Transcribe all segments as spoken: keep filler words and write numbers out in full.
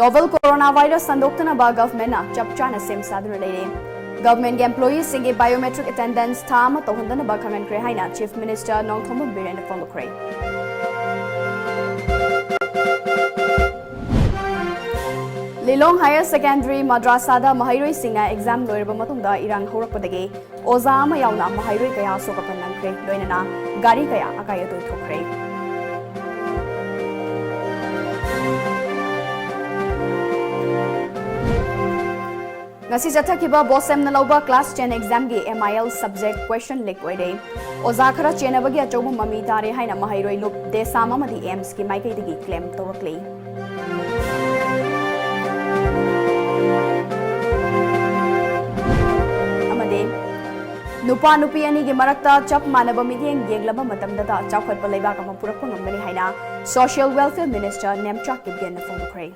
Novel coronavirus ꯁꯟꯗꯣꯛꯇꯅꯕ ꯒꯚꯔꯟꯃꯦꯟꯠꯅ ꯆꯞ ꯆꯥꯅ ꯁꯦꯝ ꯁꯥꯗꯨꯅ ꯂꯩꯔꯦ꯫ ꯒꯚꯔꯟꯃꯦꯟꯠꯀꯤ ꯑꯦꯝꯄ꯭ꯂꯣꯌꯤꯁꯤꯡꯒꯤ biometric attendance ꯊꯥ ꯑꯃ ꯇꯧꯍꯟꯗꯅꯕ ꯈꯪꯍꯟꯈ꯭ꯔꯦ ꯍꯥꯏꯅ ꯆꯤꯐ ꯃꯤꯅꯤꯁꯇꯔ ꯅꯣꯡꯊꯣꯝꯕꯝ ꯕꯤꯔꯦꯟꯅ ꯐꯣꯡꯗꯣꯛꯈ꯭ꯔꯦ꯫ ꯂꯤꯂꯣꯡ ꯍꯥꯌꯔ ꯁꯦꯀꯦꯟꯗꯔꯤ ꯃꯗ꯭ꯔꯥꯁꯥꯗ ꯃꯍꯩꯔꯣꯏꯁꯤꯡꯅ ꯑꯦꯛꯖꯥꯝ ꯂꯣꯏꯔꯕ ꯃꯇꯨꯡꯗ ꯏꯔꯥꯡ ꯍꯧꯔꯛꯄꯗꯒꯤ ꯑꯣꯖꯥ ꯑꯃ ꯌꯥꯎꯅ ꯃꯍꯩꯔꯣꯏ ꯀꯌꯥ ꯑꯁꯣꯛ ꯑꯄꯟ ꯅꯪꯈ꯭ꯔꯦ, ꯂꯣꯏꯅꯅ ꯒꯥꯔꯤ ꯀꯌꯥ ꯑꯀꯥꯏ ꯑꯇꯣꯏ ꯊꯣꯛꯈ꯭ꯔꯦ꯫ ꯉꯁꯤ ꯆꯠꯊꯈꯤꯕ ꯕꯣꯁꯦꯝꯅ ꯂꯧꯕ class ten examꯒꯤ M I L subject question leak ꯑꯣꯏꯔꯦ꯫ ꯑꯣꯖꯥ ꯈꯔ ꯆꯦꯟꯅꯕꯒꯤ ꯑꯆꯧꯕ ꯃꯃꯤ ꯇꯥꯔꯦ ꯍꯥꯏꯅ ꯃꯍꯩꯔꯣꯏ ꯂꯨꯞ ꯗꯦꯁꯥꯝ ꯑꯃꯗꯤ AIIMSꯀꯤ ꯃꯥꯏꯀꯩꯗꯒꯤ claim ꯇꯧꯔꯛꯂꯤ꯫ ꯑꯃꯗꯤ ꯅꯨꯄꯥ ꯅꯨꯄꯤ ꯑꯅꯤꯒꯤ ꯃꯔꯛꯇ ꯆꯞ ꯃꯥꯟꯅꯕ ꯃꯤꯠꯌꯦꯡ ꯌꯦꯡꯂꯕ ꯃꯇꯝꯗꯇ ꯆꯥꯎꯈꯠꯄ ꯂꯩꯕꯥꯛ ꯑꯃ ꯄꯨꯔꯛꯄ ꯉꯝꯒꯅꯤ ꯍꯥꯏꯅ Social Welfare Minister ꯅꯦꯝꯆꯥꯛ ꯀꯤꯞꯒꯦꯟꯅ ꯐꯣꯡꯗꯣꯛꯈ꯭ꯔꯦ꯫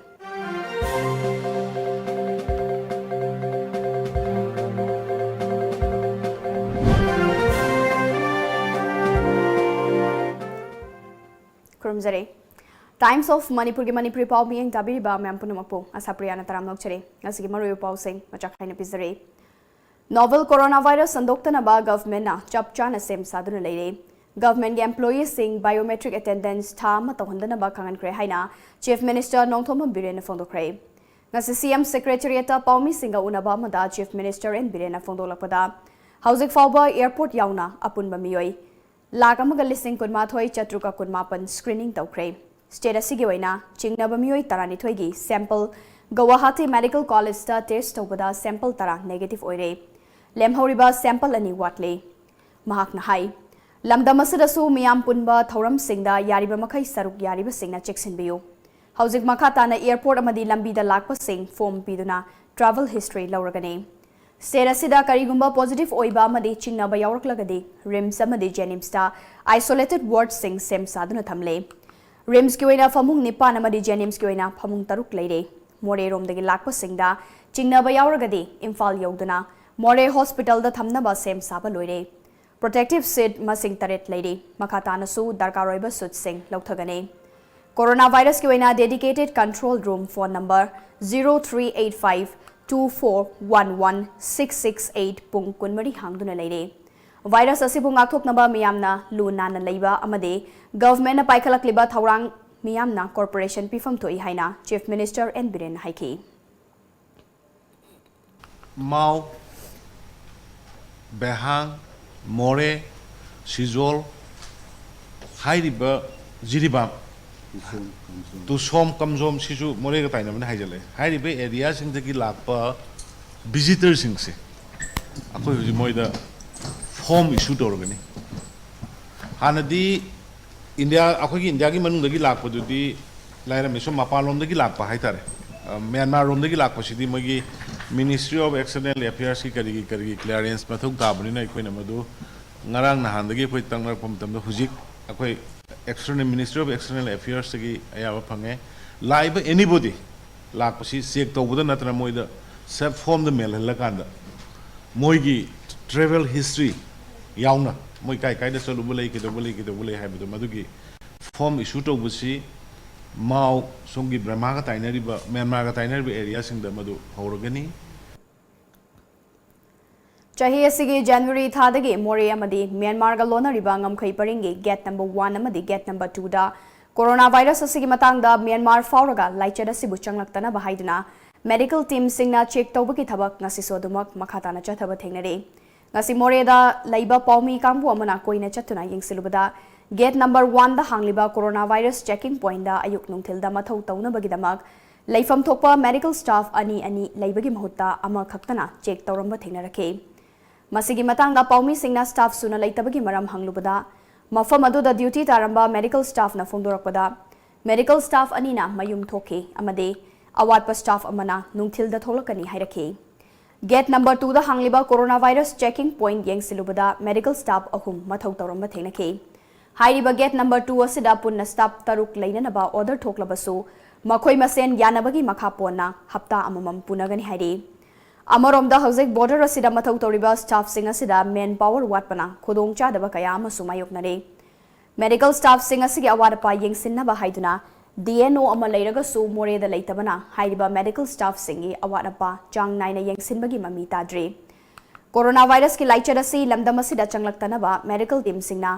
ꯈꯨꯔꯨꯝꯖꯔꯤ꯫ Times of Manipurꯒꯤ Manipuri ꯄꯥꯎ ꯃꯤꯠꯌꯦꯡ ꯇꯥꯕꯤꯔꯤꯕ ꯃꯌꯥꯝ ꯄꯨꯝꯅꯃꯛꯄꯨ ꯑꯁꯥꯄ꯭ꯔꯤꯌꯥꯅ ꯇꯔꯥꯝꯅ ꯑꯣꯛꯆꯔꯤ꯫ ꯉꯁꯤꯒꯤ ꯃꯔꯨꯑꯣꯏꯕ ꯄꯥꯎꯁꯤꯡ ꯃꯆꯥꯛ ꯍꯥꯏꯅ ꯄꯤꯖꯔꯤ꯫ Novel coronavirus ꯁꯟꯗꯣꯛꯇꯅꯕ ꯒꯚꯔꯟꯃꯦꯟꯠꯅ ꯆꯞ ꯆꯥꯅ ꯁꯦꯝ ꯁꯥꯗꯨꯅ ꯂꯩꯔꯦ꯫ ꯒꯚꯔꯟꯃꯦꯟꯠꯀꯤ ꯑꯦꯝꯄ꯭ꯂꯣꯌꯤꯁꯤꯡ biometric attendance ꯊꯥ ꯑꯃ ꯇꯧꯍꯟꯗꯅꯕ ꯈꯪꯍꯟꯈ꯭ꯔꯦ ꯍꯥꯏꯅ ꯆꯤꯐ ꯃꯤꯅꯤꯁꯇꯔ ꯅꯣꯡꯊꯣꯝꯕꯝ ꯕꯤꯔꯦꯟꯅ ꯐꯣꯡꯗꯣꯛꯈ꯭ꯔꯦ꯫ ꯉꯁꯤ C M Secretariatꯇ ꯄꯥꯎꯃꯤꯁꯤꯡꯒ ꯎꯅꯕ ꯑꯃꯗ ꯆꯤꯐ ꯃꯤꯅꯤꯁꯇꯔ ꯑꯦꯟ ꯕꯤꯔꯦꯟꯅ ꯐꯣꯡꯗꯣꯛꯂꯛꯄꯗ, ꯍꯧꯖꯤꯛ ꯐꯥꯎꯕ ꯑꯦꯌꯔꯄꯣꯔꯠ ꯌꯥꯎꯅ ꯑꯄꯨꯟꯕ ꯃꯤꯑꯣꯏ ꯂꯥꯈ ꯑꯃꯒ ꯂꯤꯁꯤꯡ ꯀꯨꯟꯃꯥꯊꯣꯏ ꯆꯥꯇ꯭ꯔꯨꯛꯀ ꯀꯨꯟꯃꯥꯄꯟ screening ꯇꯧꯈ꯭ꯔꯦ꯫ State ꯑꯁꯤꯒꯤ ꯑꯣꯏꯅ ꯆꯤꯡꯅꯕ ꯃꯤꯑꯣꯏ ꯇꯔꯥꯅꯤꯊꯣꯏꯒꯤ sample ꯒꯧꯋꯥꯍꯥꯇꯤ Medical Collegeꯇ test ꯇꯧꯕꯗ sample ꯇꯔꯥ negative ꯑꯣꯏꯔꯦ꯫ ꯂꯦꯝꯍꯧꯔꯤꯕ sample ꯑꯅꯤ ꯋꯥꯠꯂꯤ꯫ ꯃꯍꯥꯛꯅ ꯍꯥꯏ, ꯂꯝꯗꯝ ꯑꯁꯤꯗꯁꯨ ꯃꯤꯌꯥꯝ ꯄꯨꯟꯕ ꯊꯧꯔꯝꯁꯤꯡꯗ ꯌꯥꯔꯤꯕ ꯃꯈꯩ ꯁꯔꯨꯛ ꯌꯥꯔꯤꯕꯁꯤꯡꯅ ꯆꯦꯛꯁꯤꯟꯕꯤꯌꯨ꯫ ꯍꯧꯖꯤꯛ ꯃꯈꯥ ꯇꯥꯅ airport ꯑꯃꯗꯤ ꯂꯝꯕꯤꯗ ꯂꯥꯛꯄꯁꯤꯡ form ꯄꯤꯗꯨꯅ travel history ꯂꯧꯔꯒꯅꯤ꯫ State ꯑꯁꯤꯗ ꯀꯔꯤꯒꯨꯝꯕ positive ꯑꯣꯏꯕ ꯑꯃꯗꯤ ꯆꯤꯡꯅꯕ ꯌꯥꯎꯔꯛꯂꯒꯗꯤ RIMS ꯑꯃꯗꯤ JNIMSꯇ isolated wardꯁꯤꯡ ꯁꯦꯝ ꯁꯥꯗꯨꯅ ꯊꯝꯂꯦ꯫ RIMSꯀꯤ ꯑꯣꯏꯅ ꯐꯃꯨꯡ ꯅꯤꯄꯥꯟ ꯑꯃꯗꯤ JNIMSꯀꯤ ꯑꯣꯏꯅ ꯐꯃꯨꯡ ꯇꯔꯨꯛ ꯂꯩꯔꯦ꯫ ꯃꯣꯔꯦꯔꯣꯝꯗꯒꯤ ꯂꯥꯛꯄꯁꯤꯡꯗ ꯆꯤꯡꯅꯕ ꯌꯥꯎꯔꯒꯗꯤ ꯏꯝꯐꯥꯜ ꯌꯧꯗꯨꯅ ꯃꯣꯔꯦ hospitalꯗ ꯊꯝꯅꯕ ꯁꯦꯝ ꯁꯥꯕ ꯂꯣꯏꯔꯦ꯫ Protective suit ꯃꯁꯤꯡ ꯇꯔꯦꯠ ꯂꯩꯔꯤ꯫ ꯃꯈꯥ ꯇꯥꯅꯁꯨ ꯗꯔꯀꯥꯔ ꯑꯣꯏꯕ suitꯁꯤꯡ ꯂꯧꯊꯒꯅꯤ꯫ Corona virus ꯀꯤ ꯑꯣꯏꯅ dedicated control room, phone number zero three eight five two four one one six six eight, ꯄꯨꯡ ꯀꯨꯟꯃꯔꯤ ꯍꯥꯡꯗꯨꯅ ꯂꯩꯔꯦ꯫ Virus ꯑꯁꯤꯕꯨ ꯉꯥꯛꯊꯣꯛꯅꯕ ꯃꯤꯌꯥꯝꯅ ꯂꯨ ꯅꯥꯟꯅ ꯂꯩꯕ ꯑꯃꯗꯤ government ꯅ ꯄꯥꯏꯈꯠꯂꯛꯂꯤꯕ ꯊꯧꯔꯥꯡ ꯃꯤꯌꯥꯝꯅ cooperation ꯄꯤꯐꯝ ꯊꯣꯛꯏ ꯍꯥꯏꯅ Chief Minister N ꯕꯤꯔꯦꯟꯅ ꯍꯥꯏꯈꯤ꯫ ꯃꯥꯎ, ꯕꯦꯍꯥꯡ, ꯃꯣꯔꯦ, ꯁꯤꯖꯣꯜ ꯍꯥꯏꯔꯤꯕ ꯖꯤꯔꯤꯕꯥꯝ, ꯇꯨꯁꯣꯝ, ꯀꯝꯖꯣꯝ, ꯁꯤꯁꯨ ꯃꯣꯔꯦꯒ ꯇꯥꯏꯅꯕꯅ ꯍꯥꯏꯖꯜꯂꯛꯑꯦ꯫ ꯍꯥꯏꯔꯤꯕ area ꯁꯤꯡꯗꯒꯤ ꯂꯥꯛꯄ visitor ꯁꯤꯡꯁꯦ ꯑꯩꯈꯣꯏ ꯍꯧꯖꯤꯛ ꯃꯣꯏꯗ form issue ꯇꯧꯔꯒꯅꯤ꯫ ꯍꯥꯟꯅꯗꯤ ꯏꯟꯗꯤꯌꯥ, ꯑꯩꯈꯣꯏꯒꯤ ꯏꯟꯗꯤꯌꯥꯒꯤ ꯃꯅꯨꯡꯗꯒꯤ ꯂꯥꯛꯄꯗꯨꯗꯤ ꯂꯥꯏꯔꯝꯃꯤ, ꯁꯨꯝ ꯃꯄꯥꯟꯂꯣꯝꯗꯒꯤ ꯂꯥꯛꯄ ꯍꯥꯏꯇꯥꯔꯦ꯫ ꯑ, ꯃ꯭ꯌꯥꯟꯃꯥꯔ ꯔꯣꯝꯗꯒꯤ ꯂꯥꯛꯄꯁꯤꯗꯤ ꯃꯣꯏꯒꯤ Ministry of External Affairs ꯀꯤ ꯀꯔꯤꯒꯤ, ꯀꯔꯤꯒꯤ clearance ꯃꯊꯧ ꯇꯥꯕꯅꯤꯅ ꯑꯩꯈꯣꯏꯅ ꯃꯗꯨ ꯉꯔꯥꯡ ꯅꯍꯥꯟꯗꯒꯤ ꯑꯩꯈꯣꯏ ꯇꯛꯅꯔꯛꯄ ꯃꯇꯝꯗ ꯍꯧꯖꯤꯛ ꯑꯩꯈꯣꯏ external, Ministry of External Affairs ꯇꯒꯤ ꯑꯌꯥꯕ ꯐꯪꯉꯦ꯫ ꯂꯥꯛꯏꯕ anybody ꯂꯥꯛꯄꯁꯤ check ꯇꯧꯕꯗ ꯅꯠꯇꯅ ꯃꯣꯏꯗ self form ꯗ ꯃꯦꯜꯍꯜꯂꯀꯥꯟꯗ ꯃꯣꯏꯒꯤ travel history ꯌꯥꯎꯅ ꯃꯣꯏ ꯀꯥꯏ ꯀꯥꯏꯗ ꯆꯠꯂꯨꯕ ꯂꯩ, ꯀꯩꯗꯧꯕ ꯂꯩ, ꯀꯩꯗꯧꯕ ꯂꯩ ꯍꯥꯏꯕꯗꯣ ꯃꯗꯨꯒꯤ form issue ꯇꯧꯕꯁꯤ ꯃꯥꯎ ꯁꯣꯝꯒꯤ ꯕꯔꯃꯥꯒ ꯇꯥꯏꯅꯔꯤꯕ, ꯃ꯭ꯌꯥꯟꯃꯥꯔꯒ ꯇꯥꯏꯅꯔꯤꯕ area ꯁꯤꯡꯗ ꯃꯗꯨ ꯍꯧꯔꯒꯅꯤ꯫ ꯆꯍꯤ ꯑꯁꯤꯒꯤ January ꯊꯥꯗꯒꯤ ꯃꯣꯔꯦ ꯑꯃꯗꯤ ꯃ꯭ꯌꯥꯟꯃꯥꯔꯒ ꯂꯣꯟꯅꯔꯤꯕ ꯉꯝꯈꯩ ꯄꯔꯤꯡꯒꯤ gate number one ꯑꯃꯗꯤ gate number two ꯗ corona virus ꯑꯁꯤꯒꯤ ꯃꯇꯥꯡꯗ ꯃ꯭ꯌꯥꯟꯃꯥꯔ ꯐꯥꯎꯔꯒ ꯂꯥꯏꯆꯠ ꯑꯁꯤꯕꯨ ꯆꯪꯂꯛꯇꯅꯕ ꯍꯥꯏꯗꯨꯅ medical team ꯁꯤꯡꯅ check ꯇꯧꯕꯒꯤ ꯊꯕꯛ ꯉꯁꯤꯁꯨ ꯑꯗꯨꯃꯛ ꯃꯈꯥ ꯇꯥꯅ ꯆꯠꯊꯕ ꯊꯦꯡꯅꯔꯤ꯫ ꯉꯁꯤ ꯃꯣꯔꯦꯗ ꯂꯩꯕ ꯄꯥꯎꯃꯤ ꯀꯥꯡꯕꯨ ꯑꯃꯅ ꯀꯣꯏꯅ ꯆꯠꯇꯨꯅ ꯌꯦꯡꯁꯤꯜꯂꯨꯕꯗ, gate number one ꯗ ꯍꯥꯡꯂꯤꯕ corona virus checking point ꯗ ꯑꯌꯨꯛ ꯅꯨꯡꯊꯤꯜꯗ ꯃꯊꯧ ꯇꯧꯅꯕꯒꯤꯗꯃꯛ ꯂꯩꯐꯝ ꯊꯣꯛꯄ medical staff ꯑꯅꯤ ꯑꯅꯤ ꯂꯩꯕꯒꯤ ꯃꯍꯨꯠꯇ ꯑꯃꯈꯛꯇꯅ check ꯇꯧꯔꯝꯕ ꯊꯦꯡꯅꯔꯛꯈꯤ꯫ ꯃꯁꯤꯒꯤ ꯃꯇꯥꯡꯗ ꯄꯥꯎꯃꯤꯁꯤꯡꯅ staff ꯁꯨꯅ ꯂꯩꯇꯕꯒꯤ ꯃꯔꯝ ꯍꯪꯂꯨꯕꯗ, ꯃꯐꯝ ꯑꯗꯨꯗ duty ꯇꯥꯔꯝꯕ medical staff ꯅ ꯐꯣꯡꯗꯣꯔꯛꯄꯗ, medical staff ꯑꯅꯤꯅ ꯃꯌꯨꯝ ꯊꯣꯛꯈꯤ ꯑꯃꯗꯤ ꯑꯋꯥꯠꯄ staff ꯑꯃꯅ ꯅꯨꯡꯊꯤꯜꯗ ꯊꯣꯛꯂꯛꯀꯅꯤ ꯍꯥꯏꯔꯛꯈꯤ꯫ Gate number two ꯗ ꯍꯥꯡꯂꯤꯕ corona virus checking point ꯌꯦꯡꯁꯤꯜꯂꯨꯕꯗ medical staff ꯑꯍꯨꯝ ꯃꯊꯧ ꯇꯧꯔꯝꯕ ꯊꯦꯡꯅꯈꯤ꯫ ꯍꯥꯏꯔꯤꯕ gate number two ꯑꯁꯤꯗ ꯄꯨꯟꯅ staff ꯇꯔꯨꯛ ꯂꯩꯅꯅꯕ order ꯊꯣꯛꯂꯕꯁꯨ, ꯃꯈꯣꯏ ꯃꯁꯦꯟ ꯌꯥꯅꯕꯒꯤ ꯃꯈꯥ ꯄꯣꯟꯅ ꯍꯞꯇꯥ ꯑꯃꯃꯝ ꯄꯨꯅꯒꯅꯤ ꯍꯥꯏꯔꯤ꯫ ꯑꯃꯔꯣꯝꯗ, ꯍꯧꯖꯤꯛ border ꯑꯁꯤꯗ ꯃꯊꯧ ꯇꯧꯔꯤꯕ staff ꯁꯤꯡ ꯑꯁꯤꯗ man power ꯋꯥꯠꯄꯅ ꯈꯨꯗꯣꯡꯆꯥꯗꯕ ꯀꯌꯥ ꯑꯃꯁꯨ ꯃꯥꯌꯣꯛꯅꯔꯤ꯫ Medical staffꯁꯤꯡ ꯑꯁꯤꯒꯤ ꯑꯋꯥꯠ ꯑꯄꯥ ꯌꯦꯡꯁꯤꯟꯅꯕ ꯍꯥꯏꯗꯨꯅ D N O ꯑꯃ ꯂꯩꯔꯒꯁꯨ ꯃꯣꯔꯦꯗ ꯂꯩꯇꯕꯅ ꯍꯥꯏꯔꯤꯕ medical staffꯁꯤꯡꯒꯤ ꯑꯋꯥꯠ ꯑꯄꯥ ꯆꯥꯡ ꯅꯥꯏꯅ ꯌꯦꯡꯁꯤꯟꯕꯒꯤ ꯃꯃꯤ ꯇꯥꯗ꯭ꯔꯤ꯫ Coronavirusꯀꯤ ꯂꯥꯏꯆꯠ ꯑꯁꯤ ꯂꯝꯗꯝ ꯑꯁꯤꯗ ꯆꯪꯂꯛꯇꯅꯕ medical teamꯁꯤꯡꯅ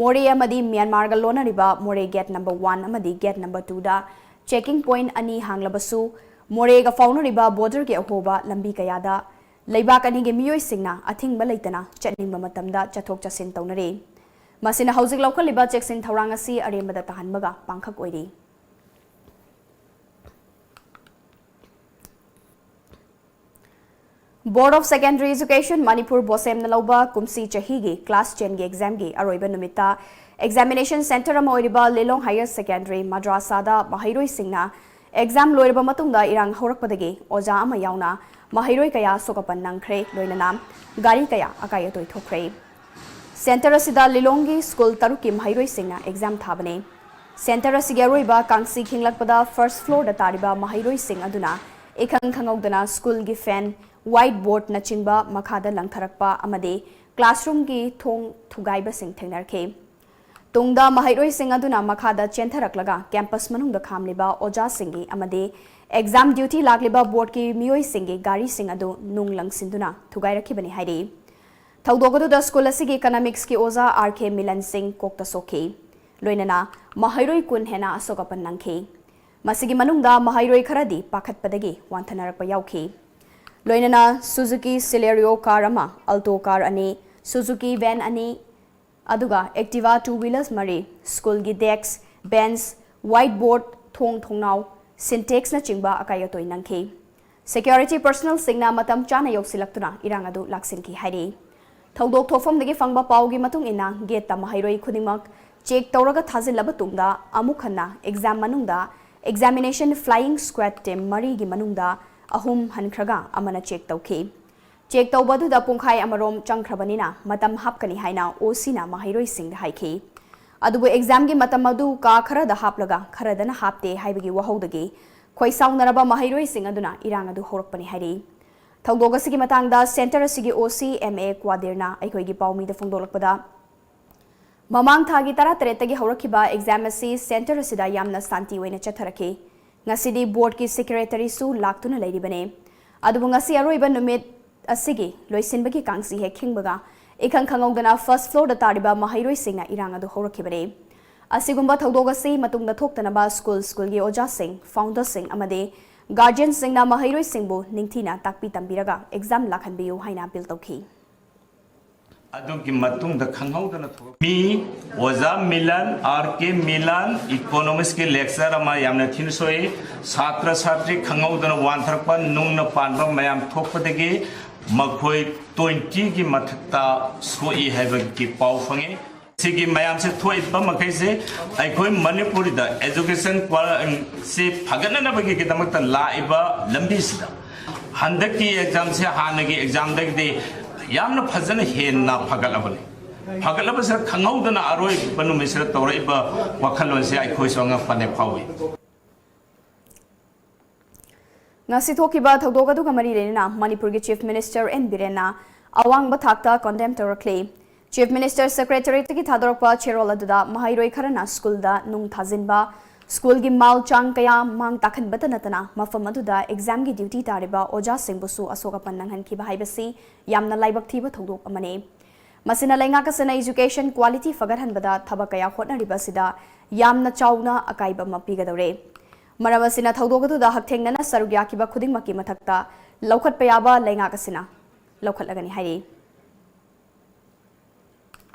ꯃꯣꯔꯦ ꯑꯃꯗꯤ ꯃ꯭ꯌꯥꯟꯃꯥꯔꯒ ꯂꯣꯟꯅꯔꯤꯕ ꯃꯣꯔꯦ gate number one ꯑꯃꯗꯤ gate number twoꯗ checking point ꯑꯅꯤ ꯍꯥꯡꯂꯕꯁꯨ, ꯃꯣꯔꯦꯒ ꯐꯥꯎꯅꯔꯤꯕ borderꯒꯤ ꯑꯍꯣꯕ ꯂꯝꯕꯤ ꯀꯌꯥꯗ ꯂꯩꯕꯥꯛ ꯑꯅꯤꯒꯤ ꯃꯤꯑꯣꯏꯁꯤꯡꯅ ꯑꯊꯤꯡꯕ ꯂꯩꯇꯅ ꯆꯠꯅꯤꯡꯕ ꯃꯇꯝꯗ ꯆꯠꯊꯣꯛ ꯆꯠꯁꯤꯟ ꯇꯧꯅꯔꯤ꯫ ꯃꯁꯤꯅ ꯍꯧꯖꯤꯛ ꯂꯧꯈꯠꯂꯤꯕ ꯆꯦꯛꯁꯤꯟ ꯊꯧꯔꯥꯡ ꯑꯁꯤ ꯑꯔꯦꯝꯕꯗ ꯇꯥꯍꯟꯕꯒ ꯄꯥꯡꯈꯛ ꯑꯣꯏꯔꯤ꯫ Board of Secondary Education Manipur BOSEMꯅ ꯂꯧꯕ ꯀꯨꯝꯁꯤ ꯆꯍꯤꯒꯤ class tenꯒꯤ examꯒꯤ ꯑꯔꯣꯏꯕ ꯅꯨꯃꯤꯠꯇ examination centre ꯑꯃ ꯑꯣꯏꯔꯤꯕ ꯂꯤꯂꯣꯡ Higher Secondary ꯃꯗ꯭ꯔꯥꯁꯥꯗ ꯃꯍꯩꯔꯣꯏꯁꯤꯡꯅ exam ꯂꯣꯏꯔꯕ ꯃꯇꯨꯡꯗ ꯏꯔꯥꯡ ꯍꯧꯔꯛꯄꯗꯒꯤ ꯑꯣꯖꯥ ꯑꯃ ꯌꯥꯎꯅ ꯃꯍꯩꯔꯣꯏ ꯀꯌꯥ ꯑꯁꯣꯛ ꯑꯄꯟ ꯅꯪꯈ꯭ꯔꯦ, ꯂꯣꯏꯅꯅ ꯒꯥꯔꯤ ꯀꯌꯥ ꯑꯀꯥꯏ ꯑꯇꯣꯏ ꯊꯣꯛꯈ꯭ꯔꯦ꯫ Centre ꯑꯁꯤꯗ ꯂꯤꯂꯣꯡꯒꯤ school ꯇꯔꯨꯛꯀꯤ ꯃꯍꯩꯔꯣꯏꯁꯤꯡꯅ exam ꯊꯥꯕꯅꯤ꯫ Centre ꯑꯁꯤꯒꯤ ꯑꯔꯣꯏꯕ ꯀꯥꯡꯁꯤ ꯈꯤꯡꯂꯛꯄꯗ first floorꯗ ꯇꯥꯔꯤꯕ ꯃꯍꯩꯔꯣꯏꯁꯤꯡ ꯑꯗꯨꯅ ꯏꯈꯪ ꯈꯪꯍꯧꯗꯅ schoolꯒꯤ fan, white boardꯅꯆꯤꯡꯕ ꯃꯈꯥꯗ ꯂꯪꯊꯔꯛꯄ ꯑꯃꯗꯤ classroomꯒꯤ ꯊꯣꯡ ꯊꯨꯒꯥꯏꯕꯁꯤꯡ ꯊꯦꯡꯅꯔꯛꯈꯤ꯫ ꯇꯨꯡꯗ ꯃꯍꯩꯔꯣꯏꯁꯤꯡ ꯑꯗꯨꯅ ꯃꯈꯥꯗ ꯆꯦꯟꯊꯔꯛꯂꯒ campus ꯃꯅꯨꯡꯗ ꯈꯥꯝꯂꯤꯕ ꯑꯣꯖꯥꯁꯤꯡꯒꯤ ꯑꯃꯗꯤ exam duty ꯂꯥꯛꯂꯤꯕ boardꯀꯤ ꯃꯤꯑꯣꯏꯁꯤꯡꯒꯤ ꯒꯥꯔꯤꯁꯤꯡ ꯑꯗꯨ ꯅꯨꯡ ꯂꯪꯁꯤꯟꯗꯨꯅ ꯊꯨꯒꯥꯏꯔꯛꯈꯤꯕꯅꯤ ꯍꯥꯏꯔꯤ꯫ ꯊꯧꯗꯣꯛ ꯑꯗꯨꯗ school ꯑꯁꯤꯒꯤ economicsꯀꯤ ꯑꯣꯖꯥ R K ꯃꯤꯂꯟ ꯁꯤꯡ ꯀꯣꯛꯇ ꯁꯣꯛꯈꯤ꯫ ꯂꯣꯏꯅꯅ ꯃꯍꯩꯔꯣꯏ ꯀꯨꯟ ꯍꯦꯟꯅ ꯑꯁꯣꯛ ꯑꯄꯟ ꯅꯪꯈꯤ꯫ ꯃꯁꯤꯒꯤ ꯃꯅꯨꯡꯗ ꯃꯍꯩꯔꯣꯏ ꯈꯔꯗꯤ ꯄꯥꯈꯠꯄꯗꯒꯤ ꯋꯥꯟꯊꯅꯔꯛꯄ ꯌꯥꯎꯈꯤ꯫ ꯂꯣꯏꯅꯅ Suzuki Celerio car ꯑꯃ, Alto car ꯑꯅꯤ, Suzuki van ꯑꯅꯤ, ꯑꯗꯨꯒ Activa two wheelers ꯃꯔꯤ, schoolꯒꯤ desk, bench, white board, ꯊꯣꯡ ꯊꯣꯡꯅꯥꯎ, Sintexꯅꯆꯤꯡꯕ ꯑꯀꯥꯏ ꯑꯇꯣꯏ ꯅꯪꯈꯤ꯫ Security personnelꯁꯤꯡꯅ ꯃꯇꯝ ꯆꯥꯅ ꯌꯧꯁꯤꯜꯂꯛꯇꯨꯅ ꯏꯔꯥꯡ ꯑꯗꯨ ꯂꯥꯛꯁꯤꯟꯈꯤ ꯍꯥꯏꯔꯤ꯫ ꯊꯧꯗꯣꯛ ꯊꯣꯛꯐꯝꯗꯒꯤ ꯐꯪꯕ ꯄꯥꯎꯒꯤ ꯃꯇꯨꯡ ꯏꯟꯅ, gateꯇ ꯃꯍꯩꯔꯣꯏ ꯈꯨꯗꯤꯡꯃꯛ check ꯇꯧꯔꯒ ꯊꯥꯖꯤꯜꯂꯕ ꯇꯨꯡꯗ, ꯑꯃꯨꯛ ꯍꯟꯅ exam ꯃꯅꯨꯡꯗ examination flying squad team ꯃꯔꯤꯒꯤ ꯃꯅꯨꯡꯗ ꯑꯍꯨꯝ ꯍꯟꯈ꯭ꯔꯒ ꯑꯃꯅ check ꯇꯧꯈꯤ꯫ Check ꯇꯧꯕ ꯑꯗꯨꯗ ꯄꯨꯡꯈꯥꯏ ꯑꯃꯔꯣꯝ ꯆꯪꯈ꯭ꯔꯕꯅꯤꯅ ꯃꯇꯝ ꯍꯥꯞꯀꯅꯤ ꯍꯥꯏꯅ OCꯅ ꯃꯍꯩꯔꯣꯏꯁꯤꯡꯗ ꯍꯥꯏꯈꯤ꯫ ꯑꯗꯨꯕꯨ examꯒꯤ ꯃꯇꯝ ꯑꯗꯨ ꯀꯥ ꯈꯔꯗ ꯍꯥꯞꯂꯒ ꯈꯔꯗꯅ ꯍꯥꯞꯇꯦ ꯍꯥꯏꯕꯒꯤ ꯋꯥꯍꯧꯗꯒꯤ ꯈꯣꯏꯁꯥꯎꯅꯔꯕ ꯃꯍꯩꯔꯣꯏꯁꯤꯡ ꯑꯗꯨꯅ ꯏꯔꯥꯡ ꯑꯗꯨ ꯍꯧꯔꯛꯄꯅꯤ ꯍꯥꯏꯔꯤ꯫ ꯊꯧꯗꯣꯛ ꯑꯁꯤꯒꯤ ꯃꯇꯥꯡꯗ centre ꯑꯁꯤꯒꯤ OC M A ꯀ꯭ꯋꯥꯗꯤꯔꯅ ꯑꯩꯈꯣꯏꯒꯤ ꯄꯥꯎꯃꯤꯗ ꯐꯣꯡꯗꯣꯛꯂꯛꯄꯗ, ꯃꯃꯥꯡ ꯊꯥꯒꯤ ꯇꯔꯥꯇꯔꯦꯠꯇꯒꯤ ꯍꯧꯔꯛꯈꯤꯕ ꯑꯦꯛꯖꯥꯝ ꯑꯁꯤ ꯁꯦꯟꯇꯔ ꯑꯁꯤꯗ ꯌꯥꯝꯅ ꯁꯥꯟꯇꯤ ꯑꯣꯏꯅ ꯆꯠꯊꯔꯛꯈꯤ꯫ ꯉꯁꯤꯗꯤ ꯕꯣꯔꯗꯀꯤ ꯁꯦꯀ꯭ꯔꯦꯇꯔꯤꯁꯨ ꯂꯥꯛꯇꯨꯅ ꯂꯩꯔꯤꯕꯅꯤ꯫ ꯑꯗꯨꯕꯨ ꯉꯁꯤ ꯑꯔꯣꯏꯕ ꯅꯨꯃꯤꯠ ꯑꯁꯤꯒꯤ ꯂꯣꯏꯁꯤꯟꯕꯒꯤ ꯀꯥꯡꯁꯤ ꯍꯦꯛ ꯈꯤꯡꯕꯒ ꯏꯈꯪ ꯈꯪꯍꯧꯗꯅ ꯐꯥꯔꯁꯠ ꯐ꯭ꯂꯣꯔꯗ ꯇꯥꯔꯤꯕ ꯃꯍꯩꯔꯣꯏꯁꯤꯡꯅ ꯏꯔꯥꯡ ꯑꯗꯨ ꯍꯧꯔꯛꯈꯤꯕꯅꯤ꯫ ꯑꯁꯤꯒꯨꯝꯕ ꯊꯧꯗꯣꯛ ꯑꯁꯤ ꯃꯇꯨꯡꯗ ꯊꯣꯛꯇꯅꯕ ꯁ꯭ꯀꯨꯜ ꯁ꯭ꯀꯨꯜꯒꯤ ꯑꯣꯖꯥꯁꯤꯡ, ꯐꯥꯎꯟꯗꯔꯁꯤꯡ ꯑꯃꯗꯤ ꯒꯥꯔꯖꯤꯌꯟꯁꯤꯡꯅ ꯃꯍꯩꯔꯣꯏꯁꯤꯡꯕꯨ ꯅꯤꯡꯊꯤꯅ ꯇꯥꯛꯄꯤ ꯇꯝꯕꯤꯔꯒ ꯑꯦꯛꯖꯥꯝ ꯂꯥꯛꯍꯟꯕꯤꯌꯨ ꯍꯥꯏꯅ ꯑꯄꯤꯜ ꯇꯧꯈꯤ꯫ ꯑꯗꯨꯒꯤ ꯃꯇꯨꯡꯗ ꯈꯪꯍꯧꯗꯅ ꯊꯣꯛꯂꯛ- ꯃꯤ ꯑꯣꯖꯥ ꯃꯤꯂꯟ, ꯑꯥꯔ ꯀꯦ ꯃꯤꯂꯟ, ꯏꯀꯣꯅꯣꯃꯤꯛꯁꯀꯤ ꯂꯦꯛꯆꯔ ꯑꯃ ꯌꯥꯝꯅ ꯊꯤꯅ ꯁꯣꯛꯏ꯫ ꯁꯥꯇ꯭ꯔ ꯁꯥꯇ꯭ꯔꯤ ꯈꯪꯍꯧꯗꯅ ꯋꯥꯟꯊꯔꯛꯄ, ꯅꯨꯡꯅ ꯄꯥꯟꯕ ꯃꯌꯥꯝ ꯊꯣꯛꯄꯗꯒꯤ ꯃꯈꯣꯏ ꯇ꯭ꯋꯦꯟꯇꯤꯒꯤ ꯃꯊꯛꯇ ꯁꯣꯛꯏ ꯍꯥꯏꯕꯒꯤ ꯄꯥꯎ ꯐꯪꯉꯤ꯫ ꯁꯤꯒꯤ ꯃꯌꯥꯝꯁꯦ ꯊꯣꯛꯏꯕ ꯃꯈꯩꯁꯦ ꯑꯩꯈꯣꯏ ꯃꯅꯤꯄꯨꯔꯗ ꯑꯦꯖꯨꯀꯦꯁꯟ ꯁꯤ ꯐꯒꯠꯅꯅꯕꯒꯤꯗꯃꯛꯇ ꯂꯥꯛꯏꯕ ꯂꯝꯕꯤꯁꯤꯗ ꯍꯟꯗꯛꯀꯤ ꯑꯦꯛꯖꯥꯝꯁꯦ ꯍꯥꯟꯅꯒꯤ ꯑꯦꯛꯖꯥꯝꯗꯒꯤꯗꯤ ꯌꯥꯝꯅ ꯐꯖꯅ ꯍꯦꯟꯅ ꯐꯒꯠꯂꯕꯅꯤ꯫ ꯐꯒꯠꯂꯕꯁꯤꯗ ꯈꯪꯍꯧꯗꯅ ꯑꯔꯣꯏꯕ ꯅꯨꯃꯤꯠꯁꯤꯗ ꯇꯧꯔꯛꯏꯕ ꯋꯥꯈꯜꯂꯣꯟꯁꯦ ꯑꯩꯈꯣꯏꯁꯨ ꯑꯉꯛꯄꯅꯦ ꯐꯥꯎꯏ꯫ ꯉꯁꯤ ꯊꯣꯛꯈꯤꯕ ꯊꯧꯗꯣꯛ ꯑꯗꯨꯒ ꯃꯔꯤ ꯂꯩꯅꯅ ꯃꯅꯤꯄꯨꯔꯒꯤ ꯆꯤꯐ ꯃꯤꯅꯤꯁꯇꯔ ꯑꯦꯟ ꯕꯤꯔꯦꯟꯅ ꯑꯋꯥꯡꯕ ꯊꯥꯛꯇ ꯀꯣꯟꯗꯦꯝ ꯇꯧꯔꯛꯂꯤ꯫ ꯆꯤꯐ ꯃꯤꯅꯤꯁꯇꯔ ꯁꯦꯀ꯭ꯔꯦꯇꯔꯤꯌꯦꯠꯇꯒꯤ ꯊꯥꯗꯣꯔꯛꯄ ꯆꯦꯔꯣꯜ ꯑꯗꯨꯗ ꯃꯍꯩꯔꯣꯏ ꯈꯔꯅ ꯁ꯭ꯀꯨꯜꯗ ꯅꯨꯡ ꯊꯥꯖꯤꯟꯕ, ꯁ꯭ꯀꯨꯜꯒꯤ ꯃꯥꯜ ꯆꯥꯡ ꯀꯌꯥ ꯃꯥꯡ ꯇꯥꯛꯍꯟꯕꯇ ꯅꯠꯇꯅ ꯃꯐꯝ ꯑꯗꯨꯗ ꯑꯦꯛꯖꯥꯝꯒꯤ ꯗ꯭ꯌꯨꯇꯤ ꯇꯥꯔꯤꯕ ꯑꯣꯖꯥꯁꯤꯡꯕꯨꯁꯨ ꯑꯁꯣꯛ ꯑꯄꯟ ꯅꯪꯍꯟꯈꯤꯕ ꯍꯥꯏꯕꯁꯤ ꯌꯥꯝꯅ ꯂꯥꯏꯕꯛ ꯊꯤꯕ ꯊꯧꯗꯣꯛ ꯑꯃꯅꯤ꯫ ꯃꯁꯤꯅ ꯂꯩꯉꯥꯛ ꯑꯁꯤꯅ ꯏꯖꯨꯀꯦꯁꯟ ꯀ꯭ꯋꯥꯂꯤꯇꯤ ꯐꯒꯠꯍꯟꯕꯗ ꯊꯕꯛ ꯀꯌꯥ ꯍꯣꯠꯅꯔꯤꯕ ꯑꯁꯤꯗ ꯌꯥꯝꯅ ꯆꯥꯎꯅ ꯑꯀꯥꯏꯕ ꯑꯃ ꯄꯤꯒꯗꯧꯔꯦ꯫ ꯃꯔꯝ ꯑꯁꯤꯅ ꯊꯧꯗꯣꯛ ꯑꯗꯨꯗ ꯍꯛꯊꯦꯡꯅꯅ ꯁꯔꯨꯛ ꯌꯥꯈꯤꯕ ꯈꯨꯗꯤꯡꯃꯛꯀꯤ ꯃꯊꯛꯇ ꯂꯧꯈꯠꯄ ꯌꯥꯕ ꯂꯩꯉꯥꯛ ꯑꯁꯤꯅ ꯂꯧꯈꯠꯂꯒꯅꯤ ꯍꯥꯏꯔꯤ꯫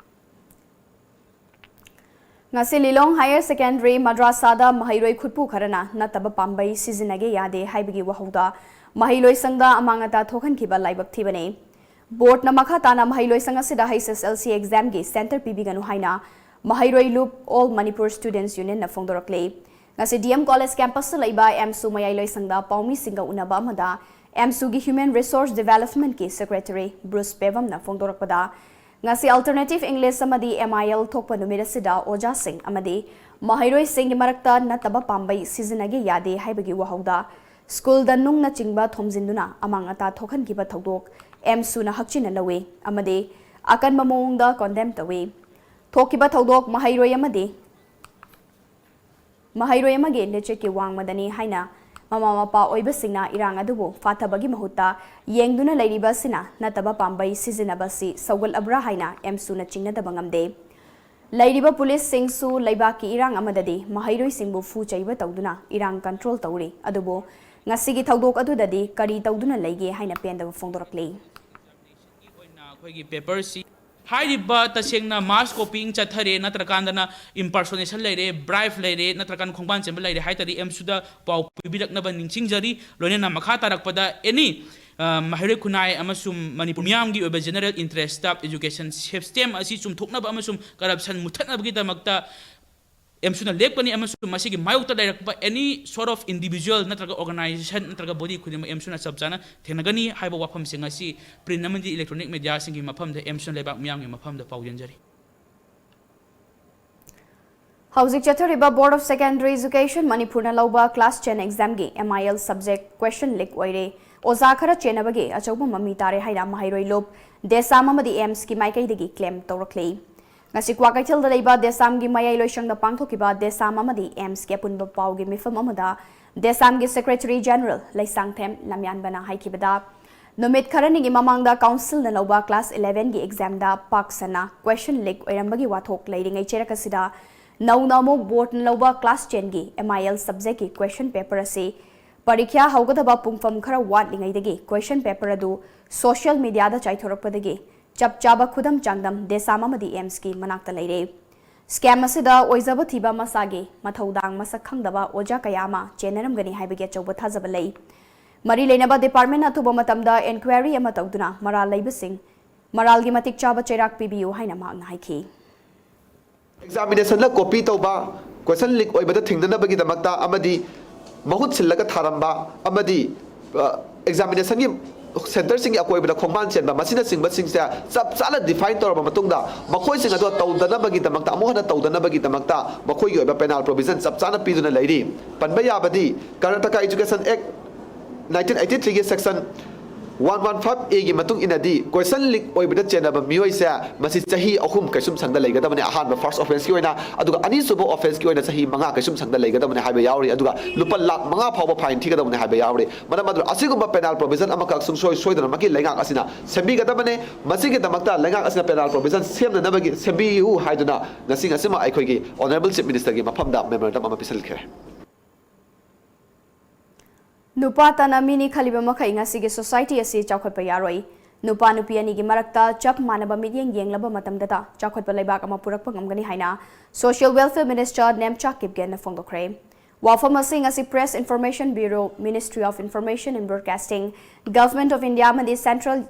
ꯉꯁꯤ ꯂꯤꯂꯣꯡ ꯍꯥꯌꯔ ꯁꯦꯀꯦꯟꯗꯔꯤ ꯃꯗ꯭ꯔꯥꯁꯥꯗ ꯃꯍꯩꯔꯣꯏ ꯈꯨꯠꯄꯨ ꯈꯔꯅ ꯅꯠꯇꯕ ꯄꯥꯝꯕꯩ ꯁꯤꯖꯤꯟꯅꯒꯦ ꯌꯥꯗꯦ ꯍꯥꯏꯕꯒꯤ ꯋꯥꯍꯧꯗ ꯃꯍꯩ ꯂꯣꯏꯁꯪꯗ ꯑꯃꯥꯡ ꯑꯇꯥ ꯊꯣꯛꯍꯟꯈꯤꯕ ꯂꯥꯏꯕꯛ ꯊꯤꯕꯅꯤ꯫ ꯕꯣꯔꯗꯅ ꯃꯈꯥ ꯇꯥꯅ ꯃꯍꯩ ꯂꯣꯏꯁꯪ ꯑꯁꯤꯗ ꯍꯩꯆ ꯑꯦꯁ ꯑꯦꯜ ꯁꯤ ꯑꯦꯛꯖꯥꯝꯒꯤ ꯁꯦꯟꯇꯔ ꯄꯤꯕꯤꯒꯅꯨ ꯍꯥꯏꯅ ꯃꯍꯩꯔꯣꯏ ꯂꯨꯞ ꯑꯣꯜ ꯃꯅꯤꯄꯨꯔ ꯁ꯭ꯇꯨꯗꯦꯟꯠꯁ ꯌꯨꯅꯤꯌꯟꯅ ꯐꯣꯡꯗꯣꯔꯛꯂꯤ꯫ ꯉꯁꯤ ꯗꯤ ꯑꯦꯝ ꯀꯣꯂꯦꯖ ꯀꯦꯝꯄꯁꯇ ꯂꯩꯕ ꯑꯦꯝꯁꯨ ꯃꯌꯥꯏ ꯂꯣꯏꯁꯪꯗ ꯄꯥꯎꯃꯤꯁꯤꯡꯒ ꯎꯅꯕ ꯑꯃꯗ ꯑꯦꯝꯁꯨꯒꯤ ꯍ꯭ꯌꯨꯃꯦꯟ ꯔꯤꯁꯣꯔꯁ ꯗꯤꯕꯦꯂꯞꯃꯦꯟꯠꯀꯤ ꯁꯦꯀ꯭ꯔꯦꯇꯔꯤ ꯕ꯭ꯔꯨꯁ ꯄꯦꯕꯝꯅ ꯐꯣꯡꯗꯣꯔꯛꯄꯗ, ꯉꯁꯤ ꯑꯜꯇꯔꯅꯦꯇꯤꯚ ꯏꯪꯂꯤꯁ ꯑꯃꯗꯤ ꯑꯦꯝ ꯑꯥꯏ ꯑꯦꯜ ꯊꯣꯛꯄ ꯅꯨꯃꯤꯠ ꯑꯁꯤꯗ ꯑꯣꯖꯥꯁꯤꯡ ꯑꯃꯗꯤ ꯃꯍꯩꯔꯣꯏꯁꯤꯡꯒꯤ ꯃꯔꯛꯇ ꯅꯠꯇꯕ ꯄꯥꯝꯕꯩ ꯁꯤꯖꯤꯟꯅꯒꯦ ꯌꯥꯗꯦ ꯍꯥꯏꯕꯒꯤ ꯋꯥꯍꯧꯗ ꯁ꯭ꯀꯨꯜꯗ ꯅꯨꯡꯅꯆꯤꯡꯕ ꯊꯣꯝꯖꯤꯟꯗꯨꯅ ꯑꯃꯥꯡ ꯑꯇꯥ ꯊꯣꯛꯍꯟꯈꯤꯕ ꯊꯧꯗꯣꯛ ꯑꯦꯝꯁꯨꯅ ꯍꯛꯆꯤꯟꯅ ꯂꯧꯏ ꯑꯃꯗꯤ ꯑꯀꯟꯕ ꯃꯑꯣꯡꯗ ꯀꯣꯟꯗꯦꯝ ꯇꯧꯏ꯫ ꯊꯣꯛꯈꯤꯕ ꯊꯧꯗꯣꯛ ꯃꯍꯩꯔꯣꯏ ꯑꯃꯗꯤ ꯃꯍꯩꯔꯣꯏ ꯑꯃꯒꯤ ꯂꯤꯆꯠꯀꯤ ꯋꯥꯡꯃꯗꯅꯤ ꯍꯥꯏꯅ ꯃꯃꯥ ꯃꯄꯥ ꯑꯣꯏꯕꯁꯤꯡꯅ ꯏꯔꯥꯡ ꯑꯗꯨꯕꯨ ꯐꯥꯊꯕꯒꯤ ꯃꯍꯨꯠꯇ ꯌꯦꯡꯗꯨꯅ ꯂꯩꯔꯤꯕ ꯑꯁꯤꯅ ꯅꯠꯇꯕ ꯄꯥꯝꯕꯩ ꯁꯤꯖꯤꯟꯅꯕ ꯑꯁꯤ ꯁꯧꯒꯠꯂꯕ꯭ꯔꯥ ꯍꯥꯏꯅ ꯑꯦꯝꯁꯨꯅ ꯆꯤꯡꯅꯗꯕ ꯉꯝꯗꯦ꯫ ꯂꯩꯔꯤꯕ ꯄꯨꯂꯤꯁꯁꯤꯡꯁꯨ ꯂꯩꯕꯥꯛꯀꯤ ꯏꯔꯥꯡ ꯑꯃꯗꯗꯤ ꯃꯍꯩꯔꯣꯏꯁꯤꯡꯕꯨ ꯐꯨ ꯆꯩꯕ ꯇꯧꯗꯨꯅ ꯏꯔꯥꯡ ꯀꯟꯇ꯭ꯔꯣꯜ ꯇꯧꯔꯤ꯫ ꯑꯗꯨꯕꯨ ꯉꯁꯤꯒꯤ ꯊꯧꯗꯣꯛ ꯑꯗꯨꯗꯗꯤ ꯀꯔꯤ ꯇꯧꯗꯨꯅ ꯂꯩꯒꯦ ꯍꯥꯏꯅ ꯄꯦꯟꯗꯕ ꯐꯣꯡꯗꯣꯔꯛꯂꯤ꯫ ꯑꯣꯏꯅ ꯑꯩꯈꯣꯏꯒꯤ ꯄꯦꯄꯔꯁꯤ ꯍꯥꯏꯔꯤꯕ ꯇꯁꯦꯡꯅ mass copying ꯆꯠꯊꯔꯦ ꯅꯠꯇ꯭ꯔꯀꯥꯟꯗꯅ impersonation ꯂꯩꯔꯦ, bribe ꯂꯩꯔꯦ ꯅꯠꯇ꯭ꯔꯀꯥꯟꯗ ꯈꯣꯡꯕꯥꯟ ꯆꯦꯟꯕ ꯂꯩꯔꯦ ꯍꯥꯏ ꯇꯥꯔꯗꯤ ꯑꯦꯝꯁꯨꯗ ꯄꯥꯎ ꯄꯤꯕꯤꯔꯛꯅꯕ ꯅꯤꯡꯁꯤꯡꯖꯔꯤ꯫ ꯂꯣꯏꯅꯅ ꯃꯈꯥ ꯇꯥꯔꯛꯄꯗ ꯑꯦꯅꯤ ꯃꯍꯩꯔꯣꯏ ꯈꯨꯟꯅꯥꯏ ꯑꯃꯁꯨꯡ ꯃꯅꯤꯄꯨꯔ ꯃꯤꯌꯥꯝꯒꯤ ꯑꯣꯏꯕ general interest ꯇ education system ꯑꯁꯤ ꯆꯨꯝꯊꯣꯛꯅꯕ ꯑꯃꯁꯨꯡ corruption ꯃꯨꯠꯊꯠꯅꯕꯒꯤꯗꯃꯛꯇ ꯑꯦꯝꯁꯨꯅ ꯂꯦꯞꯀꯅꯤ ꯑꯃꯁꯨꯡ ꯃꯁꯤꯒꯤ ꯃꯥꯌꯣꯛꯇ ꯂꯩꯔꯛꯄ any sort of individual ꯅꯠꯇ꯭ꯔꯒ organization ꯅꯠꯇ꯭ꯔꯒ body ꯈꯨꯗꯤꯡꯃꯛ ꯑꯦꯝꯁꯨꯅ ꯆꯞ ꯆꯥꯅ ꯊꯦꯡꯅꯒꯅꯤ ꯍꯥꯏꯕ ꯋꯥꯐꯝꯁꯤꯡ ꯑꯁꯤ print ꯑꯃꯗꯤ electronic media ꯁꯤꯡꯒꯤ ꯃꯐꯝꯗ ꯑꯦꯝꯁꯨꯅ ꯂꯩꯕꯥꯛ ꯃꯤꯌꯥꯝꯒꯤ ꯃꯐꯝꯗ ꯄꯥꯎꯖꯦꯟꯖꯔꯤ꯫ ꯍꯧꯖꯤꯛ ꯆꯠꯊꯔꯤꯕ Board of Secondary Education ꯃꯅꯤꯄꯨꯔꯅ ꯂꯧꯕ class ten exam ꯒꯤ M I L subject question leak ꯑꯣꯏꯔꯦ꯫ ꯑꯣꯖꯥ ꯈꯔ ꯆꯦꯟꯅꯕꯒꯤ ꯑꯆꯧꯕ ꯃꯃꯤ ꯇꯥꯔꯦ ꯍꯥꯏꯅ ꯃꯍꯩꯔꯣꯏ ꯂꯨꯞ, ꯗꯦꯁꯥꯝ ꯑꯃꯗꯤ ꯑꯦꯝꯁꯀꯤ ꯃꯥꯏꯀꯩꯗꯒꯤ claim ꯇꯧꯔꯛꯂꯤ꯫ ꯉꯁꯤ ꯀ꯭ꯋꯥꯀꯩꯊꯦꯜꯗ ꯂꯩꯕ ꯗꯦꯁꯥꯝꯒꯤ ꯃꯌꯥꯏ ꯂꯣꯏꯁꯪꯗ ꯄꯥꯡꯊꯣꯛꯈꯤꯕ ꯗꯦꯁꯥꯝ ꯑꯃꯗꯤ ꯑꯦꯝꯁꯀꯤ ꯑꯄꯨꯟꯕ ꯄꯥꯎꯒꯤ ꯃꯤꯐꯝ ꯑꯃꯗ ꯗꯦꯁꯥꯝꯒꯤ Secretary General ꯂꯩꯁꯥꯡꯊꯦꯝ ꯂꯝꯌꯥꯟꯕꯅ ꯍꯥꯏꯈꯤꯕꯗ, ꯅꯨꯃꯤꯠ ꯈꯔꯅꯤꯒꯤ ꯃꯃꯥꯡꯗ council ꯅ ꯂꯧꯕ class eleven ꯒꯤ exam ꯗ ꯄꯥꯛ ꯁꯟꯅ question leak ꯑꯣꯏꯔꯝꯕꯒꯤ ꯋꯥꯊꯣꯛ ꯂꯩꯔꯤꯉꯩ ꯆꯩꯔꯛ ꯑꯁꯤꯗ ꯅꯧꯅ ꯑꯃꯨꯛ board ꯅ ꯂꯧꯕ class ten ꯒꯤ M I L subject ꯀꯤ question paper ꯑꯁꯤ ꯄꯔꯤꯈ꯭ꯌꯥ ꯍꯧꯒꯗꯕ ꯄꯨꯡꯐꯝ ꯈꯔ ꯋꯥꯠꯂꯤꯉꯩꯗꯒꯤ question paper ꯑꯗꯨ social media ꯗ ꯆꯥꯏꯊꯣꯔꯛꯄꯗꯒꯤ ꯆꯞ ꯆꯥꯕ ꯈꯨꯗꯝ ꯆꯥꯡꯗꯝ ꯗꯦꯁꯥꯝ ꯑꯃꯗꯤ ꯑꯦꯝꯁꯀꯤ ꯃꯅꯥꯛꯇ ꯂꯩꯔꯦ꯫ Scam ꯑꯁꯤꯗ ꯑꯣꯏꯖꯕ ꯊꯤꯕ ꯃꯁꯥꯒꯤ ꯃꯊꯧꯗꯥꯡ ꯃꯁꯛ ꯈꯪꯗꯕ ꯑꯣꯖꯥ ꯀꯌꯥ ꯑꯃ ꯆꯦꯟꯅꯔꯝꯒꯅꯤ ꯍꯥꯏꯕꯒꯤ ꯑꯆꯧꯕ ꯊꯥꯖꯕ ꯂꯩ꯫ ꯃꯔꯤ ꯂꯩꯅꯕ department ꯅ ꯑꯊꯨꯕ ꯃꯇꯝꯗ enquiry ꯑꯃ ꯇꯧꯗꯨꯅ ꯃꯔꯥꯜ ꯂꯩꯕꯁꯤꯡ ꯃꯔꯥꯜꯒꯤ ꯃꯇꯤꯛ ꯆꯥꯕ ꯆꯩꯔꯥꯛ ꯄꯤꯕꯤꯌꯨ ꯍꯥꯏꯅ ꯃꯍꯥꯛꯅ ꯍꯥꯏꯈꯤ꯫ Examination ꯗ copy ꯇꯧꯕ, question leak ꯑꯣꯏꯕꯗ ꯊꯤꯡꯅꯅꯕꯒꯤꯗꯃꯛꯇ ꯑꯃꯗꯤ ꯃꯍꯨꯠ ꯁꯤꯜꯂꯒ ꯊꯥꯔꯝꯕ ꯑꯃꯗꯤ examination ꯒꯤ centre ꯁꯤꯡꯒꯤ ꯑꯀꯣꯏꯕꯗ ꯈꯣꯡꯕꯥꯟ ꯆꯦꯟꯕ ꯃꯁꯤꯅꯆꯤꯡꯕꯁꯤꯡꯁꯦ ꯆꯞ ꯆꯥꯅ define ꯇꯧꯔꯕ ꯃꯇꯨꯡꯗ ꯃꯈꯣꯏꯁꯤꯡ ꯑꯗꯣ ꯇꯧꯗꯅꯕꯒꯤꯗꯃꯛꯇ, ꯑꯃꯨꯛ ꯍꯟꯅ ꯇꯧꯗꯅꯕꯒꯤꯗꯃꯛꯇ ꯃꯈꯣꯏꯒꯤ ꯑꯣꯏꯕ penal provision ꯆꯞ ꯆꯥꯅ ꯄꯤꯗꯨꯅ ꯂꯩꯔꯤ꯫ ꯄꯟꯕ ꯌꯥꯕꯗꯤ Karnataka Education Act nineteen eighty three ꯒꯤ section One one five A ꯒꯤ ꯃꯇꯨꯡ ꯏꯟꯅꯗꯤ, question leak ꯑꯣꯏꯕꯗ ꯆꯦꯟꯅꯕ ꯃꯤꯑꯣꯏꯁꯦ ꯃꯁꯤ ꯆꯍꯤ ꯑꯍꯨꯝ ꯀꯩꯁꯨꯝꯁꯪꯗ ꯂꯩꯒꯗꯕꯅꯤ, ꯑꯍꯥꯟꯕ first offenceꯀꯤ ꯑꯣꯏꯅ, ꯑꯗꯨꯒ ꯑꯅꯤꯁꯨꯕ offenceꯀꯤ ꯑꯣꯏꯅ ꯆꯍꯤ ꯃꯉꯥ ꯀꯩꯁꯨꯝꯁꯪꯗ ꯂꯩꯒꯗꯕꯅꯤ ꯍꯥꯏꯕ ꯌꯥꯎꯔꯤ, ꯑꯗꯨꯒ ꯂꯨꯄꯥ ꯂꯥꯈ ꯃꯉꯥ ꯐꯥꯎꯕ fine ꯊꯤꯒꯗꯕꯅꯤ ꯍꯥꯏꯕ ꯌꯥꯎꯔꯤ꯫ ꯃꯔꯝ ꯑꯗꯨꯅ ꯑꯁꯤꯒꯨꯝꯕ penal provision ꯑꯃꯈꯛ ꯁꯨꯡꯁꯣꯏ ꯁꯣꯏꯗꯅꯃꯛꯀꯤ ꯂꯩꯉꯥꯛ ꯑꯁꯤꯅ ꯁꯦꯝꯕꯤꯒꯗꯕꯅꯤ꯫ ꯃꯁꯤꯒꯤꯗꯃꯛꯇ ꯂꯩꯉꯥꯛ ꯑꯁꯤꯅ penal provision ꯁꯦꯝꯅꯅꯕꯒꯤ ꯁꯦꯝꯕꯤꯌꯨ ꯍꯥꯏꯗꯨꯅ ꯉꯁꯤ ꯉꯁꯤꯃꯛ ꯑꯩꯈꯣꯏꯒꯤ Honourable Chief Ministerꯒꯤ ꯃꯐꯝꯗ memorandum ꯑꯃ ꯄꯤꯁꯤꯟꯈ꯭ꯔꯦ꯫ ꯅꯨꯄꯥ ꯇꯅ ꯃꯤꯅꯤ ꯈꯜꯂꯤꯕ ꯃꯈꯩ ꯉꯁꯤꯒꯤ society ꯑꯁꯤ ꯆꯥꯎꯈꯠꯄ ꯌꯥꯔꯣꯏ꯫ ꯅꯨꯄꯥ ꯅꯨꯄꯤ ꯑꯅꯤꯒꯤ ꯃꯔꯛꯇ ꯆꯞ ꯃꯥꯟꯅꯕ ꯃꯤꯠꯌꯦꯡ ꯌꯦꯡꯂꯕ ꯃꯇꯝꯗꯇ ꯆꯥꯎꯈꯠꯄ ꯂꯩꯕꯥꯛ ꯑꯃ ꯄꯨꯔꯛꯄ ꯉꯝꯒꯅꯤ ꯍꯥꯏꯅ Social Welfare Minister ꯅꯦꯝꯆꯥ ꯀꯤꯞꯒꯦꯟꯅ ꯐꯣꯡꯗꯣꯛꯈ꯭ꯔꯦ꯫ ꯋꯥꯐꯝ ꯑꯁꯤ ꯉꯁꯤ Press Information Bureau, Ministry of Information and Broadcasting, Government of India ꯑꯃꯗꯤ Central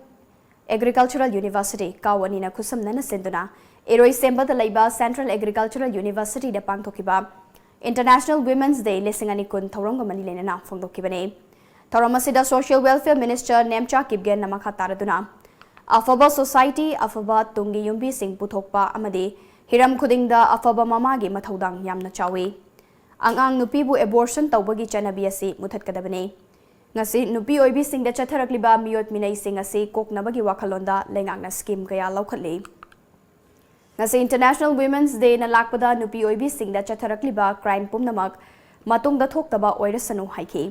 Agricultural University, ꯀꯥꯎ ꯑꯅꯤꯅ ꯈꯨꯠꯁꯝꯅꯅ ꯁꯤꯟꯗꯨꯅ ꯏꯔꯣꯏꯁꯦꯝꯕꯗ ꯂꯩꯕ Central Agricultural Universityꯗ ꯄꯥꯡꯊꯣꯛꯈꯤꯕ International Women's Day ꯂꯤꯁꯤꯡ ꯑꯅꯤ ꯀꯨꯟ ꯊꯧꯔꯝꯒ ꯃꯔꯤ ꯂꯩꯅꯅ ꯐꯣꯡꯗꯣꯛꯈꯤꯕꯅꯤ꯫ ꯊꯧꯔꯝ ꯑꯁꯤꯗ Social Welfare Minister ꯅꯦꯝꯆꯥ ꯀꯤꯞꯒꯦꯟꯅ ꯃꯈꯥ ꯇꯥꯔꯗꯨꯅ, ꯑꯐꯕ society, ꯑꯐꯕ ꯇꯨꯡꯒꯤ ꯌꯨꯝꯕꯤꯁꯤꯡ ꯄꯨꯊꯣꯛꯄ ꯑꯃꯗꯤ ꯍꯤꯔꯝ ꯈꯨꯗꯤꯡꯗ ꯑꯐꯕ ꯃꯃꯥꯒꯤ ꯃꯊꯧꯗꯥꯡ ꯌꯥꯝꯅ ꯆꯥꯎꯏ꯫ ꯑꯉꯥꯡ ꯅꯨꯄꯤꯕꯨ abortion ꯇꯧꯕꯒꯤ ꯆꯠꯅꯕꯤ ꯑꯁꯤ ꯃꯨꯊꯠꯀꯗꯕꯅꯤ꯫ ꯉꯁꯤ ꯅꯨꯄꯤ ꯑꯣꯏꯕꯤꯁꯤꯡꯗ ꯆꯠꯊꯔꯛꯂꯤꯕ ꯃꯤꯑꯣꯠ ꯃꯤꯅꯩꯁꯤꯡ ꯑꯁꯤ ꯀꯣꯛꯅꯕꯒꯤ ꯋꯥꯈꯜꯂꯣꯟꯗ ꯂꯩꯉꯥꯛꯅ scheme ꯀꯌꯥ ꯂꯧꯈꯠꯂꯤ꯫ ꯉꯁꯤ International Women's Dayꯅ ꯂꯥꯛꯄꯗ ꯅꯨꯄꯤ ꯑꯣꯏꯕꯤꯁꯤꯡꯗ ꯆꯠꯊꯔꯛꯂꯤꯕ crime ꯄꯨꯝꯅꯃꯛ ꯃꯇꯨꯡꯗ ꯊꯣꯛꯇꯕ ꯑꯣꯏꯔꯁꯅꯨ ꯍꯥꯏꯈꯤ꯫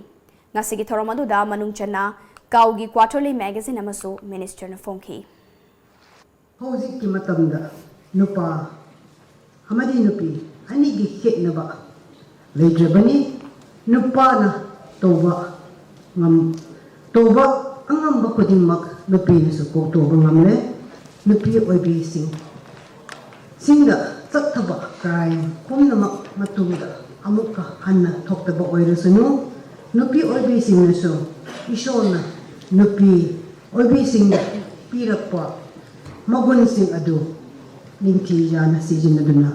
ꯉꯁꯤꯒꯤ ꯊꯧꯔꯝ ꯑꯗꯨꯗ ꯃꯅꯨꯡ ꯆꯟꯅ ꯀꯥꯎꯒꯤ quarterly magazine ꯑꯃꯁꯨ ministerꯅ ꯐꯣꯡꯈꯤ꯫ ꯍꯧꯖꯤꯛꯀꯤ ꯃꯇꯝꯗ ꯅꯨꯄꯥ ꯑꯃꯗꯤ ꯅꯨꯄꯤ ꯑꯅꯤꯒꯤ ꯈꯦꯠꯅꯕ ꯂꯩꯇ꯭ꯔꯕꯅꯤ꯫ ꯅꯨꯄꯥꯅ ꯇꯧꯕ ꯉꯝ-, ꯇꯧꯕ ꯑꯉꯝꯕ ꯈꯨꯗꯤꯡꯃꯛ ꯅꯨꯄꯤꯅꯁꯨ ꯀꯣꯛꯇꯧꯕ ꯉꯝꯂꯦ꯫ ꯅꯨꯄꯤ ꯑꯣꯏꯕꯤꯁꯤꯡ, ꯁꯤꯡꯗ ꯆꯠꯊꯕ crime ꯄꯨꯝꯅꯃꯛ ꯃꯇꯨꯡꯗ ꯑꯃꯨꯛꯀ ꯍꯟꯅ ꯊꯣꯛꯇꯕ ꯑꯣꯏꯔꯁꯅꯨ꯫ ꯅꯨꯄꯤ ꯑꯣꯏꯕꯤꯁꯤꯡꯅꯁꯨ ꯏꯁꯣꯔꯅ ꯅꯨꯄꯤ ꯑꯣꯏꯕꯤꯁꯤꯡꯗ ꯄꯤꯔꯛꯄ ꯃꯒꯨꯟꯁꯤꯡ ꯑꯗꯨ ꯅꯤꯡꯊꯤꯖꯅ ꯁꯤꯖꯤꯟꯅꯗꯨꯅ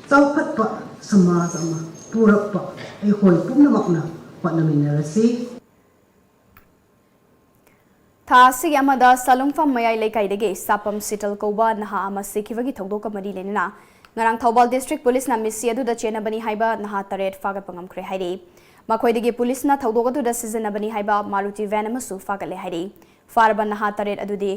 ꯆꯥꯎꯈꯠꯄ ꯁꯃꯥꯖ ꯑꯃ ꯄꯨꯔꯛꯄ ꯑꯩꯈꯣꯏ ꯄꯨꯝꯅꯃꯛꯅ ꯍꯣꯠꯅꯃꯤꯟꯅꯔꯁꯤ꯫ ꯊꯥ ꯑꯁꯤꯒꯤ ꯑꯃꯗ ꯁꯂꯨꯡꯐꯝ ꯃꯌꯥꯏ ꯂꯩꯀꯥꯏꯗꯒꯤ ꯁꯥꯄꯝ ꯁꯤꯇꯜ ꯀꯧꯕ ꯅꯍꯥ ꯑꯃ ꯁꯤꯈꯤꯕꯒꯤ ꯊꯧꯗꯣꯛꯀ ꯃꯔꯤ ꯂꯩꯅꯅ ꯉꯔꯥꯡ ꯊꯧꯕꯥꯜ district policeꯅ ꯃꯤꯠꯁꯤ ꯑꯗꯨꯗ ꯆꯦꯟꯅꯕꯅꯤ ꯍꯥꯏꯕ ꯅꯍꯥ ꯇꯔꯦꯠ ꯐꯥꯒꯠꯄ ꯉꯝꯈ꯭ꯔꯦ ꯍꯥꯏꯔꯤ꯫ ꯃꯈꯣꯏꯗꯒꯤ policeꯅ ꯊꯧꯗꯣꯛ ꯑꯗꯨꯗ ꯁꯤꯖꯤꯟꯅꯕꯅꯤ ꯍꯥꯏꯕ Maruti van ꯑꯃꯁꯨ ꯐꯥꯒꯠꯂꯦ ꯍꯥꯏꯔꯤ꯫ ꯐꯥꯔꯕ ꯅꯍꯥ ꯇꯔꯦꯠ ꯑꯗꯨꯗꯤ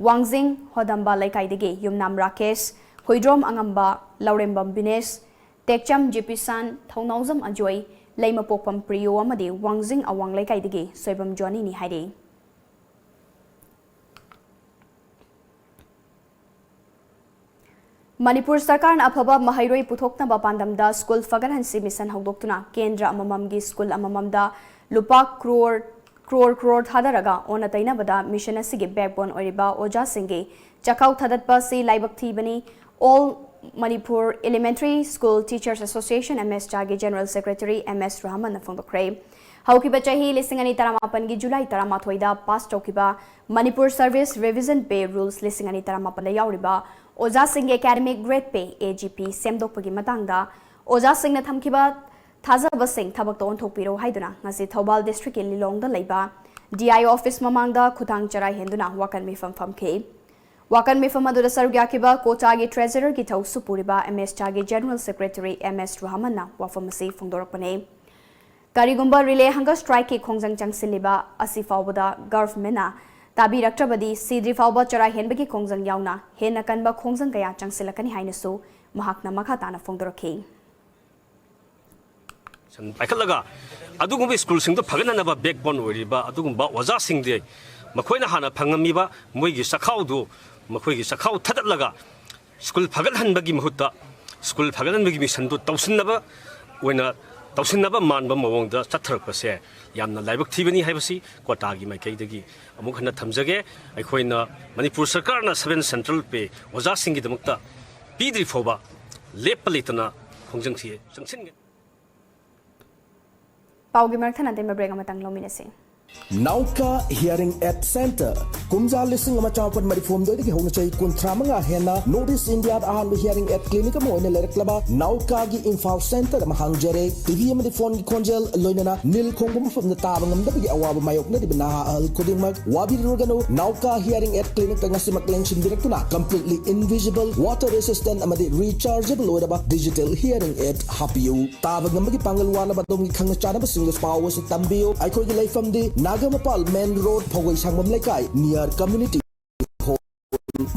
ꯋꯥꯡꯖꯤꯡ ꯍꯣꯗꯝꯕ ꯂꯩꯀꯥꯏꯗꯒꯤ ꯌꯨꯝꯅꯥꯝ ꯔꯥꯀꯦꯁ, ꯍꯨꯏꯗ꯭ꯔꯣꯝ ꯑꯉꯝꯕ, ꯂꯧꯔꯦꯝꯕꯝ ꯕꯤꯅꯦꯁ, ꯇꯦꯛꯆꯝ ꯖꯤꯄꯤꯁꯥꯟ, ꯊꯧꯅꯥꯎꯖꯝ ꯑꯖꯣꯏ, ꯂꯩꯃꯄꯣꯛꯄꯝ ꯄ꯭ꯔꯤꯌꯣ ꯑꯃꯗꯤ ꯋꯥꯡꯖꯤꯡ ꯑꯋꯥꯡ ꯂꯩꯀꯥꯏꯗꯒꯤ ꯁꯣꯏꯕꯝ ꯖꯣꯅꯤꯅꯤ ꯍꯥꯏꯔꯤ꯫ ꯃꯅꯤꯄꯨꯔ ꯁꯔꯀꯥꯔꯅ ꯑꯐꯕ ꯃꯍꯩꯔꯣꯏ ꯄꯨꯊꯣꯛꯅꯕ ꯄꯥꯟꯗꯝꯗ ꯁ꯭ꯀꯨꯜ ꯐꯒꯠꯍꯟꯁꯤ ꯃꯤꯁꯟ ꯍꯧꯗꯣꯛꯇꯨꯅ ꯀꯦꯟꯗ꯭ꯔ ꯑꯃꯃꯝꯒꯤ ꯁ꯭ꯀꯨꯜ ꯑꯃꯃꯝꯗ ꯂꯨꯄꯥ ꯀ꯭ꯔꯣꯔ, ꯀ꯭ꯔꯣꯔ ꯀ꯭ꯔꯣꯔ ꯊꯥꯗꯔꯒ ꯑꯣꯟꯅ ꯇꯩꯅꯕꯗ ꯃꯤꯁꯟ ꯑꯁꯤꯒꯤ backbone ꯑꯣꯏꯔꯤꯕ ꯑꯣꯖꯥꯁꯤꯡꯒꯤ ꯆꯥꯛꯈꯥꯎ ꯊꯥꯗꯠꯄ ꯑꯁꯤ ꯂꯥꯏꯕꯛ ꯊꯤꯕꯅꯤ꯫ All Manipur Elementary School Teachers Association, M S ꯆꯥꯒꯤ General Secretary ꯑꯦꯝ ꯑꯦꯁ ꯔꯍꯃꯟꯅ ꯐꯣꯡꯗꯣꯛꯈ꯭ꯔꯦ꯫ ꯍꯧꯈꯤꯕ ꯆꯍꯤ ꯂꯤꯁꯤꯡ ꯑꯅꯤ ꯇꯔꯥꯃꯥꯄꯟꯒꯤ ꯖꯨꯂꯥꯏ ꯇꯔꯥꯃꯥꯊꯣꯏꯗ pass ꯇꯧꯈꯤꯕ Manipur Service Revision Pay Rules ꯂꯤꯁꯤꯡ ꯑꯅꯤ ꯇꯔꯥꯃꯥꯄꯟꯗ ꯌꯥꯎꯔꯤꯕ ꯑꯣꯖꯥꯁꯤꯡꯒꯤ academic grade pay, A G P, ꯁꯦꯝꯗꯣꯛꯄꯒꯤ ꯃꯇꯥꯡꯗ ꯑꯣꯖꯥꯁꯤꯡꯅ ꯊꯝꯈꯤꯕ ꯊꯥꯖꯕꯁꯤꯡ ꯊꯕꯛꯇ ꯑꯣꯟꯊꯣꯛꯄꯤꯔꯣ ꯍꯥꯏꯗꯨꯅ ꯉꯁꯤ ꯊꯧꯕꯥꯜ districtꯀꯤ ꯂꯤꯂꯣꯡꯗ ꯂꯩꯕ D I O office ꯃꯃꯥꯡꯗ ꯈꯨꯊꯥꯡ ꯆꯔꯥ ꯍꯦꯟꯗꯨꯅ ꯋꯥꯀꯠ ꯃꯤꯐꯝ ꯐꯝꯈꯤ꯫ ꯋꯥꯀꯠ ꯃꯤꯐꯝ ꯑꯗꯨꯗ ꯁꯔꯨꯛ ꯌꯥꯈꯤꯕ ꯀꯣꯆꯥꯒꯤ treasurerꯒꯤ ꯊꯧꯁꯨ ꯄꯨꯔꯤꯕ ꯑꯦꯝ ꯑꯦꯁ ꯆꯥꯒꯤ General Secretary ꯑꯦꯝ ꯑꯦꯁ ꯔꯍꯃꯟꯅ ꯋꯥꯐꯝ ꯑꯁꯤ ꯐꯣꯡꯗꯣꯔꯛꯄꯅꯤ꯫ ꯀꯔꯤꯒꯨꯝꯕ relay hunger strikeꯀꯤ ꯈꯣꯡꯖꯪ ꯆꯪꯁꯤꯜꯂꯤꯕ ꯑꯁꯤ ꯐꯥꯎꯕꯗ governmentꯅ ꯇꯥꯕꯤꯔꯛꯇ꯭ꯔꯕꯗꯤ ꯁꯤꯗ꯭ꯔꯤ ꯐꯥꯎꯕ ꯆꯔꯥ ꯍꯦꯟꯕꯒꯤ ꯈꯣꯡꯖꯪ ꯌꯥꯎꯅ ꯍꯦꯟꯅ ꯀꯟꯕ ꯈꯣꯡꯖꯪ ꯀꯌꯥ ꯆꯪꯁꯤꯜꯂꯛꯀꯅꯤ ꯍꯥꯏꯅꯁꯨ ꯃꯍꯥꯛꯅ ꯃꯈꯥ ꯇꯥꯅ ꯐꯣꯡꯗꯣꯔꯛꯈꯤ꯫ ꯄꯥꯏꯈꯠꯂꯒ ꯑꯗꯨꯒꯨꯝꯕ ꯁ꯭ꯀꯨꯜꯁꯤꯡꯗꯨ ꯐꯒꯠꯅꯅꯕ backbone ꯑꯣꯏꯔꯤꯕ ꯑꯗꯨꯒꯨꯝꯕ ꯑꯣꯖꯥꯁꯤꯡꯗꯤ ꯃꯈꯣꯏꯅ ꯍꯥꯟꯅ ꯐꯪꯉꯝꯃꯤꯕ ꯃꯣꯏꯒꯤ ꯆꯥꯛꯈꯥꯎꯗꯨ ꯃꯈꯣꯏꯒꯤ ꯆꯥꯛꯈꯥꯎ ꯊꯥꯗꯠꯂꯒ ꯁ꯭ꯀꯨꯜ ꯐꯒꯠꯍꯟꯕꯒꯤ ꯃꯍꯨꯠꯇ ꯁ꯭ꯀꯨꯜ ꯐꯒꯠꯍꯟꯕꯒꯤ ꯃꯤꯁꯟꯗꯨ ꯇꯧꯁꯤꯟꯅꯕ ꯑꯣꯏꯅ ꯇꯧꯁꯤꯟꯅꯕ ꯃꯥꯟꯕ ꯃꯑꯣꯡꯗ ꯆꯠꯊꯔꯛꯄꯁꯦ ꯌꯥꯝꯅ ꯂꯥꯏꯕꯛ ꯊꯤꯕꯅꯤ ꯍꯥꯏꯕꯁꯤ ꯀꯣꯇꯥꯒꯤ ꯃꯥꯏꯀꯩꯗꯒꯤ ꯑꯃꯨꯛ ꯍꯟꯅ ꯊꯝꯖꯒꯦ꯫ ꯑꯩꯈꯣꯏꯅ ꯃꯅꯤꯄꯨꯔ ꯁꯔꯀꯥꯔꯅ seven central pay ꯑꯣꯖꯥꯁꯤꯡꯒꯤꯗꯃꯛꯇ ꯄꯤꯗ꯭ꯔꯤ ꯐꯥꯎꯕ ꯂꯦꯞꯄ ꯂꯩꯇꯅ ꯈꯣꯡꯖꯪ ꯊꯤ ꯆꯪꯁꯤꯟꯒꯅꯤ꯫ ꯄꯥꯎꯒꯤ ꯃꯔꯛ ꯊꯠꯅ ꯑꯇꯦꯟꯕ break ꯑꯃꯇꯪ ꯂꯧꯃꯤꯟꯅꯁꯤ꯫ Nauka Hearing Aid Center, ꯀꯨꯝꯖꯥ ꯂꯤꯁꯤꯡ ꯑꯃ ꯆꯥꯃꯥꯄꯟ ꯃꯔꯤꯐꯨ ꯍꯨꯝꯗꯣꯏꯗꯒꯤ ꯍꯧꯅ ꯆꯍꯤ ꯀꯨꯟꯊ꯭ꯔꯥ ꯃꯉꯥ ꯍꯦꯟꯅ North East India ꯗ ꯑꯍꯥꯟꯕ hearing aid clinic ꯑꯃ ꯑꯣꯏꯅ ꯂꯩꯔꯛꯂꯕ ꯅꯥꯎꯀꯥꯒꯤ ꯏꯝꯐꯥꯜ centre ꯑꯃ ꯍꯥꯡꯖꯔꯦ꯫ ꯇꯤ ꯚꯤ ꯑꯃꯗꯤ ꯐꯣꯟꯒꯤ ꯈꯣꯟꯖꯦꯜ, ꯂꯣꯏꯅꯅ ꯅꯤꯜ ꯈꯣꯡꯕ ꯃꯐꯝꯗ ꯇꯥꯕ ꯉꯝꯗꯕꯒꯤ ꯑꯋꯥꯕ ꯃꯥꯌꯣꯛꯅꯔꯤꯕ ꯅꯍꯥ ꯑꯍꯜ ꯈꯨꯗꯤꯡꯃꯛ ꯋꯥꯕꯤꯔꯨꯔꯒꯅꯨ꯫ ꯅꯥꯎꯀꯥ hearing aid clinic ꯇ ꯉꯁꯤꯃꯛ ꯂꯦꯡꯁꯤꯟꯕꯤꯔꯛꯇꯨꯅ completely invisible, water resistant ꯑꯃꯗꯤ rechargeable ꯑꯣꯏꯔꯕ digital hearing aid ꯍꯥꯞꯄꯤꯌꯨ꯫ ꯇꯥꯕ ꯉꯝꯕꯒꯤ ꯄꯥꯡꯒꯜ ꯋꯥꯠꯂꯕ ꯑꯗꯣꯝꯒꯤ ꯈꯪꯅ ꯆꯥꯟꯅꯕꯁꯤꯡꯗꯁꯨ ꯄꯥꯎ ꯑꯁꯤ ꯇꯝꯕꯤꯌꯨ꯫ ꯑꯩꯈꯣꯏꯒꯤ ꯂꯩꯐꯝꯗꯤ ꯅꯥꯒꯥꯃꯄꯥꯜ main road, ꯐꯧꯒꯩ ꯁꯪꯕꯝ ꯂꯩꯀꯥꯏ, near community hall꯫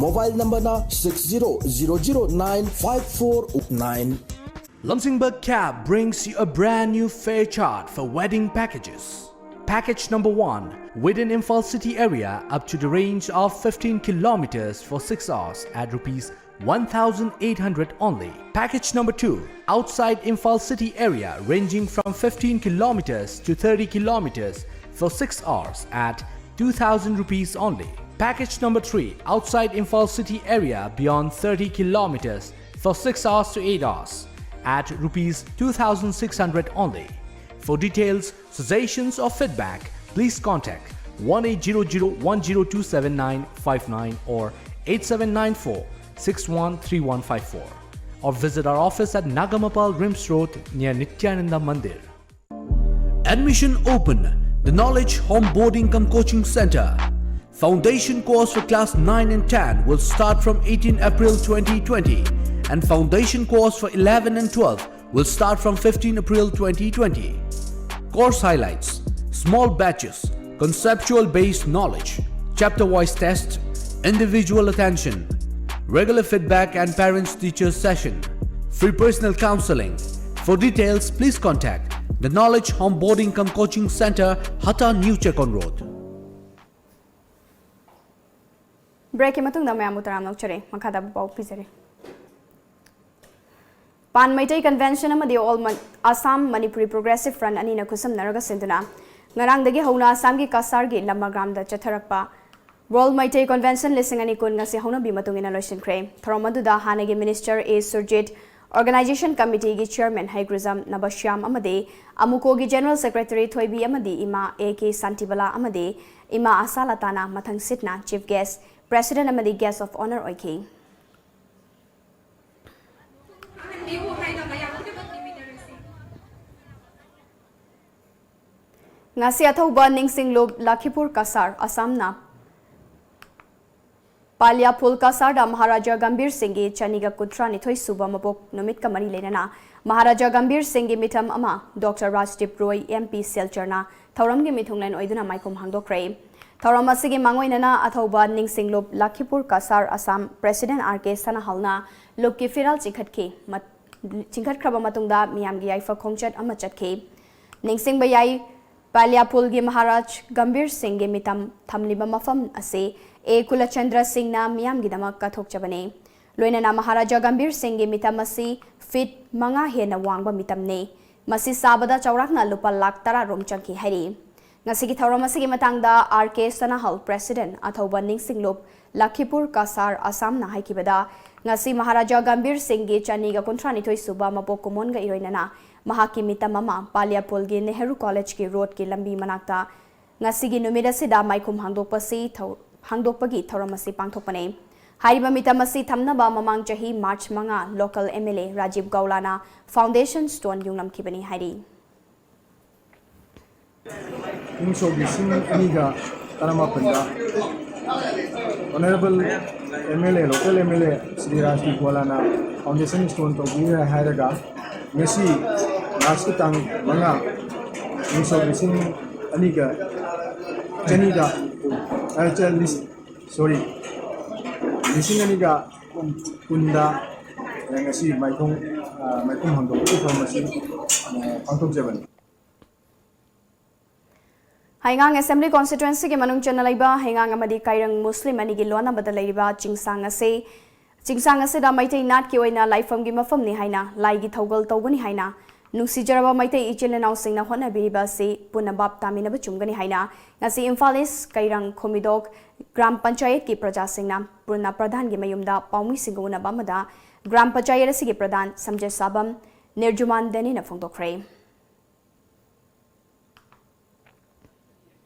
Mobile number ꯅ six zero zero zero nine five four nine꯫ Lamsingba Cab brings you a brand new fare chart for wedding packages. Package number one, within Imphal city area up to the range of fifteen kilometers for six hours at rupees one thousand eight hundred only. Package number two, outside Imphal city area ranging from fifteen kilometers to thirty kilometers for six hours at two thousand rupees only. Package number three, outside Imphal city area beyond thirty kilometers for six hours to eight hours at rupees two thousand six hundred only. For details, suggestions or feedback, please contact one eight zero zero one zero two seven nine five nine or eight seven nine four six one three one five four, or visit our office at Nagamapal RIMS Road near Nityananda Mandir. Admission open. The Knowledge Onboarding cum Coaching Center. Foundation course for class nine and ten will start from eighteen April twenty twenty, and foundation course for eleven and twelve will start from fifteen April twenty twenty. Course highlights: small batches, conceptual based knowledge, chapter wise test, individual attention, regular feedback and parents teachers session, free personal counseling. For details, please contact the Knowledge Onboarding cum Coaching Center, Hata, New Checkon Road. Break ꯀꯤ ꯃꯇꯨꯡꯗ ꯃꯌꯥꯝꯕꯨ ꯇꯔꯥꯝꯅ ꯑꯣꯛꯆꯔꯤ꯫ ꯃꯈꯥꯗ ꯄꯥꯎ ꯄꯤꯖꯔꯤ꯫ ꯄꯥꯟ Meitei Convention ꯑꯃꯗꯤ All Man-, Assam Manipuri Progressive Front ꯑꯅꯤꯅ ꯈꯨꯠꯁꯝꯅꯔꯒ ꯁꯤꯟꯗꯨꯅ ꯉꯔꯥꯡꯗꯒꯤ ꯍꯧꯅ ꯑꯁꯥꯝꯒꯤ ꯀꯁꯥꯔꯒꯤ ꯂꯝꯃꯒ꯭ꯔꯥꯝꯗ ꯆꯠꯊꯔꯛꯄ World ꯃꯩꯇꯩ Convention ꯂꯤꯁꯤꯡ ꯑꯅꯤ ꯀꯨꯟ ꯉꯁꯤ ꯍꯧꯅꯕꯤ ꯃꯇꯨꯡ ꯏꯟꯅ ꯂꯣꯏꯁꯤꯟꯈ꯭ꯔꯦ꯫ ꯊꯧꯔꯝ ꯑꯗꯨꯗ ꯍꯥꯟꯅꯒꯤ Minister A Surjit, Organization Committee ꯒꯤ Chairman ꯍꯩꯒ꯭ꯔꯤꯖꯝ ꯅꯕꯁ꯭ꯌꯥꯝ ꯑꯃꯗꯤ ꯑꯃꯨꯀꯣꯒꯤ General Secretary ꯊꯣꯏꯕꯤ ꯑꯃꯗꯤ ꯏꯃꯥ ꯑꯦ ꯀꯦ ꯁꯥꯟꯇꯤꯕꯂꯥ ꯑꯃꯗꯤ ꯏꯃꯥ ꯑꯁꯥꯂꯇꯥꯅ ꯃꯊꯪꯁꯤꯠꯅ Chief Guest, President ꯑꯃꯗꯤ Guest of Honour ꯑꯣꯏꯈꯤ꯫ ꯉꯁꯤ ꯑꯊꯧꯕ ꯅꯤꯡꯁꯤꯡꯂꯨꯞ ꯂꯈꯤꯄꯨꯔ ꯀꯁꯥꯔ ꯑꯁꯥꯝꯅ ꯄꯥꯂꯤꯌꯥꯐꯨꯜ ꯀꯁꯥꯔꯗ ꯃꯍꯥꯔꯥꯖꯥ ꯒꯝꯚꯤꯔ ꯁꯤꯡꯒꯤ ꯆꯅꯤꯒ ꯀꯨꯟꯊ꯭ꯔꯥꯅꯤꯊꯣꯏ ꯁꯨꯕ ꯃꯄꯣꯛ ꯅꯨꯃꯤꯠꯀ ꯃꯔꯤ ꯂꯩꯅꯅ ꯃꯍꯥꯔꯥꯖꯥ ꯒꯝꯚꯤꯔ ꯁꯤꯡꯒꯤ ꯃꯤꯊꯝ ꯑꯃ ꯗꯣꯛꯇꯔ ꯔꯥꯖꯗꯤꯞ ꯔꯣꯏ, M P ꯁꯤꯜꯆꯔꯅ ꯊꯧꯔꯝꯒꯤ ꯃꯤꯊꯨꯡꯂꯦꯟ ꯑꯣꯏꯗꯨꯅ ꯃꯥꯏꯈꯨꯝ ꯍꯥꯡꯗꯣꯛꯈ꯭ꯔꯦ꯫ ꯊꯧꯔꯝ ꯑꯁꯤꯒꯤ ꯃꯥꯡꯑꯣꯏꯅꯅ ꯑꯊꯧꯕ ꯅꯤꯡꯁꯤꯡꯂꯨꯞ ꯂꯈꯤꯄꯨꯔ Cachar Assam President R K ꯁꯅꯥꯍꯜꯅ ꯂꯨꯞꯀꯤ ꯐꯤꯔꯥꯜ ꯆꯤꯡꯈꯠꯈꯤ꯫ ꯃꯠ-, ꯆꯤꯡꯈꯠꯈ꯭ꯔꯕ ꯃꯇꯨꯡꯗ ꯃꯤꯌꯥꯝꯒꯤ ꯌꯥꯏꯐ ꯈꯣꯡꯆꯠ ꯑꯃ ꯆꯠꯈꯤ꯫ ꯅꯤꯡꯁꯤꯡꯕ ꯌꯥꯏ, ꯄꯥꯂꯤꯌꯥꯐꯨꯜꯒꯤ ꯃꯍꯥꯔꯥꯖ ꯒꯝꯚꯤꯔ ꯁꯤꯡꯒꯤ ꯃꯤꯇꯝ ꯊꯝꯂꯤꯕ ꯃꯐꯝ ꯑꯁꯤ ꯑꯦ ꯀꯨꯂꯆꯟꯗ꯭ꯔ ꯁꯤꯡꯅ ꯃꯤꯌꯥꯝꯒꯤꯗꯃꯛ ꯀꯠꯊꯣꯛꯆꯕꯅꯤ꯫ ꯂꯣꯏꯅꯅ ꯃꯍꯥꯔꯥꯖꯥ ꯒꯝꯚꯤꯔ ꯁꯤꯡꯒꯤ ꯃꯤꯇꯝ ꯑꯁꯤ ꯐꯤꯠ ꯃꯉꯥ ꯍꯦꯟꯅ ꯋꯥꯡꯕ ꯃꯤꯇꯝꯅꯤ꯫ ꯃꯁꯤ ꯁꯥꯕꯗ ꯆꯥꯎꯔꯥꯛꯅ ꯂꯨꯄꯥ ꯂꯥꯈ ꯇꯔꯥ ꯔꯣꯝ ꯆꯪꯈꯤ ꯍꯥꯏꯔꯤ꯫ ꯉꯁꯤꯒꯤ ꯊꯧꯔꯝ ꯑꯁꯤꯒꯤ ꯃꯇꯥꯡꯗ R K ꯁꯅꯥꯍꯜ, President, ꯑꯊꯧꯕ ꯅꯤꯡꯁꯤꯡꯂꯨꯞ ꯂꯈꯤꯄꯨꯔ ꯀꯁꯥꯔ ꯑꯁꯥꯝꯅ ꯍꯥꯏꯈꯤꯕꯗ, ꯉꯁꯤ ꯃꯍꯥꯔꯥꯖꯥ ꯒꯝꯚꯤꯔ ꯁꯤꯡꯒꯤ ꯆꯅꯤꯒ ꯀꯨꯟꯊ꯭ꯔꯥꯅꯤꯊꯣꯏ ꯁꯨꯕ ꯃꯄꯣꯛ ꯀꯨꯝꯑꯣꯟꯒ ꯏꯔꯣꯏꯅꯅ ꯃꯍꯥꯛꯀꯤ ꯃꯤꯇꯝ ꯑꯃ ꯄꯥꯂꯤꯌꯥꯄꯨꯜꯒꯤ ꯅꯦꯍꯔꯨ ꯀꯣꯂꯦꯖꯀꯤ ꯔꯣꯗꯀꯤ ꯂꯝꯕꯤ ꯃꯅꯥꯛꯇ ꯉꯁꯤꯒꯤ ꯅꯨꯃꯤꯠ ꯑꯁꯤꯗ ꯃꯥꯏꯈꯨꯝ ꯍꯥꯡꯗꯣꯛꯄꯁꯤ ꯊꯧ-, ꯍꯥꯡꯗꯣꯛꯄꯒꯤ ꯊꯧꯔꯝ ꯑꯁꯤ ꯄꯥꯡꯊꯣꯛꯄꯅꯤ꯫ ꯍꯥꯏꯔꯤꯕ ꯃꯤꯇꯝ ꯑꯁꯤ ꯊꯝꯅꯕ ꯃꯃꯥꯡ ꯆꯍꯤ March ꯃꯉꯥ local M L A Rajiv ꯒꯧꯂꯥꯅ foundation stone ꯌꯨꯡꯂꯝꯈꯤꯕꯅꯤ ꯍꯥꯏꯔꯤ꯫ ꯏꯪ ꯁꯣꯛ ꯂꯤꯁꯤꯡ ꯑꯅꯤꯒ ꯇꯔꯥꯃꯥꯄꯟꯗ Honourable M L A, local M L A Shri ꯔꯥꯖꯗꯤꯞ ꯒꯧꯂꯥꯅ foundation stone ꯇꯧꯕꯤꯈ꯭ꯔꯦ ꯍꯥꯏꯔꯒ, ꯉꯁꯤ March ꯀꯤ ꯇꯥꯡ ꯃꯉꯥ, ꯏꯪ ꯁꯣꯛ ꯂꯤꯁꯤꯡ ꯑꯅꯤꯒ ꯆꯅꯤꯗ, ꯑ, ꯆ-, ꯂꯤꯁ-, sorry, ꯂꯤꯁꯤꯡ ꯑꯅꯤꯒ ꯀꯨꯟꯗ ꯉꯁꯤ ꯃꯥꯏꯈꯨꯝ, ꯑ, ꯃꯥꯏꯈꯨꯝ ꯍꯥꯡꯗꯣꯛꯄꯒꯤ ꯊꯧꯔꯝ ꯑꯁꯤ, ꯑ, ꯄꯥꯡꯊꯣꯛꯆꯕꯅꯤ꯫ ꯍꯩꯉꯥꯡ Assembly Constituency ꯒꯤ ꯃꯅꯨꯡ ꯆꯟꯅ ꯂꯩꯕ ꯍꯩꯉꯥꯡ ꯑꯃꯗꯤ ꯀꯥꯏꯔꯪ ꯃꯨꯁꯂꯤꯝ ꯑꯅꯤꯒꯤ ꯂꯣꯟꯅꯕꯗ ꯂꯩꯔꯤꯕ ꯆꯤꯡꯁꯥꯡ ꯑꯁꯤ, ꯆꯤꯡꯁꯥꯡ ꯑꯁꯤꯗ ꯃꯩꯇꯩ ꯅꯥꯠꯀꯤ ꯑꯣꯏꯅ ꯂꯥꯏꯐꯝꯒꯤ ꯃꯐꯝꯅꯤ ꯍꯥꯏꯅ, ꯂꯥꯏꯒꯤ ꯊꯧꯒꯜ ꯇꯧꯒꯅꯤ ꯍꯥꯏꯅ ꯅꯨꯡꯁꯤꯖꯔꯕ ꯃꯩꯇꯩ ꯏꯆꯤꯜ ꯏꯅꯥꯎꯁꯤꯡꯅ ꯍꯣꯠꯅꯕꯤꯔꯤꯕ ꯑꯁꯤ ꯄꯨꯟꯅ ꯚꯥꯞ ꯇꯥꯃꯤꯟꯅꯕ ꯆꯨꯝꯒꯅꯤ ꯍꯥꯏꯅ ꯉꯁꯤ ꯏꯝꯐꯥꯜ ꯏꯁ ꯀꯩꯔꯪ ꯈꯨꯃꯤꯗꯣꯛ ꯒ꯭ꯔꯥꯝ ꯄꯟꯆꯥꯌꯠꯀꯤ ꯄ꯭ꯔꯖꯥꯁꯤꯡꯅ ꯄꯨꯟꯅ ꯄ꯭ꯔꯙꯥꯟꯒꯤ ꯃꯌꯨꯝꯗ ꯄꯥꯎꯃꯤꯁꯤꯡꯒ ꯎꯅꯕ ꯑꯃꯗ ꯒ꯭ꯔꯥꯝ ꯄꯟꯆꯥꯌꯠ ꯑꯁꯤꯒꯤ ꯄ꯭ꯔꯙꯥꯟ ꯁꯝꯖꯦꯁꯥꯕꯝ ꯅꯤꯔꯖꯨꯃꯥꯟ ꯗꯦꯅꯤꯅ ꯐꯣꯡꯗꯣꯛꯈ꯭ꯔꯦ꯫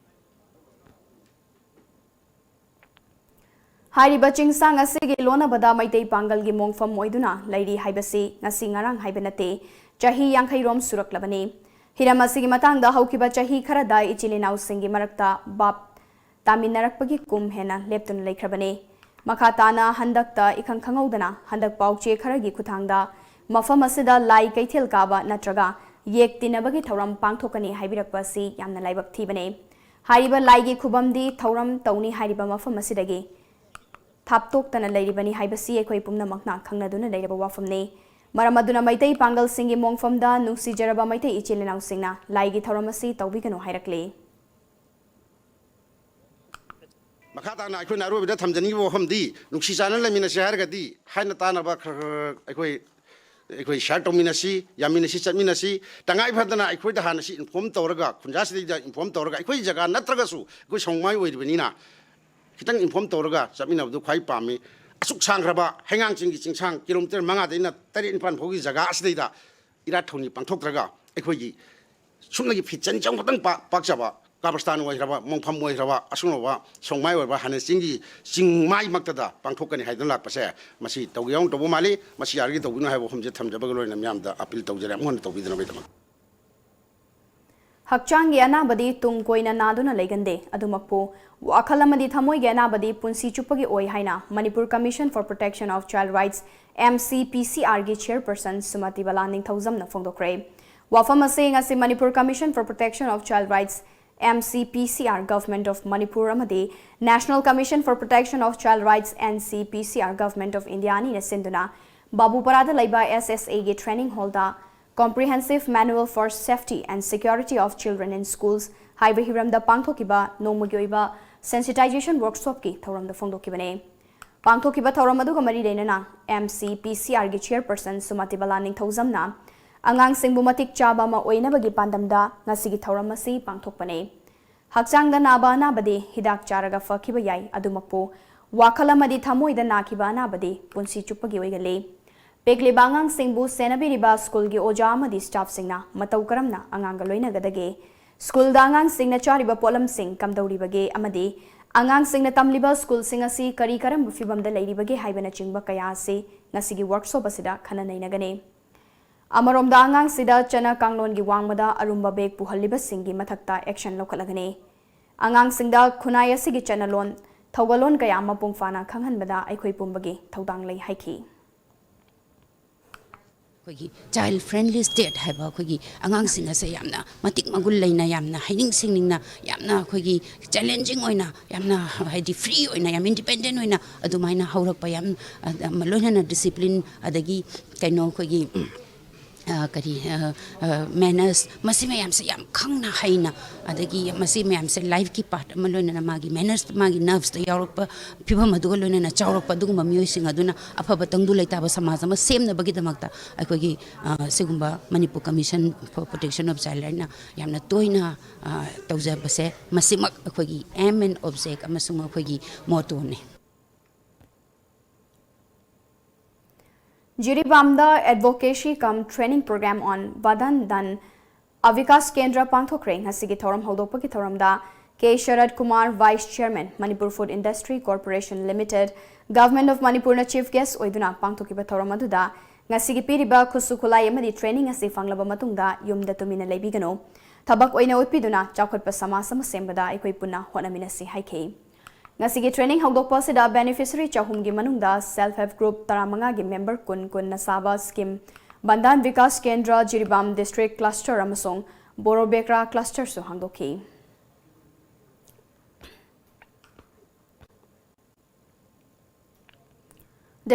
ꯍꯥꯏꯔꯤꯕ ꯆꯤꯡꯁꯥꯡ ꯑꯁꯤꯒꯤ ꯂꯣꯟꯅꯕꯗ ꯃꯩꯇꯩ ꯄꯥꯡꯒꯜꯒꯤ ꯃꯣꯡꯐꯝ ꯑꯣꯏꯗꯨꯅ ꯂꯩꯔꯤ ꯍꯥꯏꯕꯁꯤ ꯉꯁꯤ ꯉꯔꯥꯡ ꯍꯥꯏꯕ ꯅꯠꯇꯦ꯫ ꯆꯍꯤ ꯌꯥꯡꯈꯩ ꯔꯣꯝ ꯁꯨꯔꯛꯂꯕꯅꯤ꯫ ꯍꯤꯔꯝ ꯑꯁꯤꯒꯤ ꯃꯇꯥꯡꯗ ꯍꯧꯈꯤꯕ ꯆꯍꯤ ꯈꯔꯗ ꯏꯆꯤꯜ ꯏꯅꯥꯎꯁꯤꯡꯒꯤ ꯃꯔꯛꯇ ꯚꯥꯞ ꯇꯥꯃꯤꯟꯅꯔꯛꯄꯒꯤ ꯀꯨꯝ ꯍꯦꯟꯅ ꯂꯦꯞꯇꯨꯅ ꯂꯩꯈ꯭ꯔꯕꯅꯤ꯫ ꯃꯈꯥ ꯇꯥꯅ ꯍꯟꯗꯛꯇ ꯏꯈꯪ ꯈꯪꯍꯧꯗꯅ ꯍꯟꯗꯛ ꯄꯥꯎꯆꯦ ꯈꯔꯒꯤ ꯈꯨꯠꯊꯥꯡꯗ ꯃꯐꯝ ꯑꯁꯤꯗ ꯂꯥꯏ ꯀꯩꯊꯦꯜ ꯀꯥꯕ ꯅꯠꯇ꯭ꯔꯒ ꯌꯦꯛ ꯇꯤꯟꯅꯕꯒꯤ ꯊꯧꯔꯝ ꯄꯥꯡꯊꯣꯛꯀꯅꯤ ꯍꯥꯏꯕꯤꯔꯛꯄ ꯑꯁꯤ ꯌꯥꯝꯅ ꯂꯥꯏꯕꯛ ꯊꯤꯕꯅꯤ꯫ ꯍꯥꯏꯔꯤꯕ ꯂꯥꯏꯒꯤ ꯈꯨꯕꯝꯗꯤ ꯊꯧꯔꯝ ꯇꯧꯅꯤ ꯍꯥꯏꯔꯤꯕ ꯃꯐꯝ ꯑꯁꯤꯗꯒꯤ ꯊꯥꯞꯇꯣꯛꯇꯅ ꯂꯩꯔꯤꯕꯅꯤ ꯍꯥꯏꯕꯁꯤ ꯑꯩꯈꯣꯏ ꯄꯨꯝꯅꯃꯛꯅ ꯈꯪꯅꯗꯨꯅ ꯂꯩꯔꯕ ꯋꯥꯐꯝꯅꯤ꯫ ꯃꯔꯝ ꯑꯗꯨꯅ ꯃꯩꯇꯩ ꯄꯥꯡꯒꯜꯁꯤꯡꯒꯤ ꯃꯣꯡꯐꯝꯗ ꯅꯨꯡꯁꯤꯖꯔꯕ ꯃꯩꯇꯩ ꯏꯆꯤꯜ ꯏꯅꯥꯎꯁꯤꯡꯅ ꯂꯥꯏꯒꯤ ꯊꯧꯔꯝ ꯑꯁꯤ ꯇꯧꯕꯤꯒꯅꯨ ꯍꯥꯏꯔꯛꯂꯤ꯫ ꯃꯈꯥ ꯇꯥꯅ ꯑꯩꯈꯣꯏꯅ ꯑꯔꯣꯏꯕꯗ ꯊꯝꯖꯅꯤꯡꯉꯤꯕ ꯋꯥꯐꯝꯗꯤ, ꯅꯨꯡꯁꯤ ꯆꯥꯟꯅ ꯂꯩꯃꯤꯟꯅꯁꯤ ꯍꯥꯏꯔꯒꯗꯤ ꯍꯥꯏꯅ ꯇꯥꯅꯕ ꯈꯔ ꯈꯔ ꯑꯩꯈꯣꯏ ꯑꯩꯈꯣꯏ ꯁꯤꯌꯥꯔ ꯇꯧꯃꯤꯟꯅꯁꯤ, ꯌꯥꯃꯤꯟꯅꯁꯤ, ꯆꯠꯃꯤꯟꯅꯁꯤ꯫ ꯇꯉꯥꯏ ꯐꯗꯅ ꯑꯩꯈꯣꯏꯗ ꯍꯥꯟꯅ ꯁꯤ ꯏꯟꯐꯣꯔꯝ ꯇꯧꯔꯒ, ꯈꯨꯟꯖꯥꯁꯤꯗꯩꯗ ꯏꯟꯐꯣꯔꯝ ꯇꯧꯔꯒ, ꯑꯩꯈꯣꯏ ꯖꯒꯥ ꯅꯠꯇ꯭ꯔꯒꯁꯨ ꯑꯩꯈꯣꯏ ꯁꯣꯡꯃꯥꯏ ꯑꯣꯏꯔꯤꯕꯅꯤꯅ ꯈꯤꯇꯪ ꯏꯟꯐꯣꯔꯝ ꯇꯧꯔꯒ ꯆꯠꯃꯤꯟꯅꯕꯗꯨ ꯈ꯭ꯋꯥꯏ ꯄꯥꯝꯃꯤ꯫ ꯑꯁꯨꯛ ꯁꯥꯡꯈ꯭ꯔꯕ ꯍꯩꯉꯥꯡ ꯆꯤꯡꯒꯤ ꯆꯤꯡꯁꯥꯡ ꯀꯤꯂꯣꯃꯤꯇꯔ ꯃꯉꯥꯗꯩꯅ ꯇꯔꯦꯠ ꯅꯤꯄꯥꯟ ꯐꯥꯎꯒꯤ ꯖꯒꯥ ꯑꯁꯤꯗꯩꯗ ꯏꯔꯥꯠ ꯊꯧꯅꯤ ꯄꯥꯡꯊꯣꯛꯇ꯭ꯔꯒ ꯑꯩꯈꯣꯏꯒꯤ ꯁꯨꯞꯅꯒꯤ ꯐꯤꯠ ꯆꯅꯤ ꯆꯍꯨꯝ ꯈꯛꯇꯪ ꯄꯥꯛ-, ꯄꯥꯛꯆꯕ ꯀꯕꯔꯁꯇꯥꯟ ꯑꯣꯏꯈ꯭ꯔꯕ, ꯃꯣꯡꯐꯝ ꯑꯣꯏꯈ꯭ꯔꯕ, ꯑꯁꯨꯡꯂꯕ ꯁꯣꯡꯃꯥꯏ ꯑꯣꯏꯕ ꯍꯥꯟꯅ ꯆꯤꯡꯒꯤ ꯆꯤꯡꯃꯥꯏꯃꯛꯇꯗ ꯄꯥꯡꯊꯣꯛꯀꯅꯤ ꯍꯥꯏꯗꯨꯅ ꯂꯥꯛꯄꯁꯦ, ꯃꯁꯤ ꯇꯧꯒꯦ ꯌꯥꯎꯅ ꯇꯧꯕ ꯃꯥꯜꯂꯤ꯫ ꯃꯁꯤ ꯌꯥꯔꯤꯒꯩ ꯇꯧꯕꯤꯅꯨ ꯍꯥꯏꯕ ꯋꯥꯐꯝꯁꯦ ꯊꯝꯖꯕꯒ ꯂꯣꯏꯅꯅ ꯃꯤꯌꯥꯝꯗ ꯑꯄꯤꯜ ꯇꯧꯖꯔꯤ, ꯑꯃꯨꯛ ꯍꯟꯅ ꯇꯧꯕꯤꯗꯅꯕꯒꯤꯗꯃꯛ꯫ ꯍꯛꯆꯥꯡꯒꯤ ꯑꯅꯥꯕꯗꯤ ꯇꯨꯡ ꯀꯣꯏꯅ ꯅꯥꯗꯨꯅ ꯂꯩꯒꯟꯗꯦ꯫ ꯑꯗꯨꯃꯛꯄꯨ, ꯋꯥꯈꯜ ꯑꯃꯗꯤ ꯊꯃꯣꯏꯒꯤ ꯑꯅꯥꯕꯗꯤ ꯄꯨꯟꯁꯤ ꯆꯨꯞꯄꯒꯤ ꯑꯣꯏ ꯍꯥꯏꯅ Manipur Commission for Protection of Child Rights, M C P C R ꯒꯤ chairperson ꯁꯨꯃꯇꯤꯕꯥꯂꯥ ꯅꯤꯡꯊꯧꯖꯝꯅ ꯐꯣꯡꯗꯣꯛꯈ꯭ꯔꯦ꯫ ꯋꯥꯐꯝ ꯑꯁꯤ ꯉꯁꯤ Manipur Commission for Protection of Child Rights, M C P C R, Government of Manipur ꯑꯃꯗꯤ National Commission for Protection of Child Rights, N C P C R, Government of India ꯑꯅꯤꯅ ꯁꯤꯟꯗꯨꯅ ꯕꯥꯕꯨꯄꯥꯔꯥꯗ ꯂꯩꯕ S S A ꯒꯤ training hall the Comprehensive Manual for Safety and Security of Children in Schools ꯍꯥꯏꯕ ꯍꯤꯔꯝꯗ ꯄꯥꯡꯊꯣꯛꯈꯤꯕ ꯅꯣꯡꯃꯒꯤ ꯑꯣꯏꯕ sensitization workshop ꯀꯤ ꯊꯧꯔꯝꯗ ꯐꯣꯡꯗꯣꯛꯈꯤꯕꯅꯤ꯫ ꯄꯥꯡꯊꯣꯛꯈꯤꯕ ꯊꯧꯔꯝ ꯑꯗꯨꯒ ꯃꯔꯤ ꯂꯩꯅꯅ M C P C R ꯒꯤ chairperson ꯁꯨꯃꯇꯤꯕꯥꯂꯥ ꯅꯤꯡꯊꯧꯖꯝꯅ ꯑꯉꯥꯡꯁꯤꯡꯕꯨ ꯃꯇꯤꯛ ꯆꯥꯕ ꯑꯃ ꯑꯣꯏꯅꯕꯒꯤ ꯄꯥꯟꯗꯝꯗ ꯉꯁꯤꯒꯤ ꯊꯧꯔꯝ ꯑꯁꯤ ꯄꯥꯡꯊꯣꯛꯄꯅꯤ꯫ ꯍꯛꯆꯥꯡꯗ ꯅꯥꯕ ꯑꯅꯥꯕꯗꯤ ꯍꯤꯗꯥꯛ ꯆꯥꯔꯒ ꯐꯈꯤꯕ ꯌꯥꯏ, ꯑꯗꯨꯃꯛꯄꯨ ꯋꯥꯈꯜ ꯑꯃꯗꯤ ꯊꯃꯣꯏꯗ ꯅꯥꯈꯤꯕ ꯑꯅꯥꯕꯗꯤ ꯄꯨꯟꯁꯤ ꯆꯨꯞꯄꯒꯤ ꯑꯣꯏꯒꯜꯂꯤ꯫ ꯄꯤꯛꯂꯤꯕ ꯑꯉꯥꯡꯁꯤꯡꯕꯨ ꯁꯦꯟꯅꯕꯤꯔꯤꯕ ꯁ꯭ꯀꯨꯜꯒꯤ ꯑꯣꯖꯥ ꯑꯃꯗꯤ ꯁ꯭ꯇꯥꯐꯁꯤꯡꯅ ꯃꯇꯧ ꯀꯔꯝꯅ ꯑꯉꯥꯡꯒ ꯂꯣꯏꯅꯒꯗꯒꯦ? ꯁ꯭ꯀꯨꯜꯗ ꯑꯉꯥꯡꯁꯤꯡꯅ ꯆꯥꯔꯤꯕ ꯄꯣꯠꯂꯝꯁꯤꯡ ꯀꯝꯗꯧꯔꯤꯕꯒꯦ ꯑꯃꯗꯤ ꯑꯉꯥꯡꯁꯤꯡꯅ ꯇꯝꯂꯤꯕ ꯁ꯭ꯀꯨꯜꯁꯤꯡ ꯑꯁꯤ ꯀꯔꯤ ꯀꯔꯝꯕ ꯐꯤꯕꯝꯗ ꯂꯩꯔꯤꯕꯒꯦ ꯍꯥꯏꯕꯅꯆꯤꯡꯕ ꯀꯌꯥ ꯑꯁꯤ ꯉꯁꯤꯒꯤ ꯋꯥꯔꯛꯁꯣꯞ ꯑꯁꯤꯗ ꯈꯟꯅ ꯅꯩꯅꯒꯅꯤ꯫ ꯑꯃꯔꯣꯝꯗ ꯑꯉꯥꯡꯁꯤꯗ ꯆꯠꯅ ꯀꯥꯡꯂꯣꯟꯒꯤ ꯋꯥꯡꯃꯗ ꯑꯔꯨꯝꯕ ꯕꯦꯒ ꯄꯨꯍꯜꯂꯤꯕꯁꯤꯡꯒꯤ ꯃꯊꯛꯇ ꯑꯦꯛꯁꯟ ꯂꯧꯈꯠꯂꯒꯅꯤ꯫ ꯑꯉꯥꯡꯁꯤꯡꯗ ꯈꯨꯟꯅꯥꯏ ꯑꯁꯤꯒꯤ ꯆꯠꯅꯂꯣꯟ, ꯊꯧꯒꯜꯂꯣꯟ ꯀꯌꯥ ꯃꯄꯨꯡ ꯐꯥꯅ ꯈꯪꯍꯟꯕꯗ ꯑꯩꯈꯣꯏ ꯄꯨꯝꯕꯒꯤ ꯊꯧꯗꯥꯡ ꯂꯩ ꯍꯥꯏꯈꯤ꯫ ꯑꯩꯈꯣꯏꯒꯤ ꯆꯥꯏꯜ ꯐ꯭ꯔꯦꯟꯂꯤ ꯁ꯭ꯇꯦꯠ ꯍꯥꯏꯕ ꯑꯩꯈꯣꯏꯒꯤ ꯑꯉꯥꯡꯁꯤꯡ ꯑꯁꯦ ꯌꯥꯝꯅ ꯃꯇꯤꯛ ꯃꯒꯨꯟ ꯂꯩꯅ, ꯌꯥꯝꯅ ꯍꯩꯅꯤꯡ ꯁꯤꯡꯅꯤꯡꯅ, ꯌꯥꯝꯅ ꯑꯩꯈꯣꯏꯒꯤ ꯆꯦꯂꯦꯟꯖꯤꯡ ꯑꯣꯏꯅ, ꯌꯥꯝꯅ ꯍꯥꯏꯗꯤ ꯐ꯭ꯔꯤ ꯑꯣꯏꯅ, ꯌꯥꯝ ꯏꯟꯗꯤꯄꯦꯟꯗꯦꯟ ꯑꯣꯏꯅ ꯑꯗꯨꯃꯥꯏꯅ ꯍꯧꯔꯛꯄ, ꯌꯥꯝ ꯑ, ꯂꯣꯏꯅꯅ ꯗꯤꯁꯤꯄ꯭ꯂꯤꯟ, ꯑꯗꯒꯤ ꯀꯩꯅꯣ ꯑꯩꯈꯣꯏꯒꯤ ꯎꯝ, ꯑ, ꯀꯔꯤ ꯃꯦꯅꯔꯁ, ꯃꯁꯤ ꯃꯌꯥꯝꯁꯦ ꯌꯥꯝ ꯈꯪꯅ ꯍꯩꯅ, ꯑꯗꯒꯤ ꯃꯁꯤ ꯃꯌꯥꯝꯁꯦ ꯂꯥꯏꯐꯀꯤ ꯄꯥꯔꯠ ꯑꯃ ꯂꯣꯏꯅꯅ ꯃꯥꯒꯤ ꯃꯦꯅꯔꯁ, ꯃꯥꯒꯤ ꯅꯔꯚꯁꯇ ꯌꯥꯎꯔꯛꯄ ꯐꯤꯕꯝ ꯑꯗꯨꯒ ꯂꯣꯏꯅꯅ ꯆꯥꯎꯔꯛꯄ ꯑꯗꯨꯒꯨꯝꯕ ꯃꯤꯑꯣꯏꯁꯤꯡ ꯑꯗꯨꯅ ꯑꯐꯕ ꯇꯪꯗꯨ ꯂꯩꯇꯥꯕ ꯁꯃꯥꯖ ꯑꯃ ꯁꯦꯝꯅꯕꯒꯤꯗꯃꯛꯇ ꯑꯩꯈꯣꯏꯒꯤ ꯑ, ꯁꯤꯒꯨꯝꯕ Manipur commission for protection of child ꯔꯥꯏꯠꯅ ꯌꯥꯝꯅ ꯇꯣꯏꯅ ꯑ, ꯇꯧꯖꯕꯁꯦ, ꯃꯁꯤꯃꯛ ꯑꯩꯈꯣꯏꯒꯤ aim and object ꯑꯃꯁꯨꯡ ꯑꯩꯈꯣꯏꯒꯤ ꯃꯣꯇꯣꯅꯤ꯫ ꯖꯤꯔꯤꯕꯥꯝꯗ Advocacy cum Training Program on Vadhan Dhan Avikas Kendra ꯄꯥꯡꯊꯣꯛꯈ꯭ꯔꯦ꯫ ꯉꯁꯤꯒꯤ ꯊꯧꯔꯝ ꯍꯧꯗꯣꯛꯄꯒꯤ ꯊꯧꯔꯝꯗ ꯀꯦ ꯁꯔꯠ Kumar, Vice Chairman, Manipur Food Industry Corporation Limited, Government of ꯃꯅꯤꯄꯨꯔꯅ chief guest ꯑꯣꯏꯗꯨꯅ ꯄꯥꯡꯊꯣꯛꯈꯤꯕ ꯊꯧꯔꯝ ꯑꯗꯨꯗ ꯉꯁꯤꯒꯤ ꯄꯤꯔꯤꯕ ꯈꯨꯠꯁꯨ ꯈꯨꯠꯂꯥꯏ ꯑꯃꯗꯤ training ꯑꯁꯤ ꯐꯪꯂꯕ ꯃꯇꯨꯡꯗ ꯌꯨꯝꯗ ꯇꯨꯃꯤꯟꯅ ꯂꯩꯕꯤꯒꯅꯨ꯫ ꯊꯕꯛ ꯑꯣꯏꯅ ꯎꯠꯄꯤꯗꯨꯅ ꯆꯥꯎꯈꯠꯄ ꯁꯃꯥꯖ ꯑꯃ ꯁꯦꯝꯕꯗ ꯑꯩꯈꯣꯏ ꯄꯨꯟꯅ ꯍꯣꯠꯅꯃꯤꯟꯅꯁꯤ ꯍꯥꯏꯈꯤ꯫ ꯉꯁꯤꯒꯤ training ꯍꯧꯗꯣꯛꯄ ꯑꯁꯤꯗ beneficiary ꯆꯍꯨꯝꯒꯤ ꯃꯅꯨꯡꯗ self help group ꯇꯔꯥꯃꯉꯥꯒꯤ member ꯀꯨꯟ ꯀꯨꯟꯅ ꯁꯥꯕ scheme ꯕꯟꯙꯥꯟ ꯕꯤꯀꯥꯁ ꯀꯦꯟꯗ꯭ꯔ ꯖꯤꯔꯤꯕꯥꯝ district cluster ꯑꯃꯁꯨꯡ ꯕꯣꯔꯣꯕꯦꯀ꯭ꯔꯥ clusterꯁꯨ ꯍꯥꯡꯗꯣꯛꯈꯤ꯫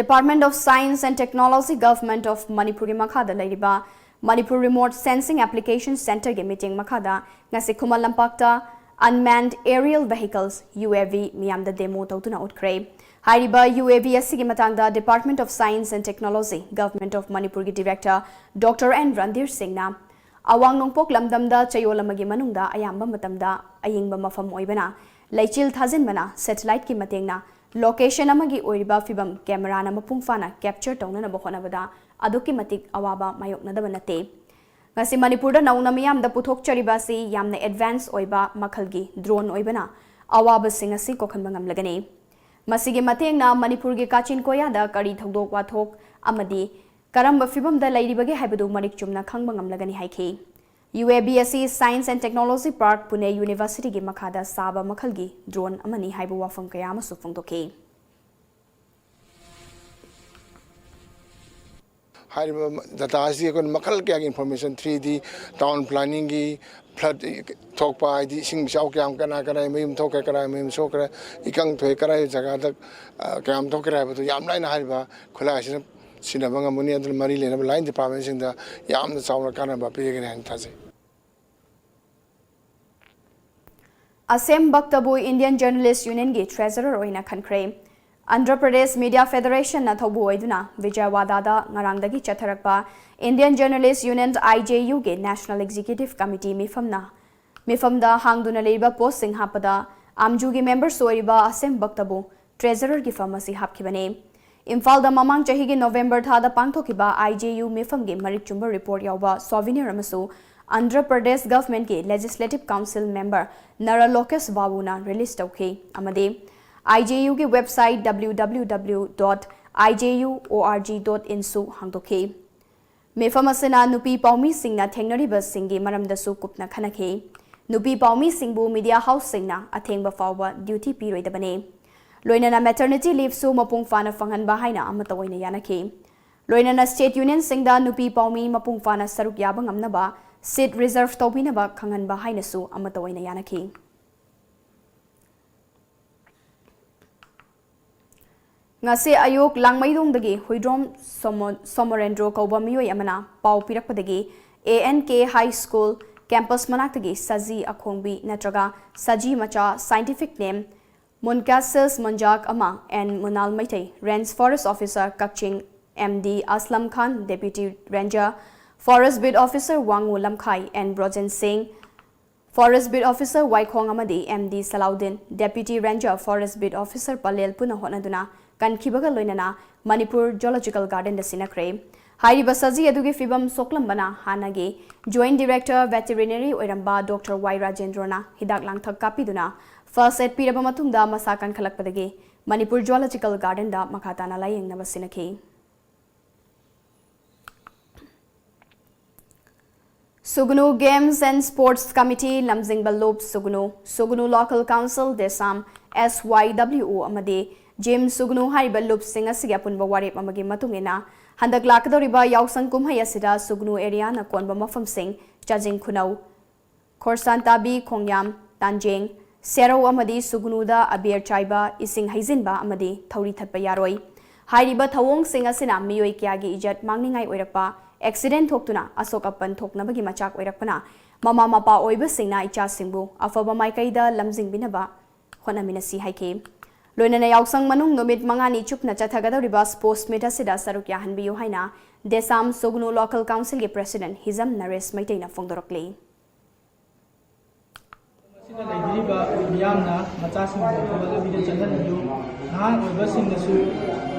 Department of Science and Technology, Government of ꯃꯅꯤꯄꯨꯔꯒꯤ ꯃꯈꯥꯗ ꯂꯩꯔꯤꯕ Manipur Remote Sensing Application Centreꯒꯤ meeting ꯃꯈꯥꯗ ꯉꯁꯤ ꯈꯨꯃꯟ ꯂꯝꯄꯥꯛꯇ Unmanned Aerial Vehicles, UAV, ꯃꯤꯌꯥꯝꯗ demo ꯇꯧꯗꯨꯅ ꯎꯠꯈ꯭ꯔꯦ꯫ ꯍꯥꯏꯔꯤꯕ ꯌꯨ ꯑꯦ ꯕꯤ ꯑꯁꯤꯒꯤ ꯃꯇꯥꯡꯗ Department of Science and Technology, Government of ꯃꯅꯤꯄꯨꯔꯒꯤ Director Doctor N ꯔꯟꯙꯤꯔ ꯁꯤꯡꯅ, ꯑꯋꯥꯡ ꯅꯣꯡꯄꯣꯛ ꯂꯝꯗꯝꯗ ꯆꯌꯣꯜ ꯑꯃꯒꯤ ꯃꯅꯨꯡꯗ ꯑꯌꯥꯝꯕ ꯃꯇꯝꯗ ꯑꯌꯤꯡꯕ ꯃꯐꯝ ꯑꯣꯏꯕꯅ, ꯂꯩꯆꯤꯜ ꯊꯥꯖꯤꯟꯕꯅ satelliteꯀꯤ ꯃꯇꯦꯡꯅ location ꯑꯃꯒꯤ ꯑꯣꯏꯔꯤꯕ ꯐꯤꯕꯝ cameraꯅ ꯃꯄꯨꯡ ꯐꯥꯅ capture ꯇꯧꯅꯅꯕ ꯍꯣꯠꯅꯕꯗ ꯑꯗꯨꯛꯀꯤ ꯃꯇꯤꯛ ꯑꯋꯥꯕ ꯃꯥꯌꯣꯛꯅꯗꯕ ꯅꯠꯇꯦ꯫ ꯉꯁꯤ ꯃꯅꯤꯄꯨꯔꯗ ꯅꯧꯅ ꯃꯤꯌꯥꯝꯗ ꯄꯨꯊꯣꯛꯆꯔꯤꯕ ꯑꯁꯤ ꯌꯥꯝꯅ advance ꯑꯣꯏꯕ ꯃꯈꯜꯒꯤ drone ꯑꯣꯏꯕꯅ ꯑꯋꯥꯕꯁꯤꯡ ꯑꯁꯤ ꯀꯣꯛꯍꯟꯕ ꯉꯝꯂꯒꯅꯤ꯫ ꯃꯁꯤꯒꯤ ꯃꯇꯦꯡꯅ ꯃꯅꯤꯄꯨꯔꯒꯤ ꯀꯥꯆꯤꯟ ꯀꯣꯌꯥꯗ ꯀꯔꯤ ꯊꯧꯗꯣꯛ ꯋꯥꯊꯣꯛ ꯑꯃꯗꯤ ꯀꯔꯝꯕ ꯐꯤꯚꯝꯗ ꯂꯩꯔꯤꯕꯒꯦ ꯍꯥꯏꯕꯗꯨ ꯃꯔꯤꯛ ꯆꯨꯝꯅ ꯈꯪꯕ ꯉꯝꯂꯒꯅꯤ ꯍꯥꯏꯈꯤ꯫ ꯌꯨ ꯑꯦ ꯕꯤ ꯑꯁꯤ Science and Technology Park Pune Universityꯒꯤ ꯃꯈꯥꯗ ꯁꯥꯕ ꯃꯈꯜꯒꯤ drone ꯑꯃꯅꯤ ꯍꯥꯏꯕ ꯋꯥꯐꯝ ꯀꯌꯥ ꯑꯃꯁꯨ ꯐꯣꯡꯗꯣꯛꯈꯤ꯫ ꯍꯥꯏꯔꯤꯕ data ꯑꯁꯤ ꯑꯩꯈꯣꯏꯅ ꯃꯈꯜ ꯀꯌꯥꯒꯤ information, three D town planningꯒꯤ, flood ꯊꯣꯛꯄ, ꯍꯥꯏꯗꯤ ꯏꯁꯤꯡ ꯏꯆꯥꯎ ꯀꯌꯥꯝ, ꯀꯅꯥ ꯀꯅꯥꯒꯤ ꯃꯌꯨꯝ ꯊꯣꯛꯈ꯭ꯔꯦ, ꯀꯅꯥꯒꯤ ꯃꯌꯨꯝ ꯁꯣꯛꯈ꯭ꯔꯦ, ꯏꯀꯪ ꯊꯣꯛꯑꯦ, ꯀꯗꯥꯏ ꯖꯒꯥꯗ ꯀꯌꯥꯝ ꯊꯣꯛꯈ꯭ꯔꯦ ꯍꯥꯏꯕꯗꯨ ꯌꯥꯝ ꯂꯥꯏꯅ ꯍꯥꯏꯔꯤꯕ ꯈꯨꯠꯂꯥꯏ ꯑꯁꯤꯅ ꯁꯤꯖꯤꯟꯅꯕ ꯉꯝꯒꯅꯤ꯫ ꯑꯗꯨꯅ ꯃꯔꯤ ꯂꯩꯅꯕ line departmentꯁꯤꯡꯗ ꯌꯥꯝꯅ ꯆꯥꯎꯅ ꯀꯥꯟꯅꯕ ꯄꯤꯒꯅꯤ ꯍꯥꯏꯅ ꯊꯥꯖꯩ꯫ ꯑꯁꯦꯝ ꯕꯛꯇꯕꯨ Indian Journalist Unionꯒꯤ treasurer ꯑꯣꯏꯅ ꯈꯟꯈ꯭ꯔꯦ꯫ ꯑꯟꯙ꯭ꯔ ꯄ꯭ꯔꯗꯦꯁ Media Federationna ꯊꯧꯕꯨ ꯑꯣꯏꯗꯨꯅ ꯕꯤꯖꯌꯋꯥꯗꯥꯗ ꯉꯔꯥꯡꯗꯒꯤ ꯆꯠꯊꯔꯛꯄ Indian Journalist Union, IJUꯒꯤ National Executive Committee ꯃꯤꯐꯝꯅ, ꯃꯤꯐꯝꯗ ꯍꯥꯡꯗꯨꯅ ꯂꯩꯔꯤꯕ postꯁꯤꯡ ꯍꯥꯞꯄꯗ ꯑꯥꯝꯖꯨꯒꯤ memberꯁꯨ ꯑꯣꯏꯔꯤꯕ ꯑꯁꯦꯝ ꯕꯛꯇꯕꯨ treasurerꯒꯤ ꯐꯝ ꯑꯁꯤ ꯍꯥꯞꯈꯤꯕꯅꯤ꯫ ꯏꯝꯐꯥꯜꯗ ꯃꯃꯥꯡ ꯆꯍꯤꯒꯤ November ꯊꯥꯗ ꯄꯥꯡꯊꯣꯛꯈꯤꯕ IJU ꯃꯤꯐꯝꯒꯤ ꯃꯔꯤꯛ ꯆꯨꯝꯕ report ꯌꯥꯎꯕ souvenir ꯑꯃꯁꯨ Andhra Pradesh governmentꯀꯤ Legislative Council member ꯅꯔꯥ ꯂꯣꯀꯦꯁ ꯕꯥꯕꯨꯅ release ꯇꯧꯈꯤ ꯑꯃꯗꯤ IJUꯒꯤ website W W W dot I J U O R G dot inꯁꯨ ꯍꯥꯡꯗꯣꯛꯈꯤ꯫ ꯃꯤꯐꯝ ꯑꯁꯤꯅ ꯅꯨꯄꯤ ꯄꯥꯎꯃꯤꯁꯤꯡꯅ ꯊꯦꯡꯅꯔꯤꯕꯁꯤꯡꯒꯤ ꯃꯔꯝꯗꯁꯨ ꯀꯨꯞꯅ ꯈꯟꯅꯈꯤ꯫ ꯅꯨꯄꯤ ꯄꯥꯎꯃꯤꯁꯤꯡꯕꯨ media houseꯁꯤꯡꯅ ꯑꯊꯦꯡꯕ ꯐꯥꯎꯕ duty ꯄꯤꯔꯣꯏꯗꯕꯅꯤ꯫ ꯂꯣꯏꯅꯅ maternity leaveꯁꯨ ꯃꯄꯨꯡ ꯐꯥꯅ ꯐꯪꯍꯟꯕ ꯍꯥꯏꯅ ꯑꯃꯠꯇ ꯑꯣꯏꯅ ꯌꯥꯅꯈꯤ꯫ ꯂꯣꯏꯅꯅ state unionꯁꯤꯡꯗ ꯅꯨꯄꯤ ꯄꯥꯎꯃꯤ ꯃꯄꯨꯡ ꯐꯥꯅ ꯁꯔꯨꯛ ꯌꯥꯕ ꯉꯝꯅꯕ seat reserve ꯇꯧꯕꯤꯅꯕ ꯈꯪꯍꯟꯕ ꯍꯥꯏꯅꯁꯨ ꯑꯃꯠꯇ ꯑꯣꯏꯅ ꯌꯥꯅꯈꯤ꯫ ꯉꯁꯤ ꯑꯌꯨꯛ ꯂꯥꯡꯃꯩꯗꯣꯡꯗꯒꯤ ꯍꯨꯏꯗ꯭ꯔꯣꯝ ꯁꯣꯃꯣ-, ꯁꯣꯃꯣꯔꯦꯟꯗ꯭ꯔꯣ ꯀꯧꯕ ꯃꯤꯑꯣꯏ ꯑꯃꯅ ꯄꯥꯎ ꯄꯤꯔꯛꯄꯗꯒꯤ A N K High School campus ꯃꯅꯥꯛꯇꯒꯤ ꯁꯖꯤ ꯑꯈꯣꯡꯕꯤ ꯅꯠꯇ꯭ꯔꯒ ꯁꯖꯤ ꯃꯆꯥ, scientific name Munkasils Monjak ꯑꯃ, N Munal Meitei, Range Forest Officer Kakching, M D Aslam Khan, Deputy Ranger Forest Beat Officer Wangu Lamkhai, N Brojen Singh, Forest Beat Officer Waikhong ꯑꯃꯗꯤ M D Salaudin, Deputy Ranger Forest Beat Officer Palel ꯄꯨꯟꯅ ꯍꯣꯠꯅꯗꯨꯅ ꯀꯟꯈꯤꯕꯒ ꯂꯣꯏꯅꯅ Manipur Zoological Gardenꯗ ꯁꯤꯟꯅꯈ꯭ꯔꯦ꯫ ꯍꯥꯏꯔꯤꯕ ꯁꯖꯤ ꯑꯗꯨꯒꯤ ꯐꯤꯕꯝ ꯁꯣꯛꯂꯝꯕꯅ ꯍꯥꯟꯅꯒꯤ Joint Director Veterinary ꯑꯣꯏꯔꯝꯕ Doctor Y ꯔꯥꯖꯦꯟꯗ꯭ꯔꯣꯅ ꯍꯤꯗꯥꯛ ꯂꯥꯡꯊꯛ ꯀꯥꯞꯄꯤꯗꯨꯅ first aid ꯄꯤꯔꯕ ꯃꯇꯨꯡꯗ ꯃꯁꯥ ꯀꯟꯈꯠꯂꯛꯄꯗꯒꯤ ꯃꯅꯤꯄꯨꯔ Zoological Gardenꯗ ꯃꯈꯥ ꯇꯥꯅ ꯂꯥꯌꯦꯡꯅꯕ ꯁꯤꯟꯅꯈꯤ꯫ ꯁꯨꯒꯅꯨ Games and Sports Committee, ꯂꯝꯖꯤꯡꯕ ꯂꯨꯞ ꯁꯨꯒꯅꯨ, ꯁꯨꯒꯅꯨ Local Council, ꯗꯦꯁꯥꯝ, S Y W O ꯑꯃꯗꯤ ꯖꯤꯝ ꯁꯨꯒꯅꯨ ꯍꯥꯏꯔꯤꯕ ꯂꯨꯞꯁꯤꯡ ꯑꯁꯤꯒꯤ ꯑꯄꯨꯟꯕ ꯋꯥꯔꯦꯞ ꯑꯃꯒꯤ ꯃꯇꯨꯡ ꯏꯟꯅ, ꯍꯟꯗꯛ ꯂꯥꯛꯀꯗꯧꯔꯤꯕ ꯌꯥꯎꯁꯪ ꯀꯨꯝꯍꯩ ꯑꯁꯤꯗ ꯁꯨꯒꯅꯨ areaꯅ ꯀꯣꯟꯕ ꯃꯐꯝꯁꯤꯡ, ꯆꯥꯖꯤꯡ ꯈꯨꯅꯧ, ꯈꯣꯔꯁꯥꯟꯇꯥꯕꯤ, ꯈꯣꯡꯌꯥꯝ, ꯇꯥꯟꯖꯦꯡ, ꯁꯦꯔꯧ ꯑꯃꯗꯤ ꯁꯨꯒꯅꯨꯗ ꯑꯕꯦꯔ ꯆꯥꯏꯕ, ꯏꯁꯤꯡ ꯍꯩꯖꯤꯟꯕ ꯑꯃꯗꯤ ꯊꯧꯔꯤ ꯊꯠꯄ ꯌꯥꯔꯣꯏ꯫ ꯍꯥꯏꯔꯤꯕ ꯊꯧꯑꯣꯡꯁꯤꯡ ꯑꯁꯤꯅ ꯃꯤꯑꯣꯏ ꯀꯌꯥꯒꯤ ꯏꯖꯠ ꯃꯥꯡꯅꯤꯡꯉꯥꯏ ꯑꯣꯏꯔꯛꯄ, accident ꯊꯣꯛꯇꯨꯅ ꯑꯁꯣꯛ ꯑꯄꯟ ꯊꯣꯛꯅꯕꯒꯤ ꯃꯆꯥꯛ ꯑꯣꯏꯔꯛꯄꯅ, ꯃꯃꯥ ꯃꯄꯥ ꯑꯣꯏꯕꯁꯤꯡꯅ ꯏꯆꯥꯁꯤꯡꯕꯨ ꯑꯐꯕ ꯃꯥꯏꯀꯩꯗ ꯂꯝꯖꯤꯡꯕꯤꯅꯕ ꯍꯣꯠꯅꯃꯤꯟꯅꯁꯤ ꯍꯥꯏꯈꯤ꯫ ꯂꯣꯏꯅꯅ ꯌꯥꯎꯁꯪ ꯃꯅꯨꯡ ꯅꯨꯃꯤꯠ ꯃꯉꯥꯅꯤ ꯆꯨꯞꯅ ꯆꯠꯊꯒꯗꯧꯔꯤꯕ sports meet ꯑꯁꯤꯗ ꯁꯔꯨꯛ ꯌꯥꯍꯟꯕꯤꯌꯨ ꯍꯥꯏꯅ ꯗꯦꯁꯥꯝ ꯁꯨꯒꯅꯨ Local Councilꯒꯤ President ꯍꯤꯖꯝ ꯅꯔꯦꯁ ꯃꯩꯇꯩꯅ ꯐꯣꯡꯗꯣꯔꯛꯂꯤ꯫ ꯑꯁꯤꯗ ꯂꯩꯕꯤꯔꯤꯕ ꯃꯤꯌꯥꯝꯅ ꯃꯆꯥꯁꯤꯡꯕꯨ ꯑꯐꯕ ꯂꯝꯕꯤꯗ ꯆꯠꯍꯟꯕꯤꯌꯨ꯫ ꯅꯍꯥ ꯑꯣꯏꯕꯁꯤꯡꯅꯁꯨ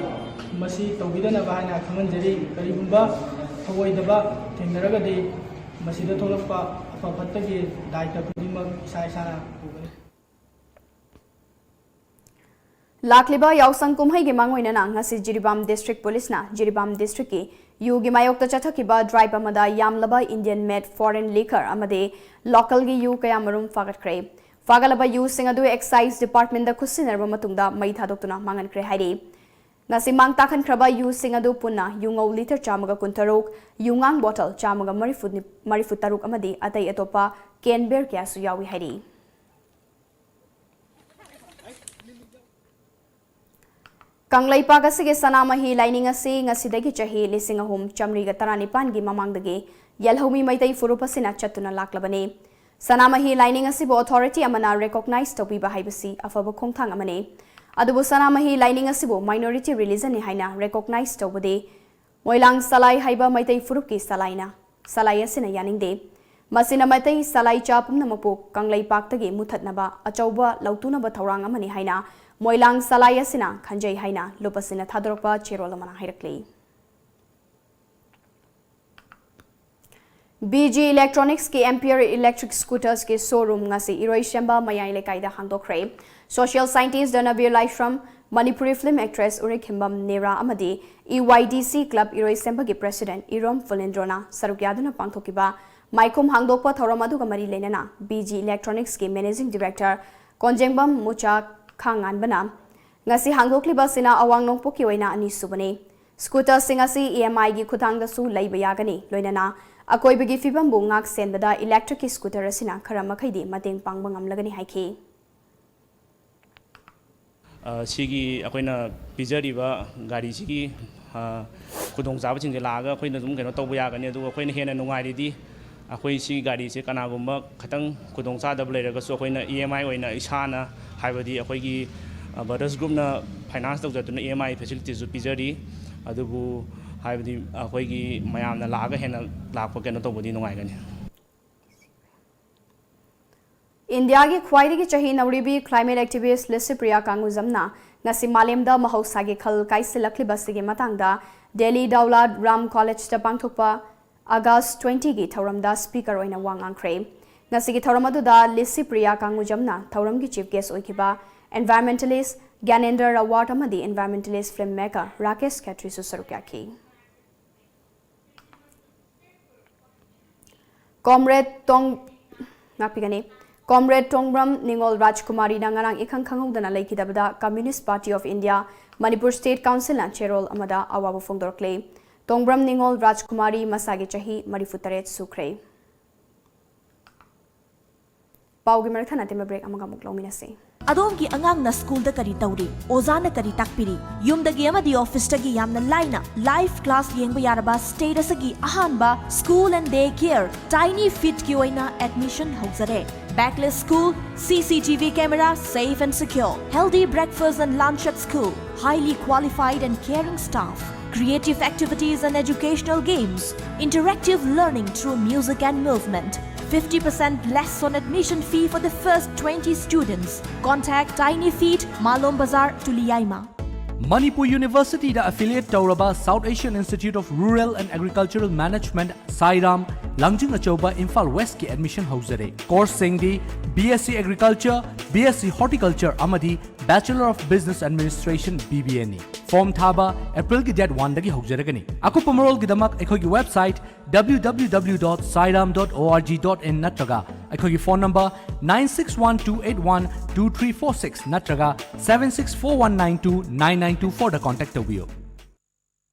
ꯃꯁꯤ ꯇꯧꯕꯤꯗꯅꯕ ꯍꯥꯏꯅ ꯈꯪꯍꯟꯖꯔꯤ꯫ ꯀꯔꯤꯒꯨꯝꯕ ꯊꯧꯑꯣꯏꯗꯕ ꯊꯦꯡꯅꯔꯒꯗꯤ ꯃꯁꯤꯗ ꯊꯣꯛꯂꯛꯄ ꯑꯐ ꯐꯠꯇꯒꯤ ꯗꯥꯏꯇ ꯈꯨꯗꯤꯡꯃꯛ ꯏꯁꯥ ꯏꯁꯥꯅ ꯄꯨꯒꯅꯤ꯫ ꯂꯥꯛꯂꯤꯕ ꯌꯥꯎꯁꯪ ꯀꯨꯝꯍꯩꯒꯤ ꯃꯥꯡꯑꯣꯏꯅꯅ ꯉꯁꯤ ꯖꯤꯔꯤꯕꯥꯝ District Policeꯅ ꯖꯤꯔꯤꯕꯥꯝ Districtꯀꯤ ꯌꯨꯒꯤ ꯃꯥꯌꯣꯛꯇ ꯆꯠꯊꯈꯤꯕ drive ꯑꯃꯗ ꯌꯥꯝꯂꯕ Indian made foreign liquor ꯑꯃꯗꯤ localꯒꯤ ꯌꯨ ꯀꯌꯥꯃꯔꯨꯝ ꯐꯥꯒꯠꯈ꯭ꯔꯦ꯫ ꯐꯥꯒꯠꯂꯕ ꯌꯨꯁꯤꯡ ꯑꯗꯨ Excise Departmentꯗ ꯈꯨꯠꯁꯤꯟꯅꯔꯕ ꯃꯇꯨꯡꯗ ꯃꯩ ꯊꯥꯗꯣꯛꯇꯨꯅ ꯃꯥꯡꯍꯟꯈ꯭ꯔꯦ ꯍꯥꯏꯔꯤ꯫ ꯉꯁꯤ ꯃꯥꯡ ꯇꯥꯛꯍꯟꯈ꯭ꯔꯕ ꯌꯨꯁꯤꯡ ꯑꯗꯨ ꯄꯨꯟꯅ ꯌꯨꯉꯧ litre ꯆꯥꯝꯃꯒ ꯀꯨꯟꯇꯔꯨꯛ, ꯌꯨꯉꯥꯡ bottle ꯆꯥꯝꯃꯒ ꯃꯔꯤꯐꯨ, ꯃꯔꯤꯐꯨ ꯇꯔꯨꯛ ꯑꯃꯗꯤ ꯑꯇꯩ ꯑꯇꯣꯞꯄ can beer ꯀꯌꯥꯁꯨ ꯌꯥꯎꯏ ꯍꯥꯏꯔꯤ꯫ ꯀꯪꯂꯩꯄꯥꯛ ꯑꯁꯤꯒꯤ ꯁꯅꯥꯃꯍꯤ ꯂꯥꯏꯅꯤꯡ ꯑꯁꯤ ꯉꯁꯤꯗꯒꯤ ꯆꯍꯤ ꯂꯤꯁꯤꯡ ꯑꯍꯨꯝ ꯆꯥꯃꯔꯤꯒ ꯇꯔꯥꯅꯤꯄꯥꯟꯒꯤ ꯃꯃꯥꯡꯗꯒꯤ ꯌꯦꯜꯍꯧꯃꯤ ꯃꯩꯇꯩ ꯐꯨꯔꯨꯞ ꯑꯁꯤꯅ ꯆꯠꯇꯨꯅ ꯂꯥꯛꯂꯕꯅꯤ꯫ ꯁꯅꯥꯃꯍꯤ ꯂꯥꯏꯅꯤꯡ ꯑꯁꯤꯕꯨ ꯑꯣꯊꯣꯔꯤꯇꯤ ꯑꯃꯅ ꯔꯦꯀꯣꯒꯅꯥꯏꯖ ꯇꯧꯕꯤꯕ ꯍꯥꯏꯕꯁꯤ ꯑꯐꯕ ꯈꯣꯡꯊꯥꯡ ꯑꯃꯅꯤ꯫ ꯑꯗꯨꯕꯨ ꯁꯅꯥꯃꯍꯤ ꯂꯥꯏꯅꯤꯡ ꯑꯁꯤꯕꯨ ꯃꯥꯏꯅꯣꯔꯤꯇꯤ ꯔꯤꯂꯤꯖꯟꯅꯤ ꯍꯥꯏꯅ ꯔꯦꯀꯣꯒꯅꯥꯏꯖ ꯇꯧꯕꯗꯤ ꯃꯣꯏꯂꯥꯡ ꯁꯂꯥꯏ ꯍꯥꯏꯕ ꯃꯩꯇꯩ ꯐꯨꯔꯨꯞꯀꯤ ꯁꯂꯥꯏꯅ, ꯁꯂꯥꯏ ꯑꯁꯤꯅ ꯌꯥꯅꯤꯡꯗꯦ꯫ ꯃꯁꯤꯅ ꯃꯩꯇꯩ ꯁꯂꯥꯏꯆꯥ ꯄꯨꯝꯅꯃꯛꯄꯨ ꯀꯪꯂꯩꯄꯥꯛꯇꯒꯤ ꯃꯨꯊꯠꯅꯕ ꯑꯆꯧꯕ ꯂꯧꯇꯨꯅꯕ ꯊꯧꯔꯥꯡ ꯑꯃꯅꯤ ꯍꯥꯏꯅ ꯃꯣꯏꯂꯥꯡ ꯁꯂꯥꯏ ꯑꯁꯤꯅ ꯈꯟꯖꯩ ꯍꯥꯏꯅ ꯂꯨꯄꯥꯁꯤꯅ ꯊꯥꯗꯣꯔꯛꯄ ꯆꯦꯔꯣꯜ ꯑꯃꯅ ꯍꯥꯏꯔꯛꯂꯤ꯫ ꯕꯤ ꯖꯤ ꯏꯂꯦꯛꯇ꯭ꯔꯣꯅꯤꯛꯁꯀꯤ ꯑꯦꯝꯄꯤꯌꯔ ꯏꯂꯦꯛꯇ꯭ꯔꯤꯛ ꯁ꯭ꯀꯨꯇꯔꯁꯀꯤ ꯁꯣꯔꯨꯝ ꯉꯁꯤ ꯏꯔꯣꯏꯁꯦꯝꯕ ꯃꯌꯥꯏ ꯂꯩꯀꯥꯏꯗ ꯍꯥꯡꯗꯣꯛꯈ꯭ꯔꯦ꯫ ꯁꯣꯁꯤꯌꯦꯜ ꯁꯥꯏꯟꯇꯤꯁ ꯗꯅꯕꯤꯔ ꯂꯥꯏꯁ꯭ꯔꯝ, ꯃꯅꯤꯄꯨꯔꯤ ꯐꯤꯜꯝ ꯑꯦꯛꯇ꯭ꯔꯦꯁ ꯎꯔꯤꯈꯤꯝꯕꯝ ꯅꯦꯔꯥ ꯑꯃꯗꯤ ꯏ ꯋꯥꯏ ꯗꯤ ꯁꯤ ꯀ꯭ꯂꯕ ꯏꯔꯣꯏꯁꯦꯝꯕꯒꯤ ꯄ꯭ꯔꯦꯁꯤꯗꯦꯟꯠ ꯏꯔꯣꯝ ꯐꯨꯂꯦꯟꯗ꯭ꯔꯣꯅ ꯁꯔꯨꯛ ꯌꯥꯗꯨꯅ ꯄꯥꯡꯊꯣꯛꯈꯤꯕ ꯃꯥꯏꯈꯨꯝ ꯍꯥꯡꯗꯣꯛꯄ ꯊꯧꯔꯝ ꯑꯗꯨꯒ ꯃꯔꯤ ꯂꯩꯅꯅ ꯕꯤ ꯖꯤ ꯏꯂꯦꯛꯇ꯭ꯔꯣꯅꯤꯛꯁꯀꯤ ꯃꯦꯅꯦꯖꯤꯡ ꯗꯤꯔꯦꯛꯇꯔ ꯀꯣꯟꯖꯦꯡꯕꯝ ꯃꯨꯆꯥ ꯈꯥꯉꯥꯟꯕꯅ ꯉꯁꯤ ꯍꯥꯡꯗꯣꯛꯂꯤꯕ ꯑꯁꯤꯅ ꯑꯋꯥꯡ ꯅꯣꯡꯄꯣꯛꯀꯤ ꯑꯣꯏꯅ ꯑꯅꯤꯁꯨꯕꯅꯤ꯫ ꯁ꯭ꯀꯨꯇꯔꯁꯤꯡ ꯑꯁꯤ ꯏ ꯑꯦꯝ ꯑꯥꯏꯒꯤ ꯈꯨꯠꯊꯥꯡꯗꯁꯨ ꯂꯩꯕ ꯌꯥꯒꯅꯤ꯫ ꯂꯣꯏꯅꯅ ꯑꯀꯣꯏꯕꯒꯤ ꯐꯤꯕꯝꯕꯨ ꯉꯥꯛ ꯁꯦꯟꯕꯗ ꯏꯂꯦꯛꯇ꯭ꯔꯤꯛꯀꯤ ꯁ꯭ꯀꯨꯇꯔ ꯑꯁꯤꯅ ꯈꯔ ꯃꯈꯩꯗꯤ ꯃꯇꯦꯡ ꯄꯥꯡꯕ ꯉꯝꯂꯒꯅꯤ ꯍꯥꯏꯈꯤ꯫ ꯑ, ꯁꯤꯒꯤ ꯑꯩꯈꯣꯏꯅ ꯄꯤꯖꯔꯤꯕ ꯒꯥꯔꯤꯁꯤꯒꯤ, ꯑ, ꯈꯨꯗꯣꯡꯆꯥꯕꯁꯤꯡꯁꯦ ꯂꯥꯛꯑꯒ ꯑꯩꯈꯣꯏꯅ ꯑꯗꯨꯝ ꯀꯩꯅꯣ ꯇꯧꯕ ꯌꯥꯒꯅꯤ꯫ ꯑꯗꯨꯒ ꯑꯩꯈꯣꯏꯅ ꯍꯦꯟꯅ ꯅꯨꯡꯉꯥꯏꯔꯤꯗꯤ ꯑꯩꯈꯣꯏ ꯁꯤꯒꯤ ꯒꯥꯔꯤꯁꯦ ꯀꯅꯥꯒꯨꯝꯕ ꯈꯤꯇꯪ ꯈꯨꯗꯣꯡꯆꯥꯗꯕ ꯂꯩꯔꯒꯁꯨ ꯑꯩꯈꯣꯏꯅ ꯏ ꯑꯦꯝ ꯑꯥꯏ ꯑꯣꯏꯅ ꯏꯁꯥꯅ, ꯍꯥꯏꯕꯗꯤ ꯑꯩꯈꯣꯏꯒꯤ, ꯑ, ꯕ꯭ꯔꯗꯔꯁ ꯒ꯭ꯔꯨꯞꯅ ꯐꯥꯏꯅꯥꯟꯁ ꯇꯧꯖꯗꯨꯅ ꯏ ꯑꯦꯝ ꯑꯥꯏ ꯐꯦꯁꯤꯂꯤꯇꯤꯁꯨ ꯄꯤꯖꯔꯤ꯫ ꯑꯗꯨꯕꯨ ꯍꯥꯏꯕꯗꯤ ꯑꯩꯈꯣꯏꯒꯤ ꯃꯌꯥꯝꯅ ꯂꯥꯛꯑꯒ ꯍꯦꯟꯅ ꯂꯥꯛꯄ ꯀꯩꯅꯣ ꯇꯧꯕꯗꯤ ꯅꯨꯡꯉꯥꯏꯒꯅꯤ꯫ ꯏꯟꯗꯤꯌꯥꯒꯤ ꯈ꯭ꯋꯥꯏꯗꯒꯤ ꯆꯍꯤ ꯅꯧꯔꯤꯕꯤ ꯀ꯭ꯂꯥꯏꯃꯦꯠ ꯑꯦꯛꯇꯤꯚꯤꯁ꯭ꯠ ꯂꯤꯁꯤꯄ꯭ꯔꯤꯌꯥ ꯀꯥꯡꯒꯨꯖꯝꯅ ꯉꯁꯤ ꯃꯥꯂꯦꯝꯗ ꯃꯍꯧꯁꯥꯒꯤ ꯈꯜ ꯀꯥꯏꯁꯤꯜꯂꯛꯂꯤꯕ ꯑꯁꯤꯒꯤ ꯃꯇꯥꯡꯗ ꯗꯦꯜꯂꯤ ꯗꯥꯎꯂꯥꯗ ꯔꯥꯝ ꯀꯣꯂꯦꯖꯇ ꯄꯥꯡꯊꯣꯛꯄ ꯑꯥꯒꯁ꯭ꯠ ꯇ꯭ꯋꯦꯟꯇꯤꯒꯤ ꯊꯧꯔꯝꯗ ꯁ꯭ꯄꯤꯀꯔ ꯑꯣꯏꯅ ꯋꯥ ꯉꯥꯡꯈ꯭ꯔꯦ꯫ ꯉꯁꯤꯒꯤ ꯊꯧꯔꯝ ꯑꯗꯨꯗ ꯂꯤꯁꯤꯄ꯭ꯔꯤꯌꯥ ꯀꯥꯡꯒꯨꯖꯝꯅ ꯊꯧꯔꯝꯒꯤ ꯆꯤꯐ ꯒꯦꯁ꯭ꯠ ꯑꯣꯏꯈꯤꯕ ꯑꯦꯟꯚꯥꯏꯔꯟꯃꯦꯟꯇꯦꯂꯤꯁ꯭ꯠ ꯒ꯭ꯌꯥꯅꯦꯟꯗ꯭ꯔ ꯔꯥꯋꯥꯔꯠ ꯑꯃꯗꯤ ꯑꯦꯟꯚꯥꯏꯔꯟꯃꯦꯟꯇꯦꯂꯤꯁ꯭ꯠ ꯐꯤꯜꯝ ꯃꯦꯀꯔ ꯔꯥꯀꯦꯁ ꯈꯦꯇ꯭ꯔꯤꯁꯨ ꯁꯔꯨꯛ ꯌꯥꯈꯤ꯫ ꯀꯣꯝꯔꯦꯗ ꯇꯣꯡ-, ꯉꯥꯛꯄꯤꯒꯅꯤ꯫ ꯀꯣꯝꯔꯦꯗ ꯇꯣꯡꯕ꯭ꯔꯝ ꯅꯤꯉꯣꯜ ꯔꯥꯖꯀꯨꯃꯥꯔꯤꯅ ꯉꯔꯥꯡ ꯏꯈꯪ ꯈꯪꯍꯧꯗꯅ ꯂꯩꯈꯤꯗꯕꯗ communist party of India Manipur state ꯀꯥꯎꯟꯁꯤꯜꯅ ꯆꯦꯔꯣꯜ ꯑꯃꯗ ꯑꯋꯥꯕ ꯐꯣꯡꯗꯣꯔꯛꯂꯤ꯫ ꯇꯣꯡꯕ꯭ꯔꯝ ꯅꯤꯉꯣꯜ ꯔꯥꯖꯀꯨꯃꯥꯔꯤ ꯃꯁꯥꯒꯤ ꯆꯍꯤ ꯃꯔꯤꯐꯨ ꯇꯔꯦꯠ ꯁꯨꯈ꯭ꯔꯦ꯫ ꯄꯥꯎꯒꯤ ꯃꯔꯛ ꯊꯠꯅ ꯑꯇꯦꯟꯕ ꯕ꯭ꯔꯦꯛ ꯑꯃꯒ ꯑꯃꯨꯛ ꯂꯧꯃꯤꯟꯅꯁꯤ꯫ ꯑꯗꯣꯝꯒꯤ ꯑꯉꯥꯡꯅ ꯁ꯭ꯀꯨꯜꯗ ꯀꯔꯤ ꯇꯧꯔꯤ? ꯑꯣꯖꯥꯅ ꯀꯔꯤ ꯇꯥꯛꯄꯤꯔꯤ? ꯌꯨꯝꯗꯒꯤ ꯑꯃꯗꯤ ꯑꯣꯐꯤꯁꯇꯒꯤ ꯌꯥꯝꯅ ꯂꯥꯏꯅ ꯂꯥꯏꯚ ꯀ꯭ꯂꯥꯁ ꯌꯦꯡꯕ ꯌꯥꯔꯕ ꯁ꯭ꯇꯦꯠ ꯑꯁꯤꯒꯤ ꯑꯍꯥꯟꯕ ꯁ꯭ꯀꯨꯜ ꯑꯦꯟ ꯗꯦ ꯀꯦꯌꯔ ꯇꯥꯏꯅꯤ ꯐꯤꯠꯀꯤ ꯑꯣꯏꯅ admission ꯍꯧꯖꯔꯦ꯫ Backlit school, C C T V camera, safe and secure, healthy breakfast and lunch at school, highly qualified and caring staff, creative activities and educational games, interactive learning through music and movement, fifty percent less on admission fee for the first twenty students. Contact Tiny Feet, Malom Bazar, Tuliyaima. Manipur ꯌꯨꯅꯤꯚꯔꯁꯤꯇꯤꯗ affiliate ꯇꯧꯔꯕ South Asian Institute of Rural and Agricultural Management, ꯁꯥꯏꯔꯥꯝ, ꯂꯥꯡꯖꯤꯡ ꯑꯆꯧꯕ, ꯏꯝꯐꯥꯜ ꯋꯦꯁꯀꯤ admission ꯍꯧꯖꯔꯦ꯫ ꯀꯣꯔꯁꯁꯤꯡꯗꯤ B S C Agriculture, B S C Horticulture ꯑꯃꯗꯤ Bachelor of Business Administration, B B A ꯅꯤ꯫ Form ꯊꯥꯕ ꯑꯦꯄ꯭ꯔꯤꯜꯒꯤ date ꯋꯥꯟꯗꯒꯤ ꯍꯧꯖꯔꯒꯅꯤ꯫ ꯑꯀꯨꯞꯄ ꯃꯔꯣꯜꯒꯤꯗꯃꯛ ꯑꯩꯈꯣꯏꯒꯤ website W W W dot sairam dot org dot in ꯅꯠꯇ꯭ꯔꯒ ꯑꯩꯈꯣꯏꯒꯤ phone number nine six one two eight one two three four six ꯅꯠꯇ꯭ꯔꯒ seven six four one nine two nine nine two four ꯗ contact ꯇꯧꯕꯤꯌꯨ꯫